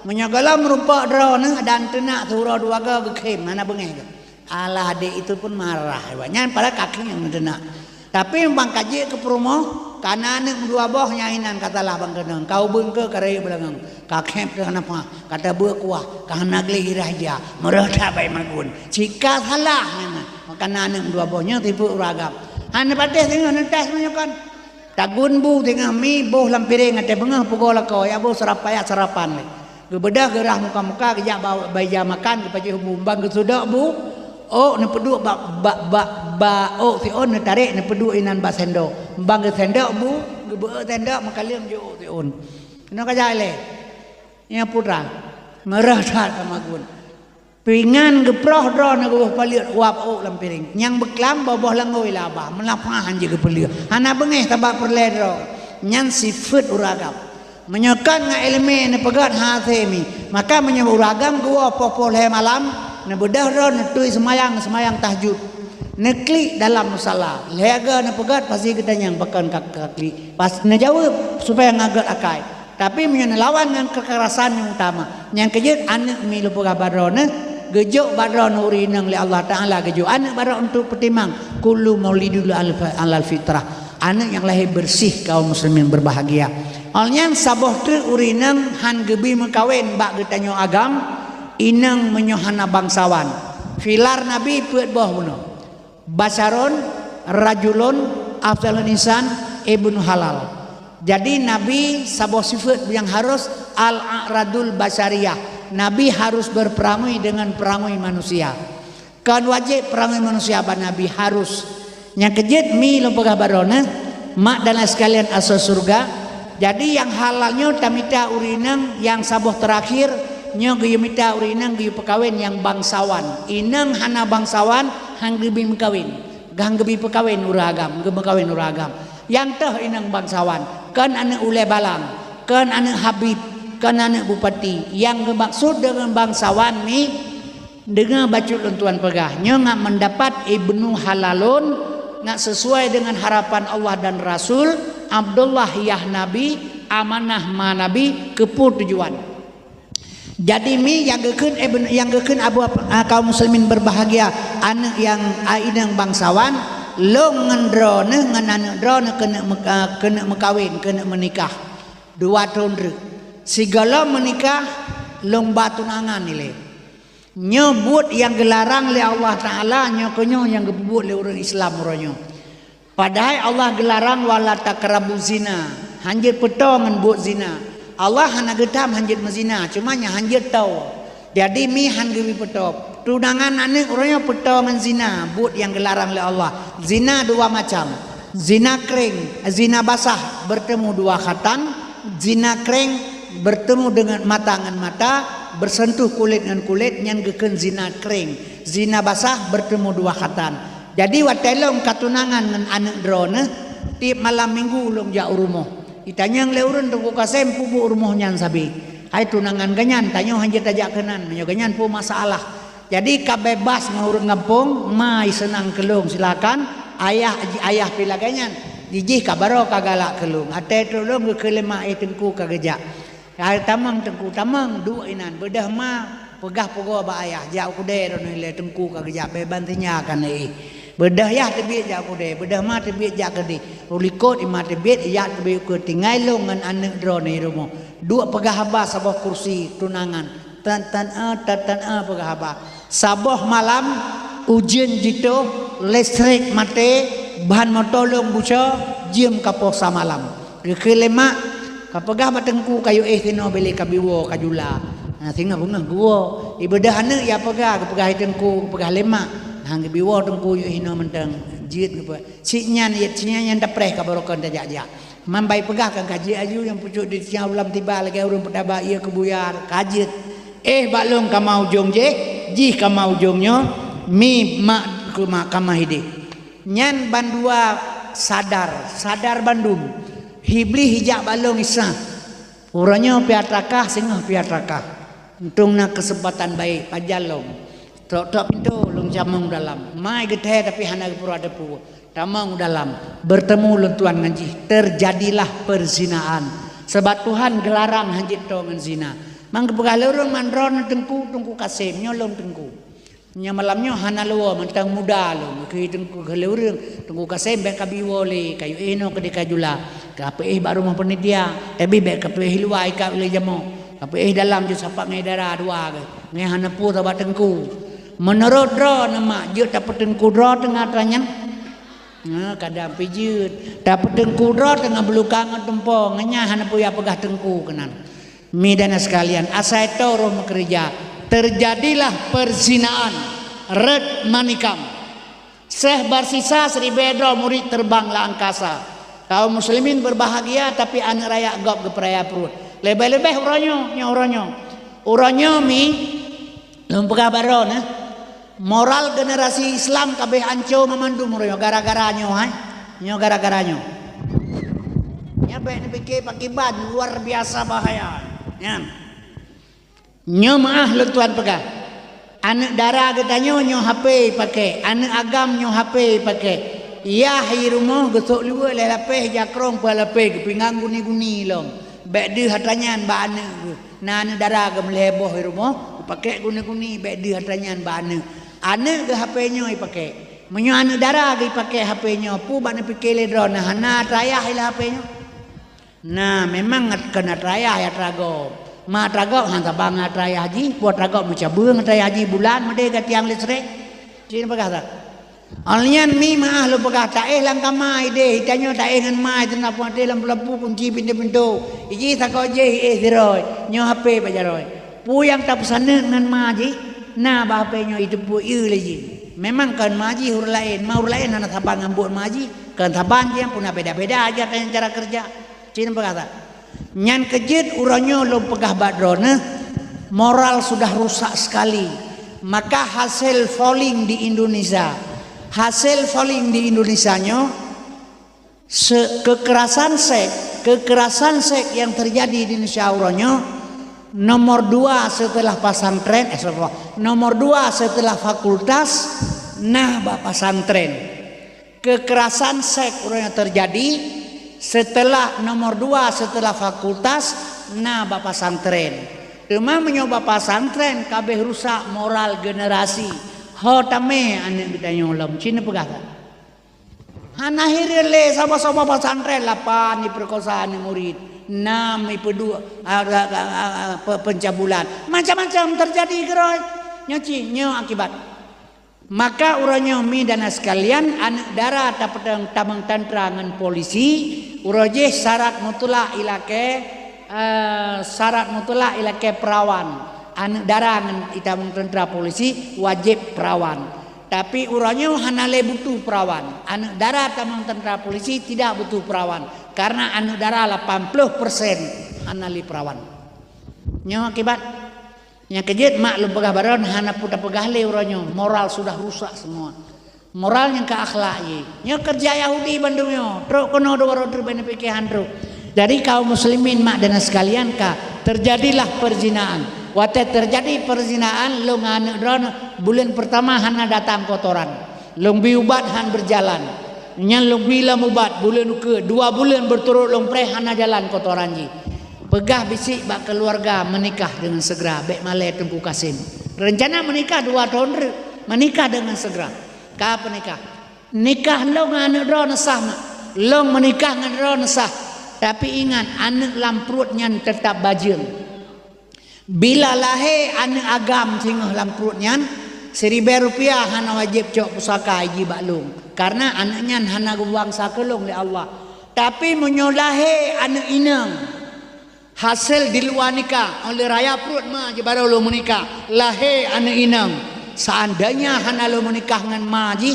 Meunyoe gohlom meurumpok droeneuh dan teunak siuroe dua goe geukhém hana beungéh geuh. Alah adék itu pun marah. Nyan padahai ka khém nyang teunak. Tapi ban ka jeuet keu peurumoh, ka na aneuëk meudua boh nyang inan ka salah ban keunong. Ka ubeut keu ka rayeuk beulangong. Ka khém teuh hana pah, ka tabeuek kuah, ka hana gleh irah ija. Meureuh that bai magun. Cit ka salah nyan. Maka na aneuëk meudua boh nyoe sifeuet ureuëng agam. Hana patéh singoh neutas meunyoe kon. Tagun bu teungoh mi boh lam piréng watée beungoh peugoe lakoe, ya boh sarap-, payah sarapan lé. Geubeudôh geurah muka-muka geujak ba, ba ija makan geupajoh bu, ban geusudok bu, ôk neupeuduek bak, bak, bak, bak ôk siôn neutarek neupeuduek inan bak sendok. Ban geusendok bu, geubeuek sendok meukaleueng jok ôk siôn. Keunoe ka jai lé. Nyang putra, meureuh that ka magun. Pingan geuproh droeneuh geuboh paleuet uap ôk lam piréng. Nyang beuklam boh-boh langôi laba, meulapah han jeuet geupeuleueh. Hana beungéh sabab peureulée droe. Nyan sifeuet ureuëng agam. Meunyoe kon ngon iéleumé neupeugét hase mi, maka meunyoe ureuëng agam geuwoe poh-poh lhée malam, neubeudôh droe neutui seumayang, seumayang tahajud. Neuklik dalam musala. Lhée goe neupeugét pasi geutanyong pakon ka, ka klik. Pas neujaweueb supaya ngagét akai. Tapi meunyoe neulawan ngon keukerasan nyang utama, nyang keujeuet aneuëk mi lôn peugah bak droeneuh, geujok bak droeneuh ureueng inong lé Allah Taala geujok aneuëk bak droeneuh untuk peutimang. Kullu maulidin alal fitrah. Aneuëk nyang lahé beureuséh kaum muslimin berbahagia. Óh nyan saboh treuk ureueng inong han geubri meukawen bak geutanyoe agam, inong meunyoe hana bangsawan. Filar Nabi peuet boh bunoe. Basyarun, rajulun, afdalun insan, ibnu halal. Jadi Nabi saboh sifat nyang harus al-a'radul basyariyah. Nabi harus berperamui dengan peramui manusia. Kon wajéb peramui manusia bak Nabi, harus. Nyang keujeuet mi lôn peugah bak droeneuh, mak dan ayah sekalian asoe syeuruga. Jadi nyang halal nyoe tamita ureueng inong nyang saboh teurakhir, nyoe geuyue mita ureueng inong geuyue peukawen nyang bangsawan. Inong hana bangsawan, han geubri meukawen. Gah geubri peukawen ureueng agam, geumeukawen ureueng agam. Nyang toh inong bangsawan, kon aneuëk ulée balang, kon aneuëk habib, kon aneuëk bupati. Nyang geumaksud deungon bangsawan mi, deungoe bacut lôn tuan peugah, nyoe ngat meudapat ibnu halalun, ngat sesuai deungon harapan Allah dan Rasul, Abdullah yah Nabi, amanah ma Nabi, keupeue tujuan. Jadi mi nyang geukheun, eh, ben-, nyang geukheun Abu, ah, kaum muslimin berbahagia, aneuëk nyang, ah, inong bangsawan, lôn ngon droeneuh ngon aneuëk droeneuh keuneuk meu-, ah, keuneuk meukawen, keuneuk meunikah. Dua thon treuk. Sigohlom meunikah, lôn ba tunangan ilée. Nyoe buet nyang geularang lé Allah Taala, nyoe keunyoe nyang geupeubuet lé ureuëng Islam uroe nyoe. Padahai Allah geularang, "Wala taqrabuz zina." Hanjeuet peutoe ngon buet zina. Allah hana geutam hanjeuet meuzina, cuma nyang hanjeuet toe. Jadi mi han geubri peutoe. Tunangan aneuëk uroe nyoe peutoe ngon zina, buet nyang geularang lé Allah. Zina dua macam. Zina kering, zina basah, bertemu dua khatan, zina kering, bertemu dengan mata ngon mata, bersentuh kulit ngon kulit, nyan geukheun zina kering. Zina basah, bertemu dua khatan. Jadi watée lôn ka tunangan ngon aneuëk droeneuh, tieb malam minggu lôn jak u rumoh. Itanyong lé ureuëng, "Teungku Kasem peue buet u rumoh nyan sabe?" "Hai tunangan geuh nyan, tanyoe hanjeuet tajak keunan, meunyoe geuh nyan peue masalah?" Jadi ka bebas ngon ureuëng gampông, ma iseunang keu lôn silakan, ayah, ayah pi lagée nyan. Jijih ka baroe ka galak keu lôn. Watée trok lôn geukheun lé ma, "Eh, Teungku ka geujak." "Hai tamong Teungku, tamong, duek inan, beudôh ma peugah pugoe bak ayah, jak u keudée droeneuh ilée, Teungku ka geujak, bék ban teunya ka neuéh. Beudôh yah teubiet jak u keudée, beudôh ma teubiet jak keudeh. Ulikot i ma teubiet, yah teubiet u keue, tinggai lôn ngon aneuëk droeneuh i rumoh. Duek peugah haba saboh kursi tunangan." Tan-tan, eh, tan-tan, eh, peugah haba. Saboh malam ujeuen jitoh, listrik maté, ban moto lôn bucoe, jeuem ka poh sa malam. Geukheun lé mak, "Ka peugah bak Teungku kayue éh sinoe, bék lé kabiwoe kajula." Nah, singoh beungoh geuwoe. Ibeudôh aneuëk ya peugah, geupeugah hai Teungku, geupeugah lé mak. Nah, geubiwoe Teungku yue éh sinoe mantong. Jeuet geupeu. Cit nyan, iet cit nyan, nyan tapreh ka barokon tajak-jak. Man bai peugah kan ka jeuet aju nyang pucuk di tiang ulam tiba lagée ureuëng peutaba ié keu buyar, ka jeuet. Éh bak lôn kama ujong jih, jih kama ujong nyoe, mi mak keu mak kama hideh. Nyan bandua sadar, sadar bandum. Iblih ijak bak lôn Isa. Uroe nyoe pih atra kah, singoh pih atra kah. Untông na keuseumpatan baék, pajan lom. Trok-trok pintoe lôn camong u dalam. Mai geuthée tapi hana geupeuruwa teupeu. Tamong u dalam, beurtemu lôn tuan ngon jih, teujadilah peuzinaan. Sabab Tuhan geularang hanjeuet toe ngon zina. Man geupeugah lé ureuëng, "Man droeneuh Teungku, Teungku Kasem, nyoe lôn Teungku." Nyoe malam nyoe hana lé woe, mantong muda lôn. Geukheun Teungku, keu lé ureuëng, "Teungku Kasem, bék kabi woe lé, kayue éh noe keudeh kajula. Kapeuéh bak rumoh peunitia, tapi bék kapeuéh luwa ikat ulée jamoe. Kapeuéh dalam jeuet sapat ngon dara dua geuh. Ngon hana peue sabab Teungku." Meunurot droeneuh mak, jeuet tapeuteungku droe teungoh atra nyan? Nah, kadang pih jeuet. Tapeuteungku droe teungoh beuluka ngon tumpo, ngon nyan hana peue ya peugah teungku keunan. Mi dan sekalian, asai toe roh meukeureuja, teujadilah peuzinaan, rot manikam. Syekh Barsisa siribée droe murit teureubang lam angkasa. Kaum muslimin beurbahagia, tapi aneuëk rakyat gob geupeuraya pruet. Leubeh-leubeh uroe nyoe, nyoe uroe nyoe. Uroe nyoe mi, lôn peugah bak droeneuh, moral generasi Islam ka abéh anco mamandum uroe nyoe gara-gara nyoe, hai. Nyoe gara-gara nyoe. Nyan bék neupike pakiban luar biasa bahaya. Nyan. Nyoe meuáh lôn tuan peugah. Aneuëk dara geutanyoe nyoe H P ipakée, aneuëk agam nyoe H P ipakée. Yah i rumoh geusok luweue lhée lapéh, jakrong peuet lapéh, geupingang guni-guni lom. Bék deuh atra nyan bak aneuëk geuh. Na aneuëk dara geuh meulhée boh i rumoh, Pakèk guna-guni, bèk deuh atra nyan bak aneuk. Aneuk geuh H P nyoe ipakék. Meunyoe aneuk dara geuh ipakék H P nyoe, peue bak neupike lé droeneuh, hana atra ayah ilèe H P nyoe? Nah, memang kon atra ayah, atra gob. Ma atra gob han saban ngon atra ayah jih, peue atra gob meucabeueng atra ayah jih bulan meudeh gatiang listrik. Ci neupeugah that. Óh lheueh nyan mi meu'ah lôn peugah, taéh lam kama ideh, tanyoe taéh ngon ma, teunapu até lampu-lampu, kunci pintoe-pintoe. Iji sagoe jéh iéh sidroe, nyoe H P bak jaroe. Peue nyang tapeusaneut ngon ma jih, na bak H P nyoe iteupeue ié lé jih. Memang kon ma jih ureueng laén, ma ureueng laén hana saban ngon buet ma jih, kon saban jih, puna beda-beda aja cara keureuja. Ci neupeugah that. Nyan keuh jeuet uroe nyoe lôn peugah bak droeneuh, moral sudah rusak sekali. Maka hasil polling di Indonesia, hasil polling di Indonesia nyoe, se-, kekerasan seks, kekerasan seks yang terjadi di Indonesia uroe nyoe, nomor dua setelah pesantren, eh, astagfirullah, nomor dua setelah fakultas, nah bak pesantren. Kekerasan seks uroe nyoe teujadi seuteulah nomor dua seuteulah fakultas na bak pesantren. Teuma meunyoe bak pesantren ka abéh rusak moral generasi, ho tamè aneuk geutanyoe lom, ci neupeugah that. Hana hireuen lé saboh-saboh pesantren, lapan ipeukosa aneuk murit, nam ipeuduek, a, a, a, a, pe-, pencabulan. Macam-macam teujadi keudroe. Nyoe ci, nyoe akibat. Maka uroe nyoe mi dan sekalian, aneuk dara tapeutang tamong tantra ngon polisi, uroe jih syarat mutlak ilakèe, eh, syarat mutlak ilakèe peurawan. Aneuk dara ngon itamong tantra polisi wajéb peurawan. Tapi uroe nyoe hana lé butuh peurawan. Aneuk dara tamong tantra polisi tidak butuh peurawan, karena aneuk dara lapan ploh persen hana lé peurawan. Nyoe akibat. Nyang keujeuet mak lôn peugah baroe, hana peue tapeugah lé uroe nyoe, moral sudah rusak semua. Moral nyang ka akhlak jih. Nyoe keureuja Yahudi bandum nyoe, trok keunoe dua droe trok bak neupike han trok. Jadi kaum muslimin mak dan sekalian ka, terjadilah perzinaan. Watèe terjadi perzinaan, lôn ngon aneuk droeneuh buleuen peurtama hana datang kotoran. Lôn bi ubat han beujalan. Nyan lôn bi lom ubat buleuen ukeue, dua buleuen beuturot lôn preh hana jalan kotoran jih. Peugah bisék bak keuluwarga meunikah deungon seugera, bèk malèe Teungku Kasim. Reuncana meunikah dua thôn reuk, meunikah deungon seugera. Ka peunikah. Nikah lôn ngon aneuk droeneuh sah mak. Lôn meunikah ngon droeneuh sah. Tapi ingat, aneuk lam pruet nyan teutap bajeueng. Bila lahé aneuk agam singoh lam pruet nyan, siribèe rupiah hana wajéb cok pusaka iji bak lôn, kareuna aneuk nyan hana geubangsa keu lôn lé Allah. Tapi meunyoe lahé aneuk inong, hasé di luwa nikah, 'oh lheueh raya pruet ma jih barô lôn meunikah, lahé aneuk inong, seandainya hana lôn meunikah ngon ma jih,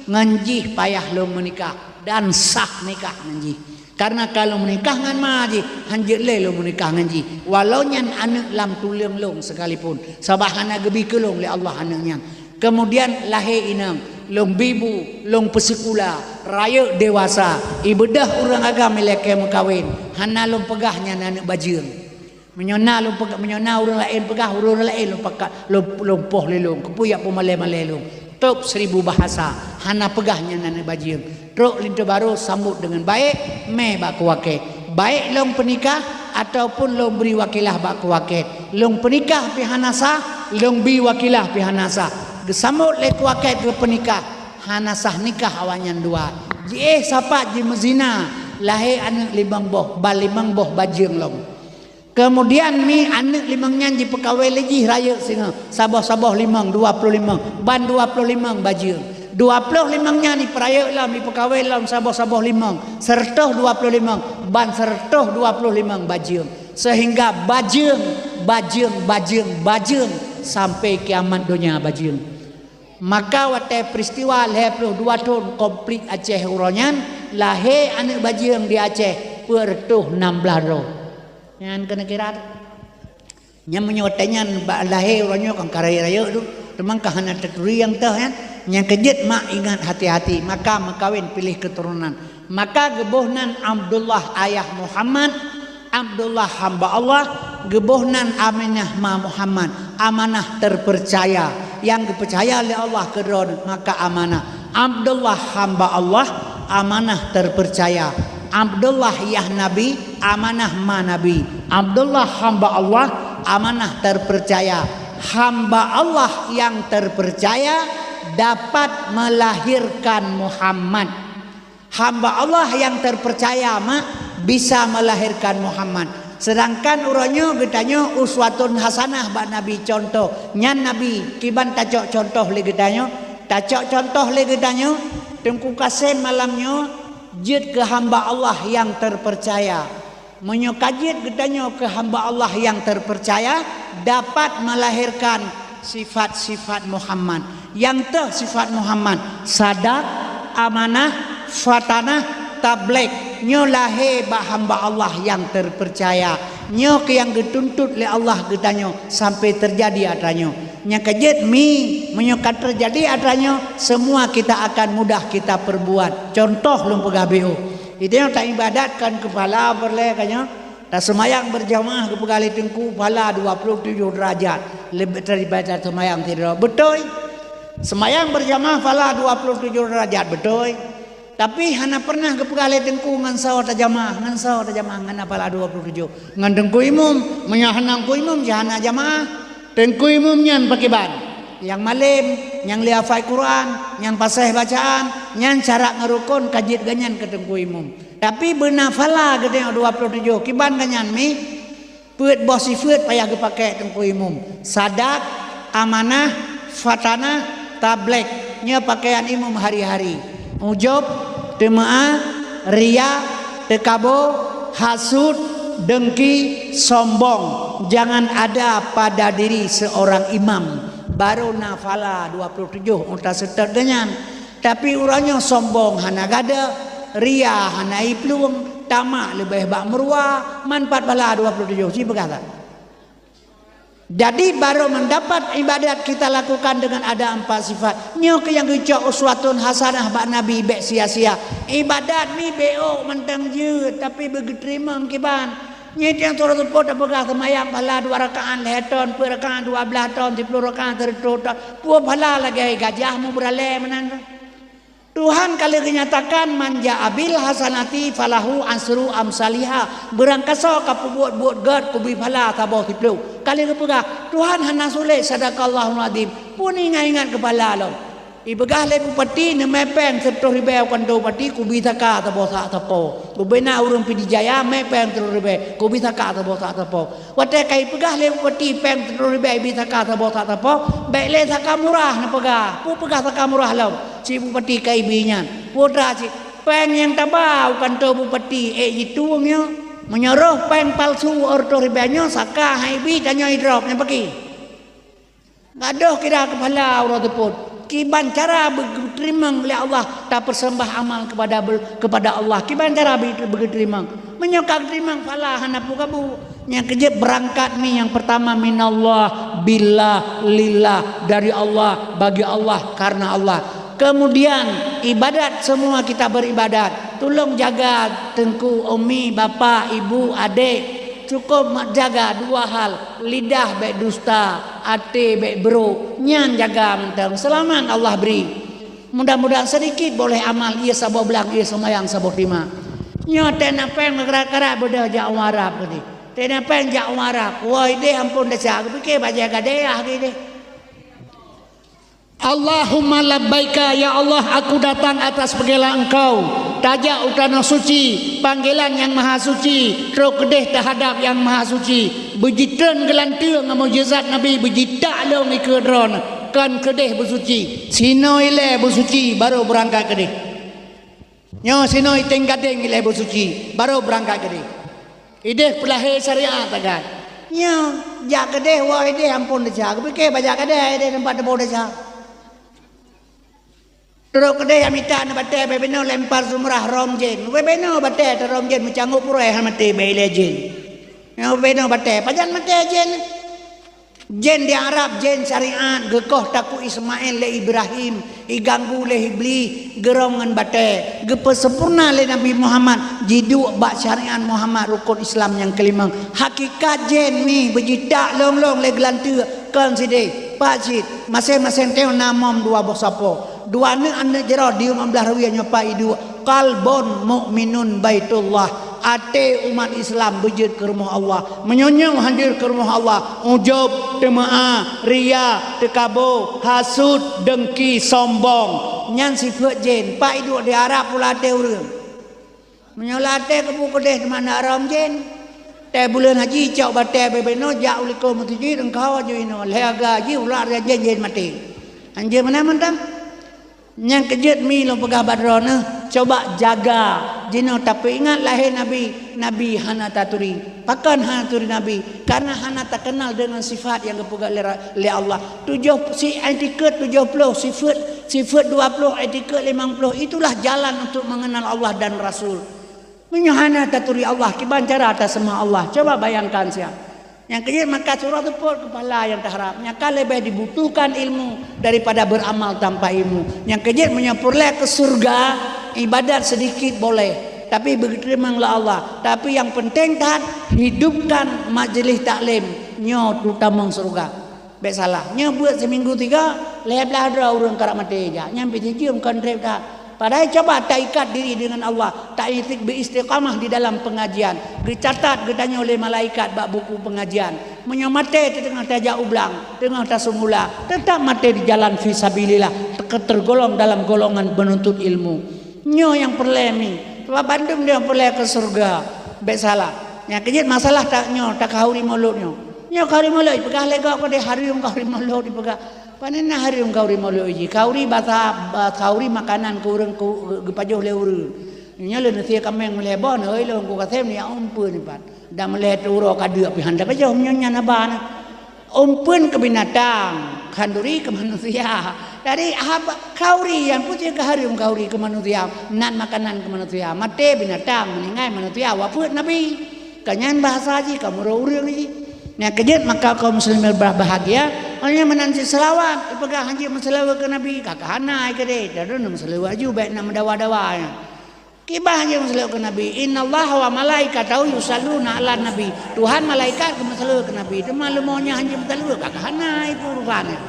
ngon jih payah lôn meunikah dan sah nikah ngon jih. Kareuna ka lôn meunikah ngon ma jih, han jeuet lé lôn meunikah ngon jih, walau nyan aneuk lam tuleueng lôn sekalipun, sabab hana geubi keu lôn lé Allah aneuk nyan. Keumudian lahé inong, lôn bi bu, lôn peusikula, rayeuk dewasa, ibeudôh ureueng agam ilakèe meukawen, hana lôn peugah nyan aneuk bajeueng. Meunyoe na lôn peugah, meunyoe na ureueng laén peugah, ureueng laén lôn pakat, lôn, lôn poh lé lôn, keupeue jak peumalèe-malèe lôn. Tôb seribu bahasa, hana peugah nyan aneuk bajeueng. Trok linto barô sambot deungon baék, mé bak keu wakét. Baék lôn peunikah ataupun lôn bri wakilah bak keu wakét. Lôn peunikah pih hana sah, lôn bi wakilah pih hana sah. Geusambot lé keu wakét geupeunikah, hana sah nikah awaknyan dua. Jiéh sapat jimeuzina, lahé aneuk limong boh, ban limong boh bajeueng lom. Keumudian mi aneuk limong nyan jipeukawén lé jih rayeuk singoh, saboh-saboh limong, dua ploh limong, ban dua ploh limong bajeueng. Dua ploh limong nyan ipeurayeuk lom, ipeukawén lom saboh-saboh limong, seureutoh dua ploh limong, ban seureutoh dua ploh limong bajeueng. Seuhingga bajeueng, bajeueng, bajeueng, bajeueng, sampai kiamat donya bajeueng. Maka watèe peuristiwa lhèe ploh dua thôn konflik Aceh uroe nyan, lahé aneuk bajeueng di Aceh peuet reutôh nam blah droe. Nyan keuneuk kira. Nyan meunyoe watèe nyan bak lahé uroe nyoe kan ka rayeuk-rayeuk tu, teuma ka hana taturi nyang teuh nyan. Nyang keujeuet mak ingat hati-hati, maka meukawen piléh keuturonan. Maka geuboh nan Abdullah ayah Muhammad, Abdullah hamba Allah, geuboh nan Aminah ma Muhammad, amanah terpercaya, nyang geupeucaya lé Allah keu droeneuh, maka amanah. Abdullah hamba Allah, amanah terpercaya. Abdullah yah Nabi, amanah ma Nabi. Abdullah hamba Allah, amanah terpercaya. Hamba Allah yang terpercaya dapat melahirkan Muhammad. Hamba Allah yang terpercaya mak bisa melahirkan Muhammad. Sedangkan uroe nyoe geutanyoe uswatun hasanah bak Nabi, contoh. Nyan Nabi kiban tacok contoh lé geutanyoe. Tacok contoh lé geutanyoe, Teungku Kasem malam nyoe jeuet keu hamba Allah yang terpercaya. Meunyoe ka jeuet geutanyoe keu hamba Allah nyang teupeurcaya, dapat meulahérkan sifat-sifat Muhammad. Nyang teuh sifat Muhammad, sadaq, amanah, fatanah, tabligh. Nyoe lahé bak hamba Allah nyang teupeurcaya. Nyoe keuh nyang geutuntot lé Allah geutanyoe sampai teujadi atra nyoe. Nyang ka jeuet mi, meunyoe ka teujadi atra nyoe, semua kita akan mudah kita perbuat. Contoh lôn peugah beuh. Di tanyoe taibadat kon keu pahala peureulèe ka nyoe. Taseumayang beurjamaah geupeugah lé Teungku pahala dua ploh tujoh deurajat leubeh daripada seumayang sidroe. Beutôi. Seumayang beurjamaah pahala dua ploh tujoh deurajat, beutôi. Tapi hana peureunah geupeugah lé Teungku ngon soe tajamaah, ngon soe tajamaah, ngon pahala dua ploh tujoh. Ngon Teungku Imum, meunyoe hana Teungku Imum, jih hana jamaah. Teungku Imum nyan pakriban? Nyang malém, nyang lé hafai Quran, nyang paséh bacaan, nyan syarat ngon rukon ka jeuet geuh nyan keu Teungku Imum. Tapi beuna pahala geutanyoe dua ploh tujoh, kiban geuh nyan mi, peuet boh sifeuet payah geupakè Teungku Imum. Sadaq, amanah, fatanah, tabligh. Nyoe pakaian imum hari-hari. Ujub, teumeu'ah, riya, teukabo, hasut, deungki, sombong. Jangan ada pada diri seorang imam. Baru na pahala dua ploh tujoh uta seutôt geuh nyan. Tapi uroe nyoe sombong hana gadôh, ria hana iplueng, tamak leubeh bak meuruwa, manfaat pahala dua ploh tujoh, ci peugah that. Jadi, baru mendapat ibadat kita lakukan dengan ada empat sifat. Nyoe keuh nyang geucok uswatun hasanah bak Nabi, bèk sia-sia. Ibadat mi beuh mantong jeuet, tapi beugeuteurimong kiban. Nyan nyang surah seupôt tapeugah seumayang pahala dua rakaat lhèe thôn, peuet rakaat dua blaih thôn, siploh rakaat sireutoh thôn. Peue pahala lagèe gajah meubeuralèe meunan. Tuhan ka lheueh geunyatakan, "Man jaa bil hasanati falahu asyru amsaliha." Beurangkasoe ka peubuet buet gèt, kubri pahala saboh siploh. Ka lheueh geupeugah, Tuhan hana sulet, sadaqallahul azim. Peue ingat-ingat keu pahala lom. Ipeugah lé bupati, neumè pèng sireutoh ribèe u kantô bupati, kubri saka saboh sak sapo. Gubernur ureueng Pidie Jaya mè pèng sireutoh ribèe, kubri saka saboh sak sapo. Watèe ka ipeugah lé bupati pèng sireutoh ribèe ibi saka saboh sak sapo, bèk lé saka murah neupeugah. Peue peugah saka murah lom? Si bupati ka ibi nyan. Peue atra cit? Pèng nyang taba u kantô bupati, ék jitueng nyoe. Meunyoe roh pèng palsu sireutoh ribèe nyoe, saka han ibi, tanyoe idrop, nyan pakri. Gadôh kira keupahala uroe seupôt. Kiban cara beugeuteurimong lé Allah tapeuseumbah amal kepada bel-, kepada Allah. Kiban cara beu-, beugeuteurimong. Meunyoe ka geuteurimong pahala hana peue gabu. Nyang keujeuet beurangkat ni nyang peurtama minallah, billah, lillah, dari Allah, bagi Allah, karena Allah. Kemudian ibadat, semua kita beribadat. Tulông jaga teungku, umi, bapak, ibu, adék. Cukôp mak jaga dua hal, lidah bèk dusta, até bèk brôk. Nyan jaga mantong, seulamat Allah bri. Mudah-mudahan sedikit boleh amal, iya saboh blang, iya seumayang saboh teuma. Nyoe teuh na pèng meukarat-karat beudôh jak u Arab keudéh. Teuh na pèng jak u Arab, woe idéh amphon desya, geupike bajèe gadéh ah geudéh. Allahumma labbaika, ya Allah, aku datang atas panggilan Engkau. Tajak u tanoh suci, panggilan Nyang Maha Suci, trok keudéh teuhadap Nyang Maha Suci. Beujitreun geulanteue ngon mukjizat Nabi, beujitak lôn ikeue droeneuh, kon keudéh beusuci. Sinoe ilèe beusuci, barô beurangkat keudéh. Nyoe sinoe iténg gadéng ilèe beusuci, barô beurangkat keudéh. Idéh peulahé syariat sagai. Nyoe, jak keudéh, woe idéh amphon desya. Geupike bajèe gadéh idéh teumpat teuboh desya. Trok keudéh jak mita neubatèe, bèk binoe lempar jumrah rhom jén. Bèk binoe batèe teu rhom jén, meucangôk puroe hana maté bèk ilèe jén. Nyoe bèk binoe batèe, pajan maté jén. Jén di Arab, jén syariat, geukoh takue Ismail lé Ibrahim, iganggu lé Iblis, geurhom ngon batèe, geupeusempurna lé Nabi Muhammad, jiduek bak syariat Muhammad rukon Islam nyang keulimong. Hakikat jén mi beujitak lôn-lôn lé geulanteue, kon sidéh, pat cit, maséng-maséng teuk na mom dua boh sapo. Dua aneuk-aneuk jaroe di rumoh blaih raya nyoe pat iduek, qalbun mukminun baitullah. Até umat Islam beujeuet keu rumoh Allah. Meunyoe nyoe han jeuet keu rumoh Allah, ujub, teumeu'ah, ria, teukabo, hasut, deungki, sombong, nyan sifeuet jén. Pat iduek di Arab pula até ureuëng. Meunyoe lam até keubu keudeh teuma na haram jén. Tée buleuen haji cok batée bubena jak u likot meuseujid, eungkau aju inoe lhée aga jih ulat jén-jén maté. Hanjeuet meunan mantong. Nyang keujeuet mi lôn peugah bak droeneuh, coba jaga jinoe tapeuingat lahé Nabi, Nabi hana taturi. Pakon hana turi Nabi? Karena hana takeunal deungon sifat nyang geupeugah lé, lé Allah. Tujoh si etikeuet tujoh ploh sifeuet, sifeuet dua ploh, etikeuet limong ploh, itulah jalan untuk mengenal Allah dan Rasul. Meunyoe hana taturi Allah, kiban cara taseumah Allah? Coba bayangkan siat. Nyang keujeuet maka surah teupot kepala nyang taharap. Nyang ka leubeh dibutuhkan ilmu daripada beramal tanpa ilmu. Nyang keujeuet meunyoe peureulée keu syeuruga, ibadat sedikit boleh, tapi beuteurimong lé Allah. Tapi nyang penting that, hidupkan majlis taklim nyoe tutamong syeuruga. Bék salah. Nyoe buet siminggu tiga, lhée blaih droe ureuëng karap maté jak. Nyan pih jijeuem kon treb that. Padahai coba taikat diri deungon Allah, taistiq-, beuistiqamah di dalam pengajian. Geucatat geutanyoe lé malaikat bak buku pengajian. Meunyoe maté teungoh tajak u blang, teungoh tasungula, teutap maté di jalan fi sabilillah, te-, tergolong dalam golongan menuntut ilmu. Nyoe nyang peureulée mi. Sabab bandum nyoe peureulée keu syeuruga. Bék salah. Nyang keujeuet masalah tak nyoe, tak khauri mulod nyoe. Nyoe khauri mulod, peugah lé gob keudeh hareuem khauri mulod dipeugah. Pane na hareuem khauri mulod jih. Khauri basa, ba-, khauri makanan keu ureuëng ku-, geupajoh lé ureuëng. Nyoe lôn sie kaméng meulhée boh, neuhôi lôn ku kasém ni ya umpeuen pat. Dan meulhée teuuroe ka deuk pih hana pajoh, meunyoe nyan haba na. Umpeuen keu binatang, khanduri keu manusia. Jadi haba khauri nyang putih keu hareuem khauri keu manusia, nan makanan keu manusia. Maté binatang, meuninggai manusia, wafeuet Nabi. Ka nyan bahasa jih, ka meurunoe ureuëng jih. Nyang keujeuet maka kaum muslimin berbahagia, hanya meunan cit seulaweuet, ipeugah hanjeuet meuseulaweuet keu Nabi, ka keuhana ai keudeh, dan meuseulaweuet aju bék na meudawa-dawa nyan. Kiban hanjeuet meuseulaweuet keu Nabi, "Innallaha wa malaikatahu yusalluna 'alan nabi." Tuhan malaikat geumeuseulaweuet keu Nabi, teuma leumo nyan hanjeuet meuseulaweuet, ka keuhana ai urusan nyan.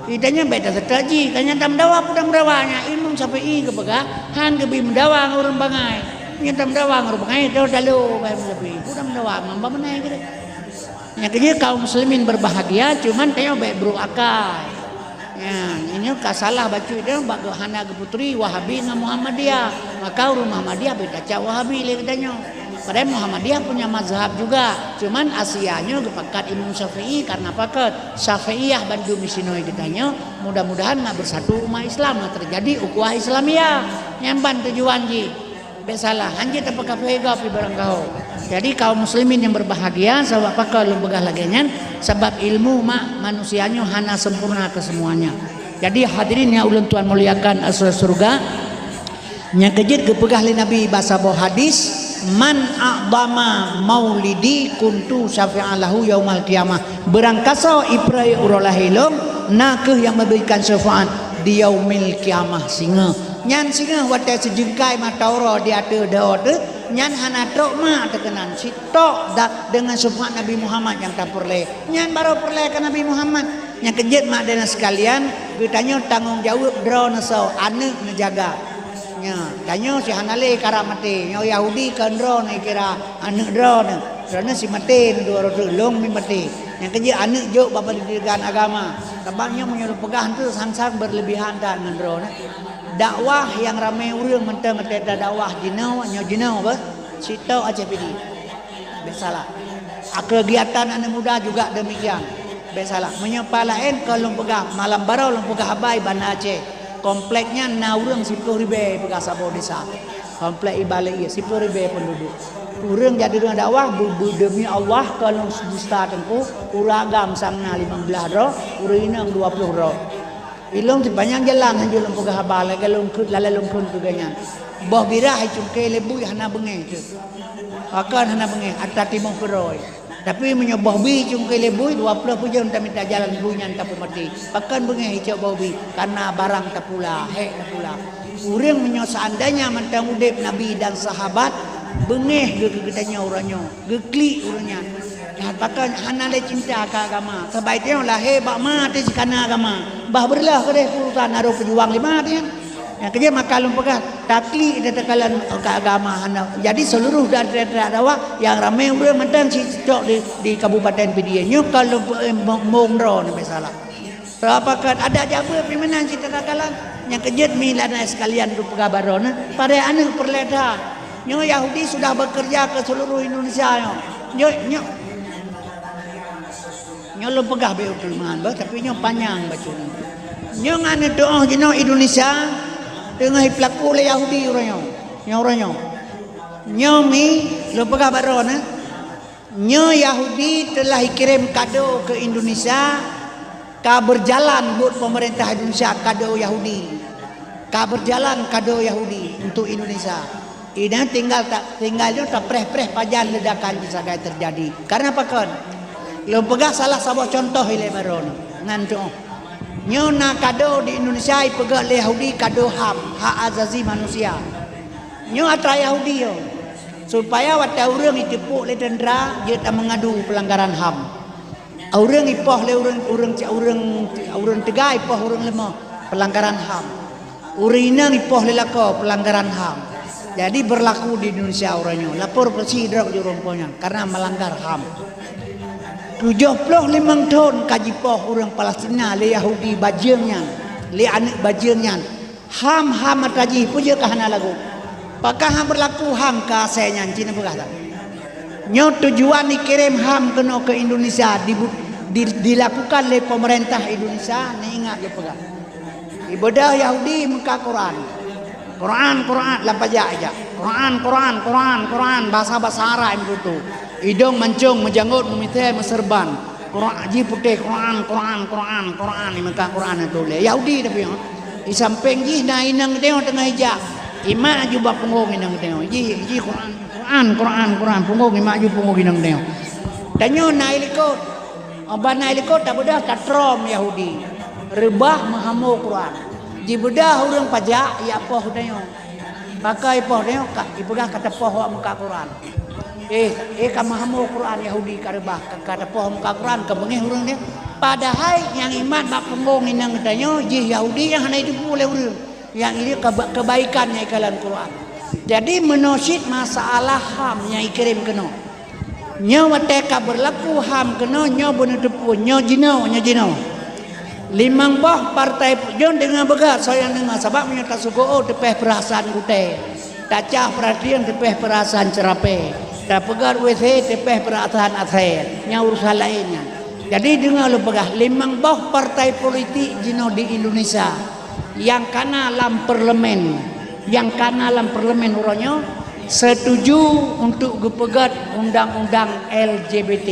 Geutanyoe bék taseutôt jih, ka nyan tameudawa peue tameudawa nyan. Imam Syafi'i geupeugah, han geubi meudawa ngon ureuëng bangai. Nyan tameudawa ngon ureuëng bangai, teuh talo bak Imam Syafi'i. Peue tameudawa ngon bak meunan keudeh. Nyang keujeuet kaum muslimin berbahagia, cuman tanyoe bék brok akai. Nyan, nyoe ka salah bacut nyoe bak geuhana geuputuri Wahabi ngon Muhammadiyah. Maka ureuëng Muhammadiyah bék tacap Wahabi lé geutanyoe. Padahai Muhammadiyah punya mazhab juga, cuman Asia nyoe geupakat Imam Syafi'i karena pakat Syafi'iyah bandum di sinoe geutanyoe. Mudah-mudahan na bersatu umat Islam, na terjadi ukhuwah Islamiyah. Nyan ban tujuan jih. Bék salah, hanjeuet tapeukafé gob barangkaho. Jadi kaum muslimin yang berbahagia, sabab pakon lôn peugah lagée nyan, sabab ilmu mak manusia nyoe hana sempurna kesemuanya. Jadi hadirin yang ulôn tuan muliakan, asura syeuruga, nyang keujeuet geupeugah lé Nabi bak saboh hadis, "Man a'dama maulidi kuntu syafi'an lahu yaumal qiyamah." Beurangkasoe ipreh uroe lahé lôn, na kheueh nyang meuberikan syafaat di yaumil qiyamah singoh. Nyan singoh watée sijeungkai mata uroe di ateueh doe teuh, nyan hana trok mak teuh keunan, sitok da-, deungon syafaat Nabi Muhammad nyang tapeureulée. Nyan barô peureulée keu Nabi Muhammad. Nyang keujeuet mak dan sekalian, geutanyoe tanggong jaweueb droeneuh soe, aneuëk neujaga. Nyoe, tanyoe si hana lé karab maté, nyoe Yahudi kon droeneuh kira aneuëk droeneuh. Droeneuh si maté, neuh dua droe teuh lôn mi maté. Nyang keujeuet aneuëk jok bak pendidikan agama. Sabab nyoe meunyoe lôn peugah teuh sang-sang berlebihan that ngon droeneuh. Dakwah nyang ramé ureuëng mantong watée tadakwah jinoe, nyoe jinoe beh, sitok Aceh Pidie. Bék salah. Kegiatan aneuk muda juga demikian. Bék salah. Meunyoe pat laén kon lôn peugah, malam baroe lôn peugah haba i Banda Aceh. Komplek nyan na ureuëng siploh ribée peugah saboh desa. Komplek ibadat ié siploh ribée penduduk. Ureuëng jadi ureuëng dakwah, bu-, bu-, demi Allah, kon lôn dusta teungku, ureuëng agam sang na limong blaih droe, ureuëng inong dua ploh droe. Ilong sipanyang jalan hanjeuet lôn peugah haba, lagée lôn kheun, lalée lôn kheun keu geuhnyan. Boh birah icungke lé bui hana beungéh teuh. Pakon hana beungéh, atra timoh keudroe. Tapi meunyoe boh bi icungke lé bui, dua ploh peujon tamita jalan bui nyan tapeumaté. Pakon beungéh icok boh bi? Karena barang tapula, hék tapula. Ureuëng meunyoe seandainya mantong udeb Nabi dan sahabat, beungéh geu-, geu-, geutanyoe uroe nyoe. Geuklik ureuëng nyan. Nyan pakon hana lé cinta keu agama. Sabab itu nyang lahé bak ma teuh jikana agama. Bah beureuloh keudeh urusan harôh peujuang lé ma teuh nyan. Nyang keujeuet maka lôn peugah, Taklik di takalon keu agama hana. Jadi seluruh daerah-daerah dakwah nyang ramé ureuëng mantong cicok di, di Kabupaten Pidie. Nyoe kalau, eh, mo-, mondro na biasalah. Sebab pakon adak jameun pih meunan cit takalon. Nyang keujeuet mi lana sekalian tu peugah baroe na. Padahai aneuëk peureulée that. Nyoe Yahudi sudah bekerja ke seluruh Indonesia nyoe. Nyoe, nyoe. Nyoe lôn peugah beu teuleumahan bah, tapi nyoe panyang bacut nyoe. Nyoe ngon neutuoh jinoe Indonesia teungoh jipeulaku lé Yahudi uroe nyoe. Nyoe uroe nyoe. Nyoe mi lôn peugah baroe na. Nyoe Yahudi telah ikirém kado ke Indonesia, ka berjalan buet pemerintah Indonesia kado Yahudi. Ka berjalan kado Yahudi untuk Indonesia. Ina tinggal ta-, tinggal nyoe tapreh-preh pajan ledakan jih sagai terjadi. Karena pakon? Lôn peugah salah saboh contoh ilée baroe nyoe. Ngan tuoh. Nyoe na kado di Indonesia ipeugah lé Yahudi kado HAM, hak asasi manusia. Nyoe atra Yahudi nyoe. Supaya watée ureuëng jiteupok lé tentara, jeuet tameungadu pelanggaran HAM. Ureuëng ipoh lé ureuëng, ureuëng, ureuëng, ureuëng teuga ipoh ureuëng leumoh, pelanggaran HAM. Ureuëng inong ipoh lé lakoe, pelanggaran HAM. Jadi berlaku di Indonesia uroe nyoe. Lapor polisi drop di ureuëng po nyan karena melanggar HAM. Tujoh ploh limong thon ka jipoh ureuëng Palestina lé Yahudi bajeueng nyan, lé aneuëk bajeueng nyan. HAM, HAM atra jih, peue jeuet ka hana lagoe? Pakon hana berlaku HAM keu asai nyan, ci neupeugah that. Nyoe tujuan ikirém HAM keunoe keu Indonesia dibu-, di-, dilakukan lé pemerintah Indonesia, neuingat lôn peugah. Ibeudôh Yahudi meuka Quran. Quran, Quran, lam pajak ijak. Quran, Quran, Quran, Quran, bahasa-bahasa Arab imeuteutu. Idong mancong, meujanggot, meumithai, meuseurban. Quran, jih putéh, Quran, Quran, Quran, Quran, imeuka Quran tuléh. Yahudi tapi, ha. Di sampéng jih na inong geutanyoe teungoh ijak. Imak aju bak punggong inong geutanyoe. Jih, jih Quran, Quran, Quran, Quran, punggong imak aju punggong inong geutanyoe. Tanyoe na i likot. Ban na i likot tabeudôh tatrom Yahudi. Reubah meuhamo Quran. Jibeudôh ureuëng pajak, jipoh tanyoe. Pakon ipoh tanyoe, ka, ipeugah ka tapoh awak meuka Quran. Eh, eh, ka meuhamo Quran Yahudi ka reubah, ka, ka tapoh meuka Quran, ka beungéh ureuëng nyan. Padahai nyang imat bak punggong inong geutanyoe jih Yahudi nyang hana jiteupeue lé ureuëng. Nyang ini keba-, kebaikan nyang ikalon Quran. Jadi meunoe cit masalah HAM nyang ikirém keunoe. Nyoe watée ka berlaku HAM keunoe, nyoe beuneuteupeu, nyoe jinoe, nyoe jinoe. Limong boh partai pu-, jeuet deungoe beugét, soe nyang deungoe, sabab meunyoe tasugoe teupeh peurasaan gutée, tacah peuratian teupeh peurasaan ceurapée, tapeugét W C teupeh peurasaan asée, nyan urusan laén nyan. Jadi deungoe lôn peugah, limong boh partai politik jinoe di Indonesia nyang kana lam parlemen, nyang kana lam parlemen uroe nyoe setuju untuk geupeugét undang-undang L G B T.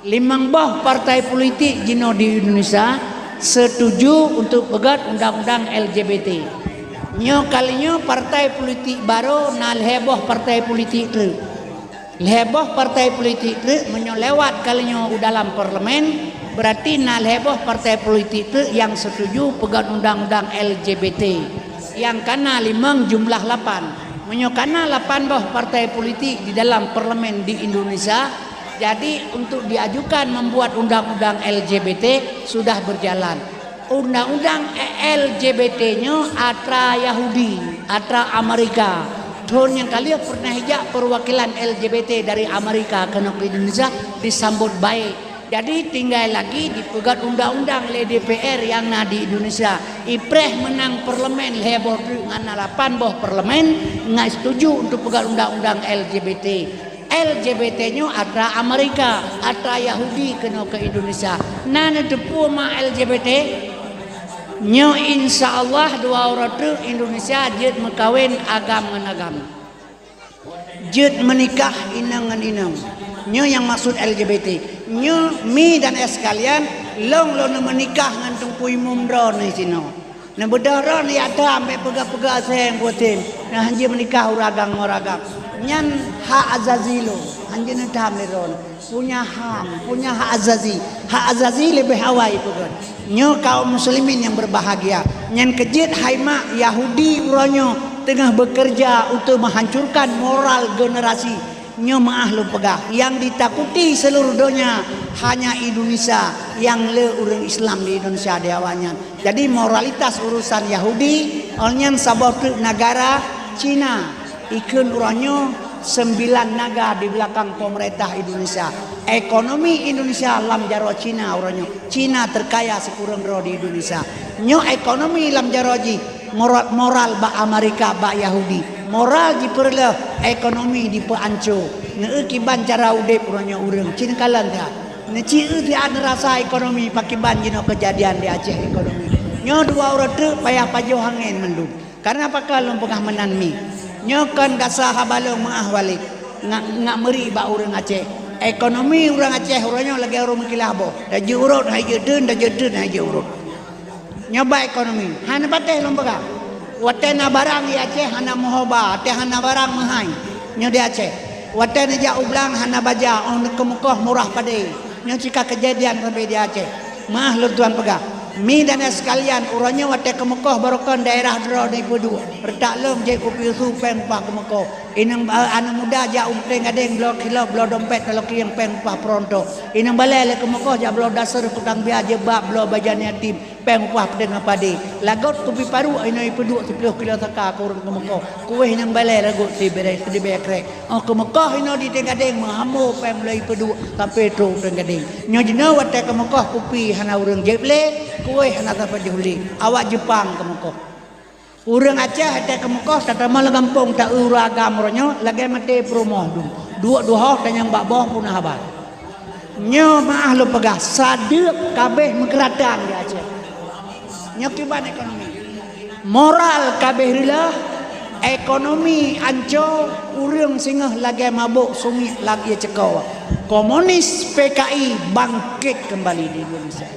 Limong boh partai politik jinoe di Indonesia setuju untuk peugét undang-undang L G B T. Nyoe kali nyoe partai politik barô na lhée boh partai politik treuk. Lhée boh partai politik treuk meunyoe lewat kali nyoe u dalam parlemen, berarti na lhée boh partai politik treuk nyang setuju peugét undang-undang L G B T. Nyang kana limong jumlah lapan. Meunyoe kana lapan boh partai politik di dalam parlemen di Indonesia, jadi untuk diajukan membuat undang-undang L G B T sudah berjalan. Undang-undang L G B T nyoe atra Yahudi, atra Amerika. Thon nyang ka lheueh pernah ijak perwakilan L G B T dari Amerika keunoe ke Indonesia disambot baik. Jadi tinggai lagi dipeugét undang-undang lé D P R nyang na di Indonesia. Ipreh meunang parlemen lhée boh treuk ngon na lapan boh parlemen ngai setuju untuk peugét undang-undang L G B T. L G B T nyoe atra Amerika, atra Yahudi keunoe ke Indonesia. Na neuteupeue ma L G B T? Nyoe insya Allah dua uroe treuk Indonesia jeuet meukawen agam ngon agam. Jeuet meunikah inong ngon inong. Nyoe nyang maksud L G B T. Nyoe mi dan eh sekalian, lôn lôn meunikah ngon Teungku Imum droeneuh sinoe. Neubeudôh droeneuh jak tham bék peugah-peugah asèe ngon geutem. Nah, hanjeuet meunikah ureueng agam ngon ureueng agam. Nyan hak azazi lôn. Hanjeuet neutham lé droeneuh. Punya HAM, punya hak azazi. Hak azazi leubeh awai peugah. Nyoe kaum muslimin nyang berbahagia. Nyan keujeuet hai mak Yahudi uroe nyoe teungoh bekerja untuk menghancurkan moral generasi. Nyoe meu'ah lôn peugah, nyang ditakuti seluruh donya hanya Indonesia, nyang le ureuëng Islam di Indonesia di awaknyan. Jadi moralitas urusan Yahudi, awaknyan saboh treuk negara Cina. Ikheun uroe nyoe sembilan naga di belakang pemerintah Indonesia. Ekonomi Indonesia lam jaroe Cina uroe nyoe. Cina terkaya sikureueng droe di Indonesia. Nyoe ekonomi lam jaroe jih, moral, moral bak Amerika, bak Yahudi. Moral jipeureuloh, ekonomi jipeuanco. Neu-eu kiban cara udeb uroe nyoe ureuëng. Cit neukalon siat. Neuci-eu siat neurasa ekonomi, pakiban jinoe keujadian di Aceh ekonomi. Nyoe dua uroe treuk payah pajoh angén mandum. Kareuna pakon lôn peugah meunan mi? Nyoe kon gasa haba lôn meu'ah Walid, ngak, ngak meuri bak ureuëng Aceh. Ekonomi ureuëng Aceh uroe nyoe lagée ureuëng meukilah boh. Tajeuet urot, hai jeuet deun, tajeuet deun, hai jeuet urot. Nyoe bak ekonomi. Hana patéh lôn peugah. Watée na barang di Aceh hana meuhoba, watée hana barang meuhai. Nyoe di Aceh. Watée neujak u blang hana baja, óh neukeumeukoh murah padé. Nyoe cit ka keujadian sabe di Aceh. Meu'ah lôn tuan peugah. Mi dan sekalian, uroe nyoe watée keumeukoh barokon daerah droe neupeuduek. Reutak lom jeuet kupi su péng upah keumeukoh. Inong ba-, aneuk muda jak u Peuténg Gadeng bloe kilop, bloe dompet talokieng péng upah peurontok. Inong balée lé keumeukoh jak bloe daseur kutang bia jilbab bloe bajan yatim. Péng upah peuteungoh padé. Lagot kupi paru inoe ipeuduek siplôh kilo saka keu ureuëng keumeukoh. Kuweh nyang balée lagot sibirée sidibée krek. Óh keumeukoh inoe di Peuténg Gadeng meuhambo péng lom ipeuduek sampoe trok u Peuténg Gadeng. Nyoe jinoe watée keumeukoh kupi hana ureuëng jieb lé, kuweh hana sapeue jieb lé. Awak Jeupang keumeukoh. Ureuëng Aceh watée keumeukoh tatamong lam gampông ta-eu ureuëng agam uroe nyoe lagée maté peurumoh dum. Duek duhoh tanyong bak boh puna haba. Nyoe meu'ah lôn peugah, sadeueb kabeh meukeuratan di Aceh. Nyoe kiban ekonomi. Moral kabeh reuloh, ekonomi anco, ureuëng singoh lagée mabök sumiek lam ié ceuko. Komunis P K I bangkit kembali di Indonesia.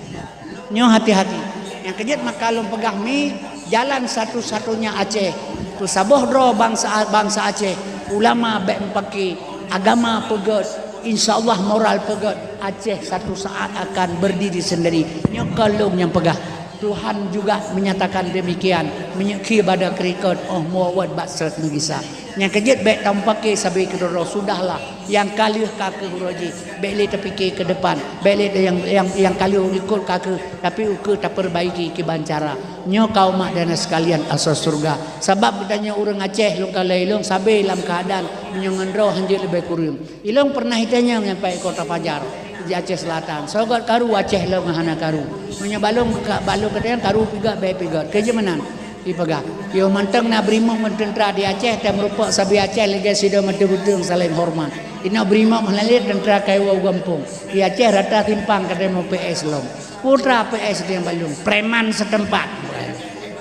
Nyoe hati-hati. Nyang keujeuet maka lôn peugah mi, jalan satu-satunya Aceh. Keu saboh droe bansa, bansa Aceh, ulama bék meupaké, agama peugét, insya Allah moral peugét, Aceh satu saat akan berdiri sendiri. Nyoe kon lôn nyang peugah. Tuhan juga menyatakan demikian. Meunyoe khie bada keurikot, óh muwat bak sot meugisa. Nyang keujeuet bék tameupaké sabe keudroe-droe, sudahlah. Nyang ka lheueh ka kheueh uroe jih, bék lé tapike keu depan, bék lé nyang, nyang, nyang ka lheueh ikot ka kheueh, tapi ukeue tapeurbaiki kiban cara. Nyoe kaum mak dan sekalian asoe syeuruga. Sabab geutanyoe ureuëng Aceh lôn kalon ilong sabe lam keuadaan meunyoe ngon droe hanjeuet leubeh kureueng. Ilong peureunah itanyong nyang paih kota Pajar di Aceh Selatan. Soe göt karu Aceh lôn hana karu. Meunyoe balong ka, balong geutanyoe karu pih göt, bék pih göt. Keu jeuet meunan. Ipeugah, yoh mantong na brimop ngon teuntra di Aceh, watée meurumpok sabe Aceh lagée sidroe mantong beuteung saléng horeumat. Inoe brimop hana lé teuntra ka iwoe u gampông. Di Aceh rata simpang ka teurimong P S lom. Putra P S di nyang balong, preman setempat.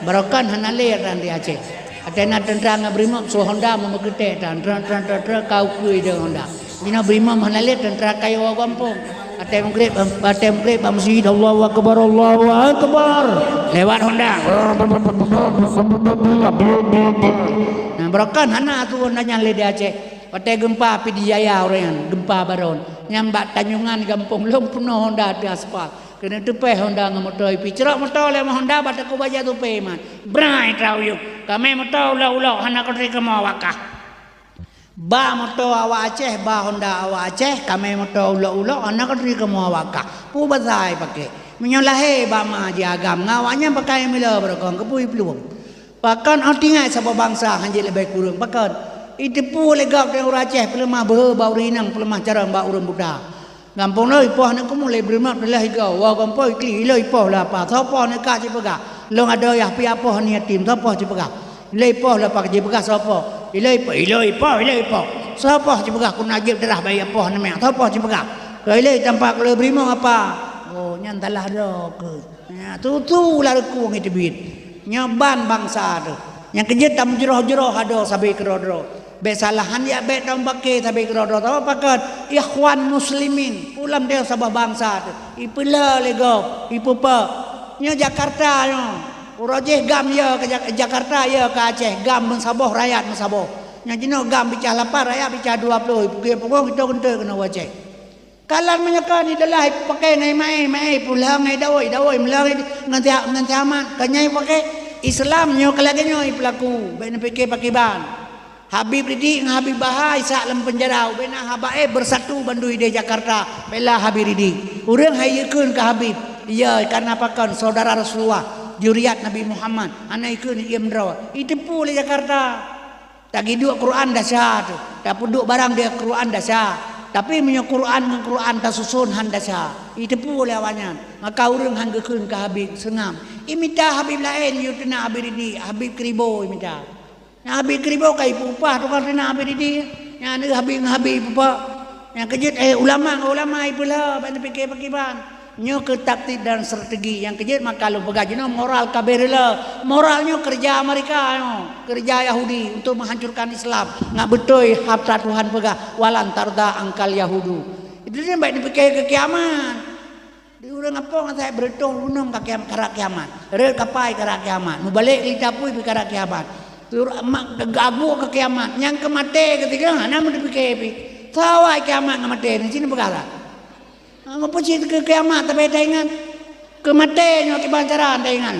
Barokon hana lé rata di Aceh. Watée na teuntra ngon brimop su Honda meumeukeutek tan, tren, tren, tren, tren, ka ukeue idong Honda. Jinoe brimop hana lé teuntra ka iwoe gampông. Watée meugreb, watée meugreb bak meuseujid, "Allahu Akbar, Allahu Akbar." Lewat Honda. Nah, barokon hana aturan nyan lé di Aceh. Watée geumpa Pidie Jaya uroe nyan, geumpa baron. Nyan bak Tanjungan gampông lom peunoh Honda ateueh aspal. Keuneuk teupéh Honda ngon moto ipi. Crok moto lé Honda bak Teungku Baja Tupé man. Brai trok uyuek. Kamé moto ulok-ulok hana kuturi kamoe awak kah. Ba moto awak Aceh, ba Honda awak Aceh, kamé moto ulok-ulok, hana kuturi kamoe awak kah. Peue basa ipaké? Meunyoe lahé bak ma jih agam, ngon awaknyan pakai milo barokon, keupeue iplueng? Pakon oh tinggai saboh bansa hanjeuet leubeh kureueng? Pakon? Iteupeue lé gob teuh ureuëng Aceh peuleumah beuhe bak ureuëng inong, peuleumah carông bak ureuëng buta. Gampông lôn ipoh aneuk keumu lé beurimot lé higa, woe gampông ikli ilôn ipoh lé apa? Soe poh aneuk ka sipeugah? Lôn adoe yah pih apoh aneuk yatim, soe poh sipeugah? Ilôn ipoh lé apa? Jipeugah soe poh? Ilôn ipoh, ilôn ipoh, ilôn ipoh. Soe poh sipeugah? Keuneuk jieb darah bayi apoh aneuk miet, soe poh sipeugah? Keu ilôn itampa keu lôn beurimot apa? Oh, nyan salah droe keuh. Nyan tutu lam reukung iteubiet. Nyoe ban bansa teuh. Nyang keujeuet tameujroh-jroh adoe sabe keudroe-droe. Bék salah han jak bék tameupake sabe keudroe-droe. Sabab pakon? Ikhwan Muslimin, pulam deuh saboh bansa teuh. Ipeulé lé gob, ipeupe. Nyoe Jakarta nyoe. Uroe jih gam yo ke Jak-, Jakarta yo ke Aceh, gam meusaboh, rakyat meusaboh. Nyoe jinoe gam bicah lapan, rakyat bicah dua ploh. Ipeugah pungong, ito geuntôi keunoe u Aceh. Kalon meunyoe ka di dalah ipakai ngon imaé, imaé, ipeulheueng ngon idawoi, idawoi meulheueng ngon si, ngon si Ahmad, ka nyan ipakai. Islam nyoe ka lagée nyoe ipeulaku, bék neupike pakiban. Habib Ridik ngon Habib Bahar isak lam penjara, ubena haba éh bersatu bandum idéh Jakarta bela Habib Ridik. Ureuëng hai ikheun keu Habib, iya karena pakon saudara Rasulullah, juriat Nabi Muhammad, hana ikheun iem droe. Iteupeu lé Jakarta. Tagiduek Quran desya tu, tapeuduek barang di Quran desya. Tapi meunyoe Quran ngon Quran tasuson han desya, iteupeu lé awaknyan. Maka ureuëng han geukheun keu Habib seungab. Imita Habib laén, yue teunak Habib Ridik, Habib Kribo imita. Nyang Habib Kribo ka ipeupah tukang teunak Habib Ridik. Nyang aneuk Habib ngon Habib ipeupah. Nyang keujeuet, eh, ulama ngon ulama ipeulhö, ban neupike pakriban. Nyoe keuh taktik dan strategi nyang keujeuet maka lôn peugah jinoe moral ka beu rila. Moral nyoe keureuja Amerika nyoe, keureuja Yahudi untuk menghancurkan Islam. Ngat beutôi haba Tuhan peugah, "Walan tarda angkal Yahudu." Itu dia baik dipikir ke kiamat. Di ureuëng apong asai beureutoh gunong ka kiam-, karak kiamat. Rot kapai karak kiamat. Mubalek lita pui pi karak kiamat. Tur mak gaguk ke kiamat. Nyang keu maté keutiga hana meudipike pi. Sawai kiamat ngon maté ni cit peukara. Meupeucit keu kiamat tapi taingat. Keu maté nyoe kiban cara taingat.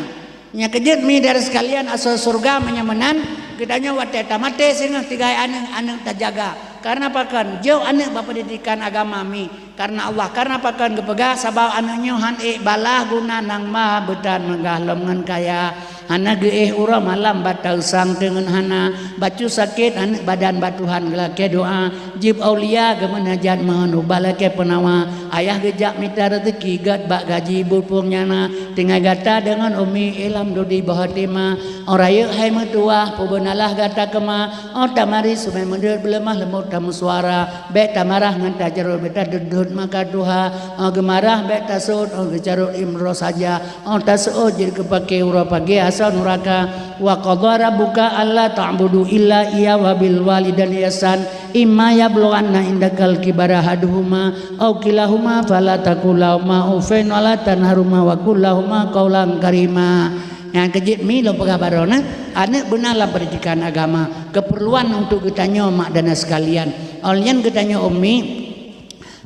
Nyang keujeuet mi dari sekalian asoe syeuruga meunyoe meunan, geutanyoe watée tamaté singoh tinggai aneuk-aneuk tajaga. Karena pakon? Jok aneuk bak pendidikan agama mi. Karena Allah, karena pakon geupeugah, sabab aneuk nyoe han ék balaih guna nang ma beutan meugah lom ngon kaya. Hana geuéh uroe malam bak tausang teungeut hana, bacut sakét aneuk badan bak Tuhan geulakée doá. Jieb aulia geumeunajat meuhon ubat lakée peunawa. Ayah geujak mita rezeki gét bak gaji buphon nyang na. Tinggai gata deungon umi ilham dudi boh hatimah. Ora yeuek hai meutuwah, peubeunalah gata keuma. Oh tamari seumai meudeuet beuleumah leumbot tameusuara. Bék tamarah ngon tajarot, bék tadeuet-deuet maka tuha. Oh geumarah bék taseuôt, oh geucarot imroh saja. Oh taseuôt jeuet geupake uroe pagée asoe nuraka. Wa qadha rabbuka alla ta'budu illa iyyahu wa bil walidaini ihsan. Imma yablughanna indakal kibara ahaduhuma aw kilahuma fala taqul lahuma uffin wa la tanharhuma wa qul lahuma qawlan karima. Nyang keujeuet mi lôn peugah baroe na, aneuk beuna lam pendidikan agama. Keperluan untuk geutanyoe mak dan ayah sekalian. Óh lheueh nyan geutanyoe umi,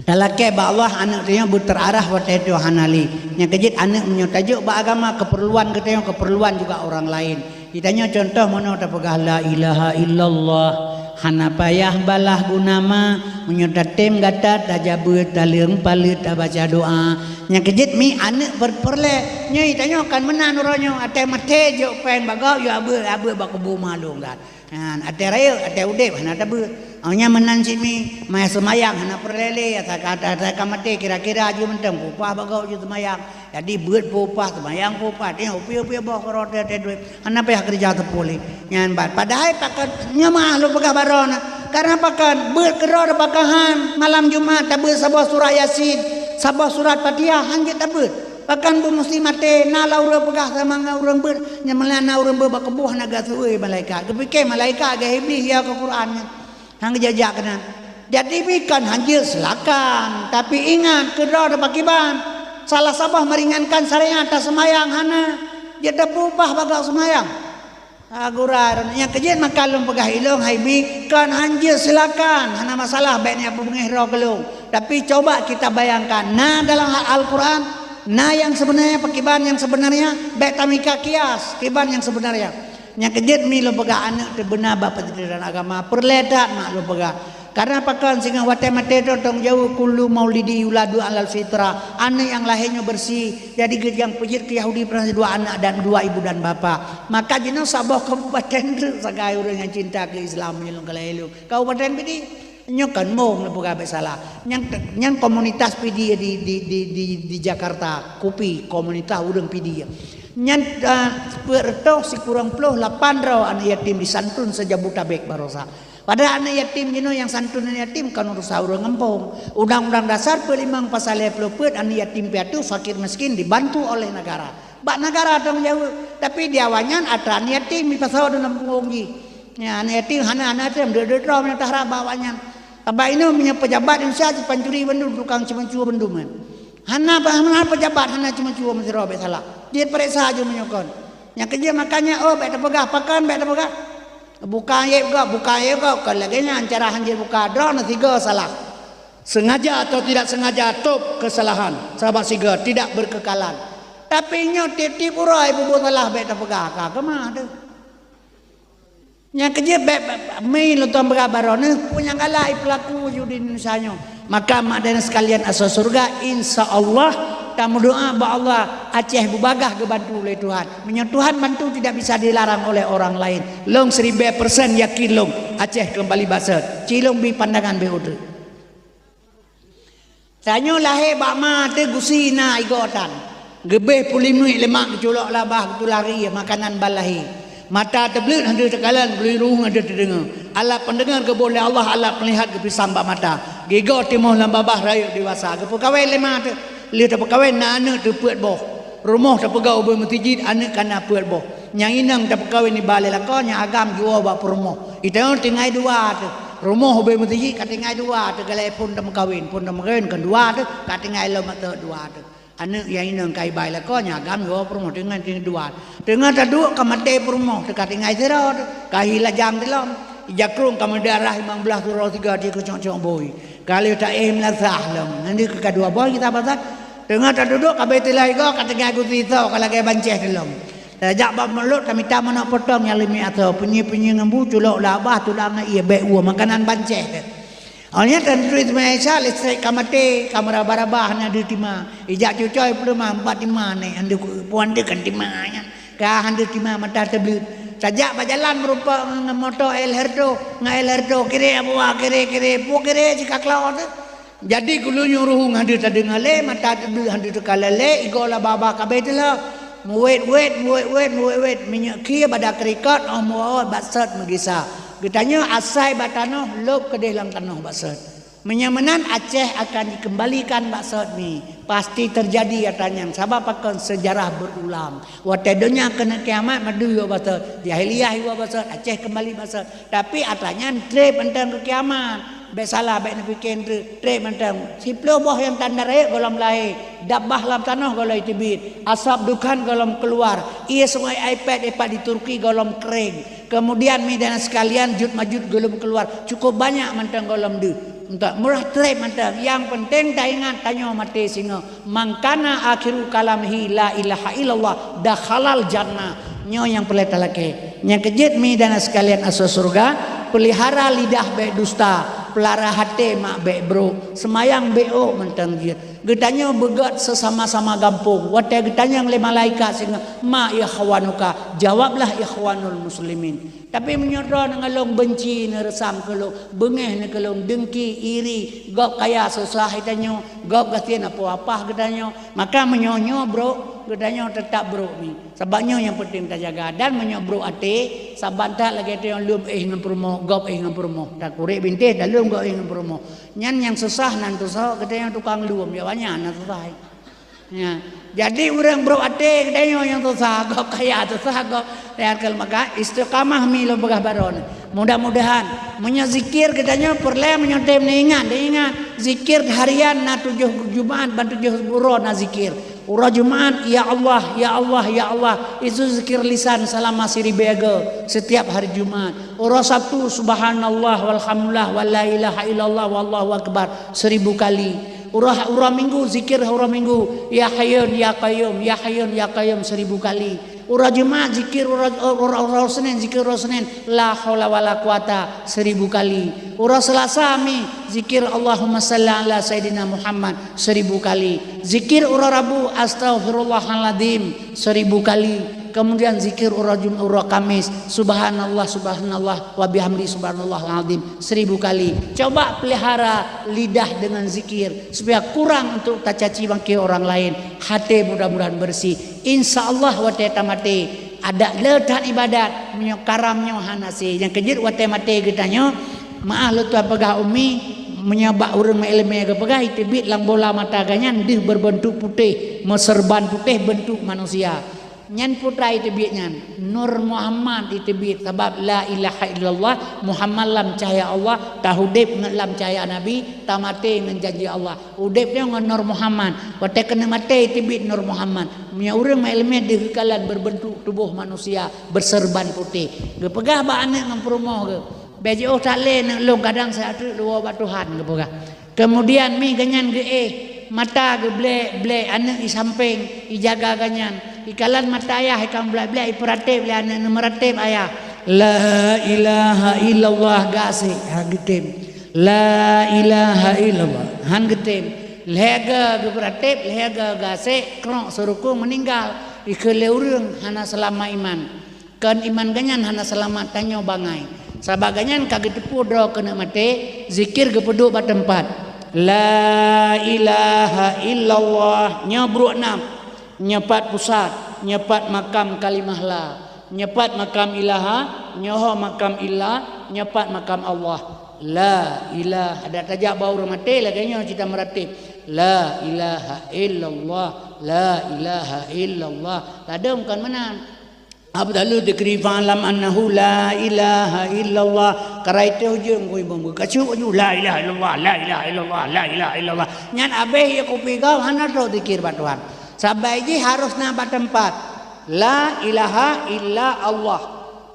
talakée bak Allah aneuk tanyoe beuteurarah watée tanyoe hana lé. Nyang keujeuet aneuk meunyoe tajok bak agama, keperluan geutanyoe, keperluan juga orang lain. Geutanyoe contoh meunoe tapeugah la ilaha illallah. Hana payah balaih guna ma, meunyoe tatem gata tajak beuet, taleueng paleuet, tabaca doa. Nyang keujeuet mi aneuk per-, peureulée. Nyoe tanyoe kan meunan uroe nyoe, até maté jok péng bak gob, yue abeuet, abeuet bak kubu ma lôn that. Nyan, até rayeuk, até udeb hana tabeuet. Awaknyan meunan cit mi, maya seumayang hana peureulée lé, asai ka, asai ka maté kira-kira jih mantong, peupah bak gob jih seumayang. Jadi beuet peupah, seumayang peupah, nyoe upie-upie boh keurot até duek. Hana payah keureuja teupeu lé. Nyan ban. Padahai pakon nyoe mah lôn peugah baroe na. Karena pakon beuet keudroe pakon han malam Jumat tabeuet saboh surat Yasin, saboh surat Fatihah han jeuet tabeuet. Pakon beumusti maté, na lam ureuëng peugah sama ngon ureuëng beuet, nyang meunan na ureuëng beuet bak keuboh na geuseue malaikat. Geupike malaikat geu Iblih ya keu Quran nyan. Han geujak-jak keunan. Jadi bukon han jeuet seulakan, tapi ingat keudroe pakriban. Salah saboh meuringankan syariat taseumayang hana, jeuet tapeupah bak gob seumayang. Agura nyang keujeuet maka lôn peugah ilong hai bi kon han jeuet silakan, hana masalah bék nyan beungéh droe keu lôn. Tapi coba kita bayangkan, na dalam Al-Quran, na nyang sebenarnya, pakriban nyang sebenarnya, bék tamika kias, pakriban nyang sebenarnya. Nyang keujeuet mi lôn peugah aneuk teuh beuna bak peundidikan agama, peureulée that mak lôn peugah. Karena pakon singoh watée maté droe tong jaweueb kullu maulidi yuladu alal fitrah. Aneuk nyang lahé nyoe beureusi. Jadi geujang peujeuet keu Yahudi pernah dua anak dan dua ibu dan bapa. Maka jinoe saboh kabupaten treuk sagai ureuëng nyang cinta keu Islam meunyoe lôn kalahé lôn. Kabupaten Pidie. Nyoe kan mong lôn peugah bék salah. Nyang, nyang komunitas Pidie di, di, di, di, di Jakarta, Kupi, komunitas ureuëng Pidie. Nyan, ah, peuet reutôh sikureueng ploh lapan droe aneuk yatim disantun se-Jabodetabek barosa. Padahai aneuk yatim jinoe nyang santun aneuk yatim kon urusan ureuëng gampông. Undang-undang Dasar peuet limong pasal lhée ploh peuet aneuk yatim piatu fakir miskin dibantu oleh negara. Bak negara tanggung jaweueb. Tapi di awaknyan atra aneuk yatim dipasoe dalam punggong jih. Nyan aneuk yatim hana, hana tem deuek-deuek droe meunyoe taharab bak awaknyan. Sabab inoe meunyoe pejabat Indonesia jipancuri bandum, tukang ceumeucue bandum nyan. Hana, hana pejabat hana ceumeucue meusidroe bék salah. Jeuet pareksa aju meunyoe kon. Nyang keujeuet makanya oh bék tapeugah pakon bék tapeugah. Buka aib gob, buka aib gob, kon lagée nyan cara hanjeuet buka droeneuh sigoe salah. Sengaja atau tidak sengaja top kesalahan, sahabat sigoe tidak berkekalan. Tapi nyoe tieb-tieb uroe bubuet salah bék tapeugah ka keumah teuh. Nyang keujeuet bèk, bèk, bèk, mi lôn tuan peugah baroe neuh, peue nyang galak ipeulaku ju di Indonesia nyoe. Maka mak dan sekalian asoe syeuruga, insya Allah, tameudoa bak Allah, Aceh beubagaih geubantu lé Tuhan. Meunyoe Tuhan bantu tidak bisa dilarang oleh orang lain. Lôn siribèe persen yakin lôn, Aceh keumbali bak sot. Ci lôn bi pandangan beuh uteuk. Tanyoe lahé bak ma teuh gusi na igoe tan. Geubeh pulimuek lé mak geuculok lam babah geutulah rieh makanan ban lahé. Mata teubleuet hana teukalon, geulirueng hana teudeungoe. Alat pendengar geuboh lé Allah, alat penglihat geupisang bak mata. Gigoe timoh lam babah rayeuk dewasa. Geupeukawen lé ma teuh. Lheueh teupeukawen na aneuk teuh peuet boh. Rumoh teupeugah ubé meuseujid aneuk kana peuet boh. Nyang inong teupeukawén iba lé lakoe, nyang agam jiwoe bak peurumoh. Itanyong tinggai dua teuh. Rumoh ubé meuseujid ka tinggai dua teuh, galai phon teumeukawén, phon teumeukawén kon dua teuh, ka tinggai lom ateueh dua teuh. Aneuk nyang inong ka iba lé lakoe, nyang agam jiwoe peurumoh, tinggai, tinggai dua. Teungoh taduek ka maté peurumoh teuh, ka tinggai sidroe teuh, ka hi lajang teuh lom. Ija krueng ka meudarah limong blaih, sidroe sigoe di keucok-cok bui. Ka lheueh taéh meulasah lom, nyan di keu ka dua boh kita pasat. Teungoh taduduek ka Baitullah igoe, ka tinggai gusi soe ka lagèe bancéh teuh lom. Tajak bak mulod tamita manok potong nyang leumiek asoe, peunyi-peunyi ngon bu, culok lam babah, tulang ngon ié, bèk woe makanan bancéh teuh. Awaknyan tan turi teuma Isa, listrik ka maté, ka meuraba-raba, hana deuh tima. Ijak cucoe peuleumah, empat tima nèk, hana deuh puan deuh kan tima nyan. Ka hana deuh tima, mata teubleuet. Tajak bak jalan meurumpok ngon moto El Herdo, ngon El Herdo, kiri Abu Wah, kiri, kiri, pu kiri sikaklok teuh. Jadi geulinyueng ruhueng hana deuh tadeungoe lé, mata teubleuet hana deuh teukalon lé, igoe lam babah ka Baitullah. Meuwét-wét, meuwét-wét, meuwét-wét, minyeuk khie bak da keurikot, 'oh meuwoe bak sot meugisa. Geutanyoe asai bak tanoh, lôb keudeh lam tanoh bak sot. Meunyoe meunan Aceh akan dikeumbalikan bak sot mi. Pasti teujadi ata nyan, sabab pakon, seujarah beurulang. Watèe donya keuneuk kiamat, Madura iwoe bak sot, jahiliyah iwoe bak sot, Aceh keumbali bak sot. Tapi ata nyan trép mantong keu kiamat. Bèk salah, bèk neupike treuk, trép mantong. Siplôh boh nyang tanda rayeuk gohlom lahé, dabbah lam tanoh gohlom teubiet, asap dukhan gohlom keuluar, ié sungai Aipet ipat di Turki gohlom kering. Kemudian, mi dan sekalian, Jud Majud gohlom keuluar. Cukup banyak mantong gohlom deuh. Entah, murah trép mantong. Nyang penting taingat, tanyoe maté singoh. "Man kana akhiru kalamihi la ilaha illallah, dakhalal jannah." Nyoe nyang peureulèe talakèe. Nyang keujeuet, mi dan sekalian asoe syeuruga, peulihara lidah bèk dusta, peulihara até mak bèk brôk, seumayang bèk ôk mantong jeuet. Geutanyoe beugèt seusama-sama gampông, watèe geutanyong lé malaikat singoh, "Ma ikhwanuka?" Jawablah, "Ikhwanul muslimin." Tapi meunyoe droeneuh ngon lôn beunci, neureusam keu lôn, beungéh neuh keu lôn, deungki, iri, gob kaya susah geutanyoe, gob gasien apoh apah geutanyoe, maka meunyoe nyoe brôk, geutanyoe teutap brôk mi. Sabab nyoe nyang peunteng tajaga. Dan meunyoe brôk até, saban that lagèe tanyoe lom éh ngon peurumoh, gob éh ngon peurumoh. Takurek bintéh, dalom gob éh ngon peurumoh. Nyan nyang susah nan tusoe, geutanyoe tukang lom, ya banyak nan susah. Ya. Jadi ureueng brôk até geutanyoe nyang susah, gob kaya susah, gob lihat keu maka istiqamah mi lôn peugah baroe nyoe. Mudah-mudahan meunyoe zikir geutanyoe peureulèe meunyoe tem neuingat, neuingat zikir harian na tujoh Jumat ban tujoh uroe na zikir. Uroe Jumat, "Ya Allah, ya Allah, ya Allah." Itu zikir lisan selama siribèe goe setiap hari Jumat. Uroe Sabtu, "Subhanallah walhamdulillah wa la ilaha illallah wallahu akbar," seribu kali. Uroe, uroe Minggu, zikir uroe Minggu, "Ya Hayyun ya Qayyum, ya Hayyun ya Qayyum," seribu kali. Uroe Jumat, zikir uroe, uroe, uroe Senin, zikir uroe Senin, "La haula wala quwata," seribu kali. Uroe Selasa mi, zikir "Allahumma salli ala Sayyidina Muhammad," seribu kali. Zikir uroe Rabu, "Astaghfirullahaladzim," seribu kali. Kemudian zikir uroe Jum-, uroe Kamis, "Subhanallah, subhanallah, wa bihamdi, subhanallahal azim," seribu kali. Coba pelihara lidah dengan zikir, supaya kurang untuk tacaci maki orang lain. Hati mudah-mudahan bersih. Insya Allah watèe tamaté, adak le that ibadat, meunyoe karam nyoe hana sé. Nyang keujeuet watèe maté geutanyoe, maah lôn tuan peugah umi, meunyoe bak ureueng meuileumèe geupeugah, iteubiet lam bola mata geuhnyan deuh berbentuk putéh, meuseureuban putéh bentuk manusia. Nyan putra iteubiet nyan, Nur Muhammad iteubiet, sabab la ilaha illallah, Muhammad lam cahya Allah, taudép ngon lam cahya Nabi, tamaté ngon janji Allah. Udép nyoe ngon Nur Muhammad, watèe keuneuk maté iteubiet Nur Muhammad. Meunyoe ureueng meuileumèe deuh geukalon berbentuk tuboh manusia, berseureuban putéh. Geupeugah bak aneuk ngon peurumoh geuh, "Bèk jiôh that lé aneuk lôn, kadang siat teuk lôn woe bak Tuhan," geupeugah. Kemudian mi geuhnyan geuéh, mata geublek-blek, aneuk di sampéng, ijaga geuhnyan. Ikalon mata ayah, ikang blek-blek, ipeuratéb lé aneuk, neumeuratéb ayah. La ilaha illallah gasek, han geutem. La ilaha illallah, han geutem. Lhèe geupeuratéb, lhèe gasek, krok seurukong meuninggai. Ikheun lé ureuëng hana seulamat iman. Kon iman geuhnyan hana seulamat tanyoe bangai. Sabab geuhnyan ka geuteupeue droe keuneuk maté, zikir geupeuduek bak teumpat. La ilaha illallah, nyoe bruek nam, nyoe pat pusat, nyoe pat makam kalimah la, nyoe pat makam ilaha, nyoe ho makam illa, nyoe pat makam Allah. La ilaha, adak tajak bak ureuëng maté lagée nyoe cit tameuratéb. La ilaha illallah, la ilaha illallah. Ladom kon meunan. Afdalu dzikri fa'lam annahu la ilaha illallah. Karai teuh ujong kui bom. Kacuk aju la ilaha illallah, la ilaha illallah, la ilaha illallah. Nyan abéh ya kupi gau hana trok dzikir bak Tuhan. Sabai jih harus na bak teumpat. La ilaha illa Allah.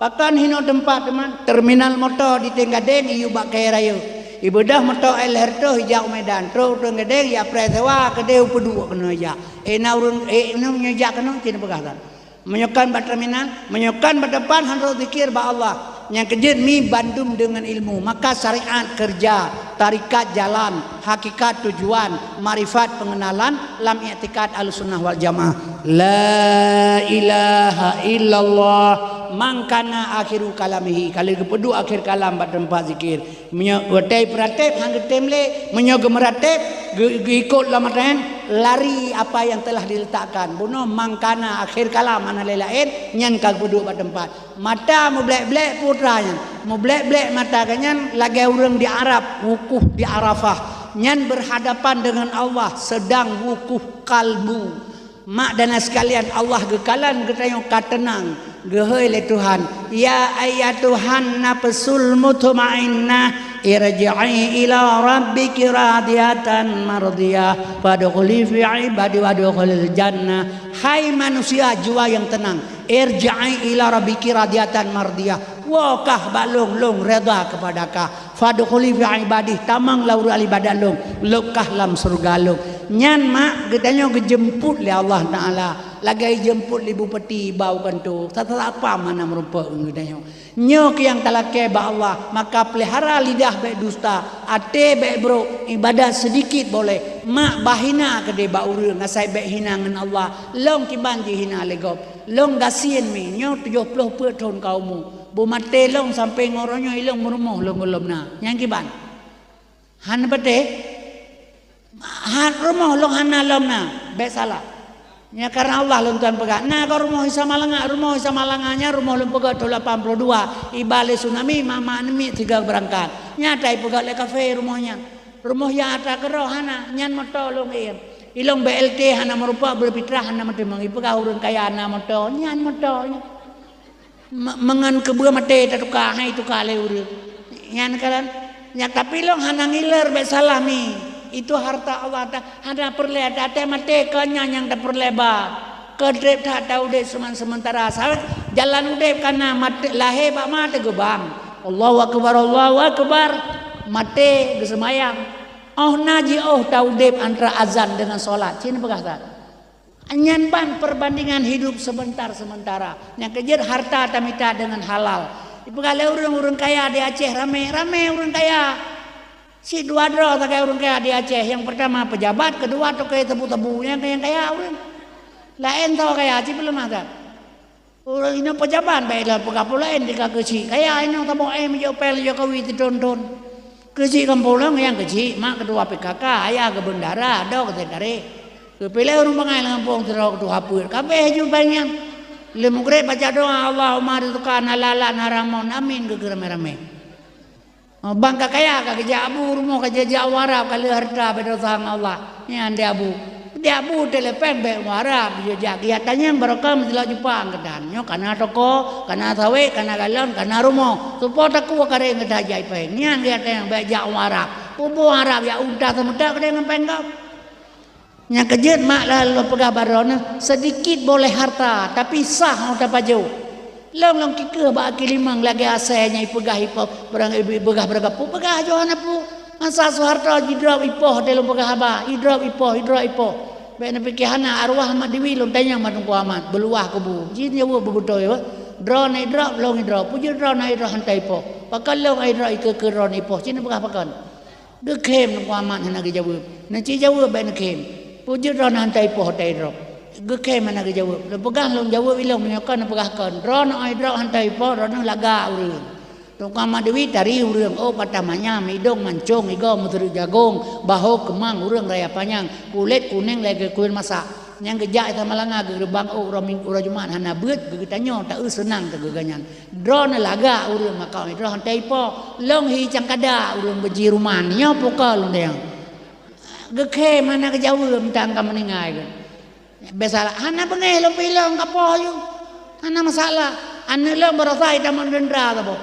Pakon hino teumpat teuma? Terminal moto di Tenggadeng iyue bak kayée rayeuk. Ibeudôh moto L R toh ijak u Medan. Trok u Tenggadeng ya preh sewa keudeh u Peuduek keunoe ijak. Eh na ureuëng eh nyoe jak keunoe cit peugah kan. Meunyoe kon bak terminal, meunyoe kon bak depan han rot zikir bak Allah. Nyang keujeuet mi bandum deungon ilmu, maka syariat keureuja, tarekat jalan, hakikat tujuan, makrifat pengenalan lam iktikad Ahlussunnah wal Jamaah. La ilaha illallah, man kana akhiru kalamihi. Ka lheueh geupeuduek akhir kalam bak teumpat zikir. Meunyoe watée peuratéb han geutem lé, meunyoe geumeuratéb geu- geuikot lam atra nyan, lari apa yang telah diletakkan. Bunoe man kana akhir kalam hana lé laén, nyan ka geupeuduek bak teumpat. Mata mublek-blek putra nyan, mublek-blek mata geuhnyan lagée ureuëng di Arab, wukuf di Arafah. Nyan berhadapan dengan Allah sedang wukuf kalbu. Mak dan sekalian, Allah geukalon geutanyoe ka teunang, geuhôi lé Tuhan, "Ya ayyatuhan nafsul mutmainnah, irji'i ila rabbiki radiyatan mardiyah, fadkhuli fi ibadi wadkhulil jannah." Hai manusia jiwa yang tenang, irji'i ila rabbiki radiyatan mardiyah. Woe kah bak Lôn, Lôn reda kepada kah. Fadkhuli fi ibadi, tamong lam ruang ibadat Lôn, lôb kah lam syeuruga Lôn. Nyan mak geutanyoe geujeumput lé Allah Taala, lagée jeumput lé bupati bak u kantô, sata-sata pam hana meurumpok ngon geutanyoe. Nyoe keuh nyang talakée bak Allah, maka peulihara lidah bék dusta, até bék brok, ibadat seudikit boleh, mak bah hina keudeh bak ureuëng asai bék hina ngon Allah, lôn kiban jihina lé gob. Lôn gasien mi, nyoe tujoh ploh peuet thon ka umu. Beumaté lôn sampoe ngon uroe nyoe ilôn meurumoh lôn gohlom na. Nyang kiban. Han patéh? Han rumoh lôn hana lom na. Bék salah. Nyan karna Allah lôn tuan peugah. Na ka rumoh Isa Malanga, rumoh Isa Malanga nyan rumoh lôn peugah thon lapan puluh dua. Iba lé tsunami, mak-mak namiet siga beurangkat. Nyata ipeugah lé kafé rumoh nyan. Rumoh nyang atra keudroe hana, nyan moto lôn iem. Ilôn B L T hana meurumpok, beupitrah hana meuteumong. Ipeugah ureuëng kaya na moto, nyan moto nyan. Me-, meungon keubeue maté tatuka, hai tuka lé ureuëng. Nyan kalon. Nyan tapi lôn hana ngiler bék salah mi. Itu harta Allah ta-, hana peureulée, até maté kon nyan nyang tapeureulée ba. Keu treb that ta udeb seuman-, seumeuntara. Sabab jalan udeb kana maté, lahé bak ma teugeubang. Allahu akbar, Allahu akbar. Maté geuseumayang. Óh na jiôh ta udeb antara azan deungon solat. Cit neupeugah that. Nyan ban perbandingan hidup sebentar-sementara. Nyang keujeuet harta tamita deungon halal. Ipeugah lé ureuëng, ureuëng kaya di Aceh ramé, ramé ureuëng kaya. Cit dua droe sagai ureuëng kaya di Aceh. Nyang peurtama peujabat, keudua toke tebu-tebu. Nyang, nyang kaya ureuëng. Laén soe kaya, cit peuleumah that. Ureuëng inong peujabat bék lôn peugah peue laén di ka keuchik. Kaya inong saboh éh meujok péng lé Jokowi teuthon-thon. Keuchik gampông lôn nyang keuchik, mak keutua P K K, ayah geubeundara, adoe keuseutari. Geupiléh ureuëng bangai lam gampông sidroe keutua peuet. Kabéh ju péng nyan. Lheueh mugreb baca doa, "Allahumma rizqana halalan haraman." Amin geukheun ramé-ramé. Oh, bang ka kaya ka geujak abu rumoh ka jijak u Arab ka lheueh hareuta beudosa ngon Allah. Nyan di abu. Di abu telepon bék u Arab jijak geujak tanyong barokah meusilok jupang keudan. Nyoe kana toko, kana sawét, kana galon, kana rumoh. Supo takue kareng geuda jai péng. Nyan geujak tanyong bék jak u Arab. Puboh Arab jak unta seumeutak keudeh ngon péng gob. Nyang keujeuet mak lôn peugah bak droeneuh, seudikit boleh harta, tapi sah óh tapajoh. Lôn lôn kikeuh bak aki limong lagée asée nyang ipeugah ipo, beurang ipeugah beurangkapeue, peugah joh hana peue. Masa Soeharto jidrop ipoh teuh lôn peugah haba, idrop ipoh, idrop ipoh. Bék neupike hana arwah Ahmad Diwi lôn tanyong bak Teungku Ahmad, beuluwah kubu. Jih nyoe beubeutôi, weh. Droeneuh idrob, lôn idrob. Peue jeuet droeneuh idrob hana ipoh? Pakon lôn idrob ikeue-keue droeneuh ipoh? Ci neupeugah pakon? Geukhém Teungku Amat hana geujaweueb. Neuci jaweueb bèk neukhém. Peue jeuet droeneuh hana ipoh hana idrob? Geukhém hana geujaweueb. Lôn peugah lôn jaweueb ilôn meunyoe kon neupeugah kon. Droeneuh idrob hana ipoh, droeneuh lagak ureueng. Teungku Amat Dewi tari ureueng, ôk patah manyam, idông mancông, igoe meuseureuk jagông, bahô keumang ureueng raya panyang, kulét kunéng lagèe kuyeuen masak. Nyang geujak i Samalanga geureubang ôk uroe Ming-, uroe Jumat hana beuet, geutanyoe taeu seunang teugeuganyan. Droeneuh lagak ureueng maka droeneuh hana ipoh, lôn hi cangkada ureueng beuji ruman, nyoe pukoe lôn deuh. Geukhém hana geujaweueb mantong ka meuninggai geuh. Biasalah, hana beungéh lôn pih lôn ka poh ju. Hana masalah. Aneuk lôn baroesa itamong teuntara saboh.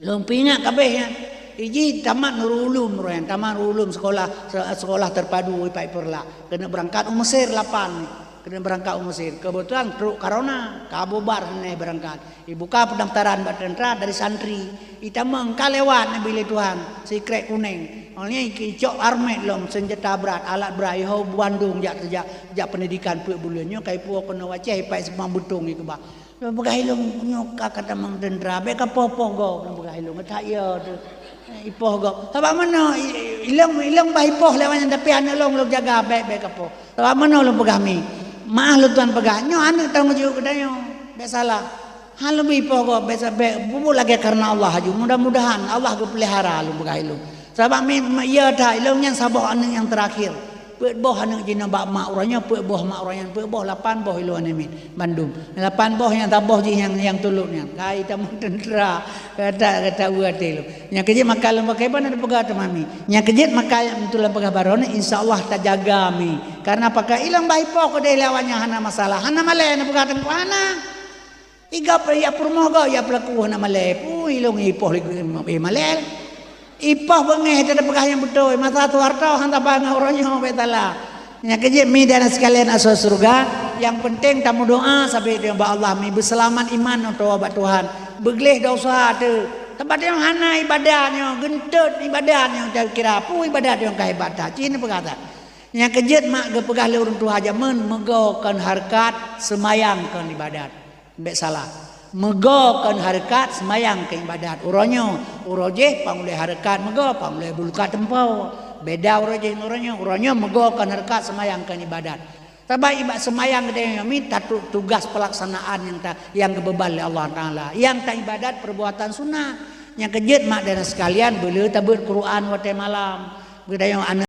Lôn peuingat ka abéh nyan. Ijih tamat Nurul Ulum roh nyan, tamat Nurul Ulum sekolah, se-, sekolah terpadu ipat Peureulak. Keuneuk beurangkat u Mesir lapan ni. Keuneuk beurangkat u Mesir. Keubeutulan trok corona, ka bubar hana beurangkat. Ibuka peundaftaran bak teuntara dari santri. Itamong ka lewat neubi lé Tuhan, sikrek kunéng. Awak nyan icok armet lom, seunjata brat, alat brat, iho Bandung jak, jak, jak pendidikan peuet buleuen. Nyoe ka ipuwoe keunoe u Aceh, ipat simpang Beutong ikeubah. Lôn peugah ilôn nyoe ka, ka tamong teuntara, bèk kapoh-poh gob, lôn peugah ilôn, that yo teuh. Ipoh gob. Sabab meunoe, i-, ilôn, ilôn bah ipoh lé awak nyan, tapi aneuk lôn, lôn jaga, bèk, bèk kapoh. Sabab meunoe lôn peugah mi. Meu'ah lôn tuan peugah, nyoe aneuk tanggông jaweueb geutanyoe. Bèk salah. Han lôn bri ipoh gob, bèk sa-, bèk, bubuet lagèe kareuna Allah aju. Mudah-mudahan Allah geupeulihara lôn peugah ilôn. Sabab mi, mi, ya that, ilôn nyan saboh aneuk nyang teurakhir. Peuet boh aneuk jinoe bak mak uroe nyoe, peuet boh mak uroe nyan, peuet boh, lapan boh ilôn aneuk miet bandum. Lapan boh nyang saboh jih nyang, nyang tulok nyan. Ka itamong teuntara, gata, gata ue até lôn. Nyang keujeuet maka lôn pakai ban neupeugah teuma mi. Nyang keujeuet maka nyang beutôi lôn peugah baroe nyoe, insya Allah tajaga mi. Kareuna pakon ilôn bah ipoh keudeh lé awak nyan hana masalah. Hana malèe neupeugah teungku hana. Igob ya peurumoh gob ya peulaku hana malèe. Pui lôn ipoh lé, eh, malèe. Ipoh beungéh teupeugah nyang beutôi. Masa Soeharto han taba ngon uroe nyoe bèk salah. Nyang keujeuet mi dan sekalian asoe syeuruga, nyang peunteng tameudoa sabe bak Allah mi beuseulamat iman atau bak Tuhan. Beugleh dosa teuh. Sabab nyoe hana ibadat nyoe, geunteut ibadat nyoe takira. Pui ibadat nyoe ka ibadat. Ci neupeugah that. Nyang keujeuet mak geupeugah lé ureueng tuha jameun, meugoe kon hareukat, seumayang kon ibadat. Bèk salah. Meugoe kon hareukat, seumayang kon ibadat. Uroe nyoe, uroe jéh pang ulèe hareukat meugoe, pang ulèe buluka teumpo. Beda uroe jéh ngon uroe nyoe. Uroe nyoe meugoe kon hareukat, seumayang kon ibadat. Sabab iba-, seumayang geutanyoe nyoe mi tatu-, tugas peulaksanaan nyang ta-, nyang geubeuban lé Allah Taala. Nyang ta ibadat perbuatan sunat. Nyang keujeuet mak dan sekalian, beuleu tabeuet Quran watèe malam. Geutanyoe aneuk